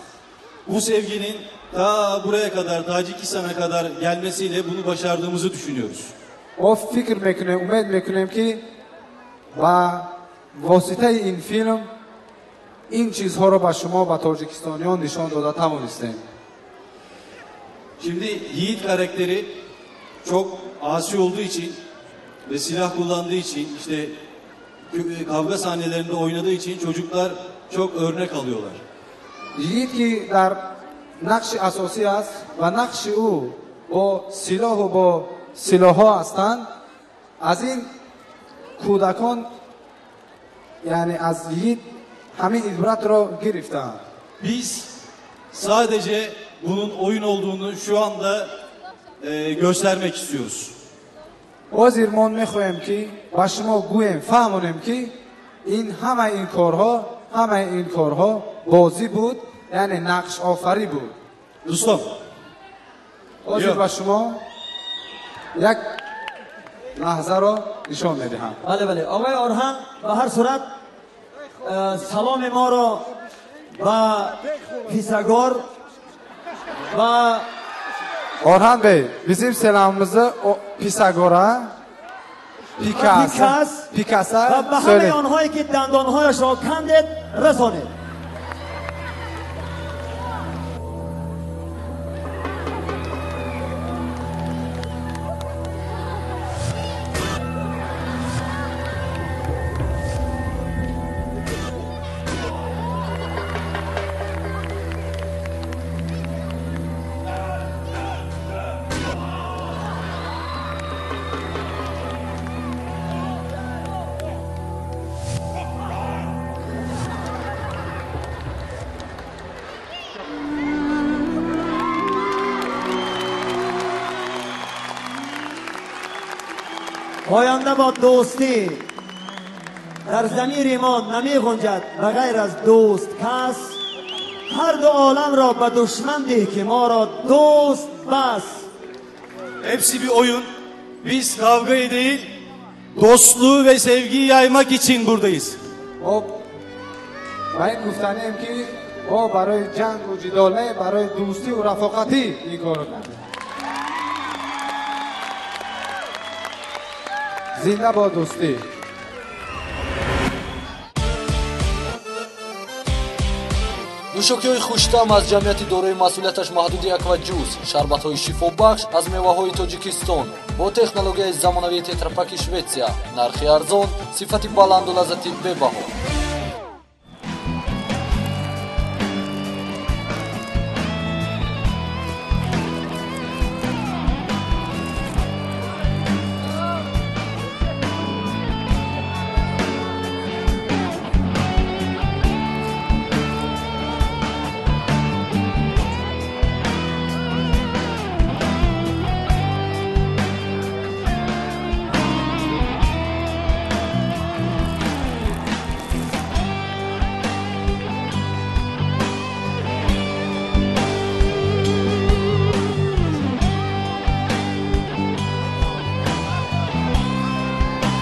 Bu sevginin ta buraya kadar, Tacikistan'a kadar gelmesiyle bunu başardığımızı düşünüyoruz. ما فکر میکنیم، امید میکنیم که با واسطه این فیلم این چیزها رو به شما و تاجیکستانیان نشان داده توانستیم. Şimdi Yiğit karakteri çok asi olduğu için ve silah kullandığı için, işte kavga sahnelerinde oynadığı için çocuklar çok örnek alıyorlar. Yiğit ki در نقش اساسی است و نقش او با سلاح و با سلاح‌ها هستند، از این کودکان یعنی از Yiğit همین عبرت را گرفتند. Biz sadece bunun oyun olduğunu şu anda göstermek istiyoruz. حاضر ما میخواهیم که با شما گوییم، فهمونیم که این همه این کارها بازی بود، یعنی نقش آفری بود. دوستان حاضر با شما یک لحظه را نشان میدهم. بله بله آقای آرهان، به هر صورت سلام ما را به پیسگار و Orhan Bey, bizim selamımızı o Pisagor'a, Picas'a و به همه آنهایی که دندانهایش را کندید رسانید. پاینده با دوستی در ضمیر ما نمی گنجد به غیر از دوست کس، هر دو عالم را به دشمن ده که ما را دوست بس. Hepsi bir oyun. Biz kavgayı değil, dostluğu ve sevgiyi yaymak için buradayız. و این گفتنیم که ما برای جنگ و جدال نه، برای دوستی و رفاقتی این کارو کردیم. زنده با دوستی. нӯшокиҳои хуштаъм аз ҷамъияти дорои масъулияташ маҳдуди Акваҷус, шарбатҳои шифобахш аз меваҳои Тоҷикистон бо технологияи замонавии тетрапаки Шветсия, нархи арзон, сифати баланду лаззати бебаҳо.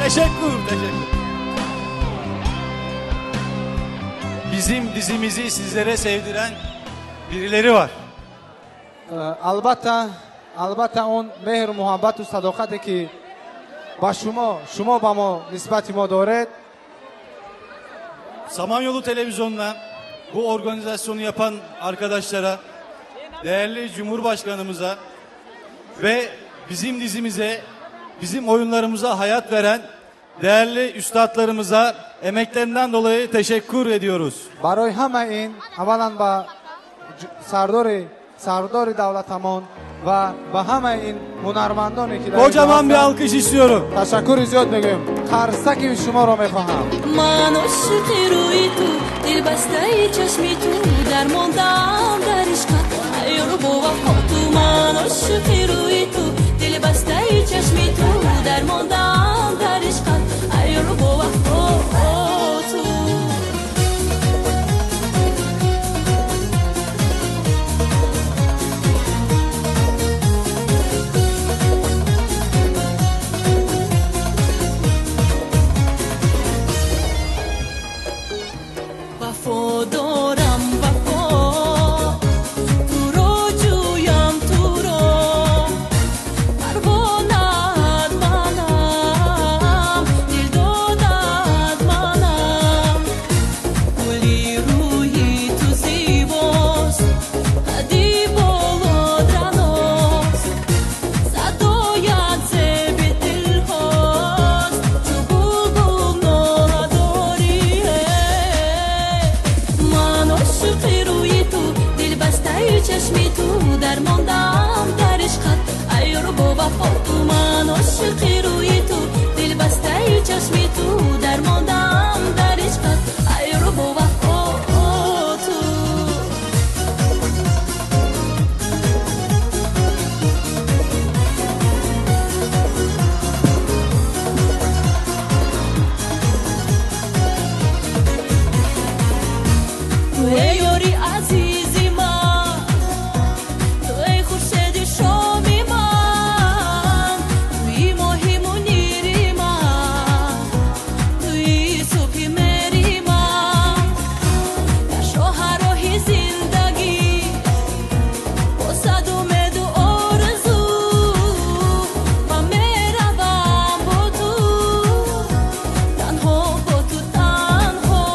Teşekkür. Bizim dizimizi sizlere sevdiren birileri var. Albatta, albatta on mehr, muhabbat و صداقتی که با شما با ما نسبت ما دارد. Samanyolu Televizyonu'na bu organizasyonu yapan arkadaşlara, değerli Cumhurbaşkanımıza ve bizim dizimize, bizim oyunlarımıza hayat veren değerli üstadlarımıza emeklerinden dolayı teşekkür ediyoruz. برای همه این اولا با سردار دولتمان و به همه این هنرمندانی که kocaman bir alkış istiyorum. تشکر زیاد میگویم. قرصک شما را میخواهم. من عاشق روی تو، دل بسته چشمی تو، درماندم در عشقت یار با وفا تو. من عاشق روی تو، دل بسته چشمی تو، درماندم در Дармондам дар ишқат, ай ёру бо вафо ту. Ман ошиқи рӯи ту, дилбастаи чашми ту, дармондам дар ишқат, ай ёру бо вафо ту. Ту эй ёри азизи ман, ту эй хуршеди шоми ман, туи моҳи мунири ман, туи субҳи мери ман. Дар шоҳароҳи зиндагӣ бо сад умеду орзу ман меравам бо ту, танҳо бо ту, танҳо.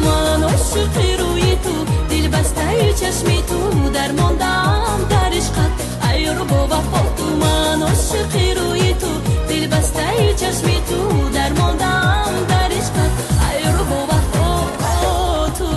Ман ошиқи рӯи ту, дилбастаи чашми ту, дармондам дар ишқат, ай ёру бо вафо ту. Ман ошиқи рӯи ту, дилбастаи чашми ту, дармондам дар ишқат, ай ёру бо вафо ту.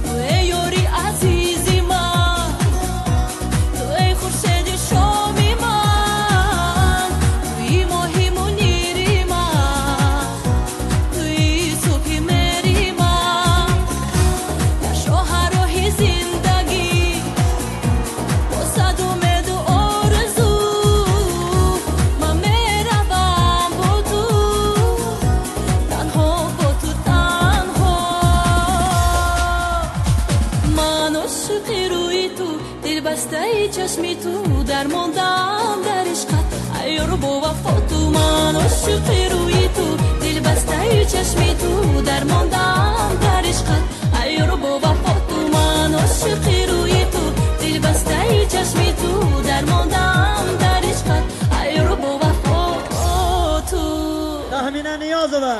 Ту эй ёри азизи ман, ту эй хуршеди шоми ман, туи моҳи мунири ман, туи субҳи мери ман. Дар шоҳароҳи зиндагӣ бо сад умеду орзу ман меравам бо ту, танҳо бо ту, танҳо. Ман ошиқи рӯи ту, дилбастаи чашми ту, дармондам дар ишқат, ай ёру бо вафо ту. Ман ошиқи рӯи ту, дилбастаи чашми ту, дармондам дар ишқат, ай ёру бо вафо ту. Ман ошиқи рӯи ту, дилбастаи чашми ту, дармондам дар ишқат, ай ёру бо вафо ту. Таҳмина Ниёзова.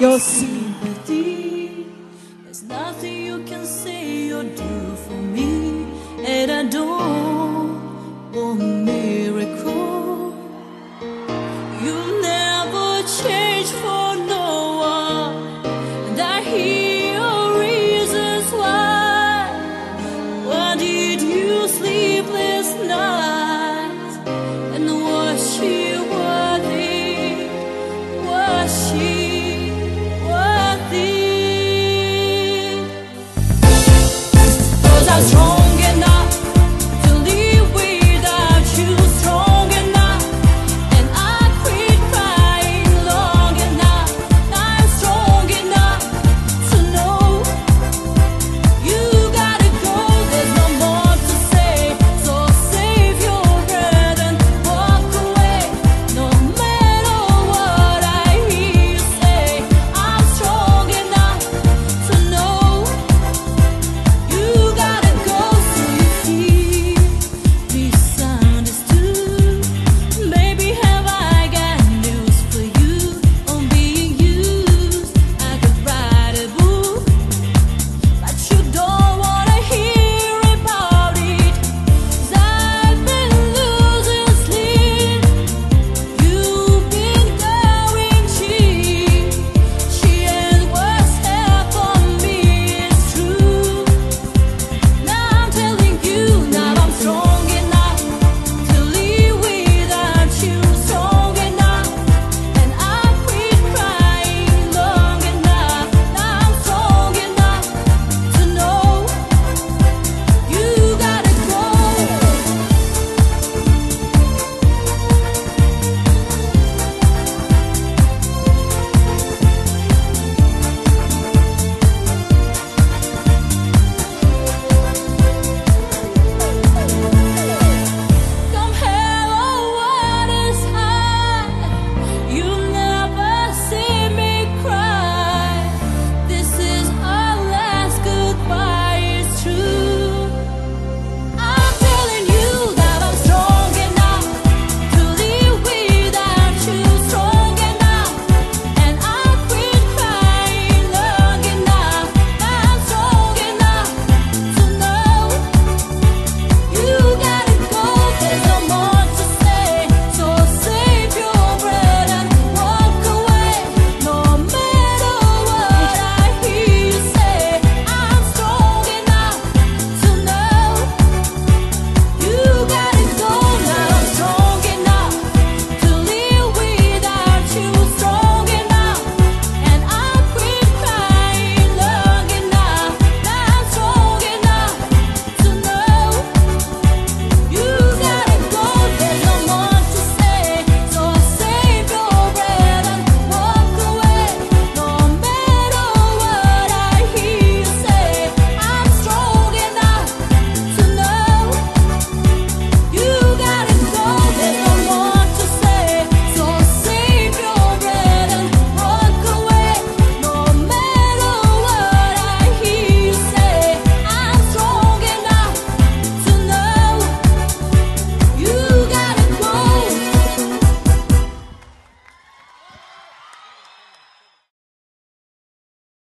Your sympathy, there's nothing you can say or do for me, and I don't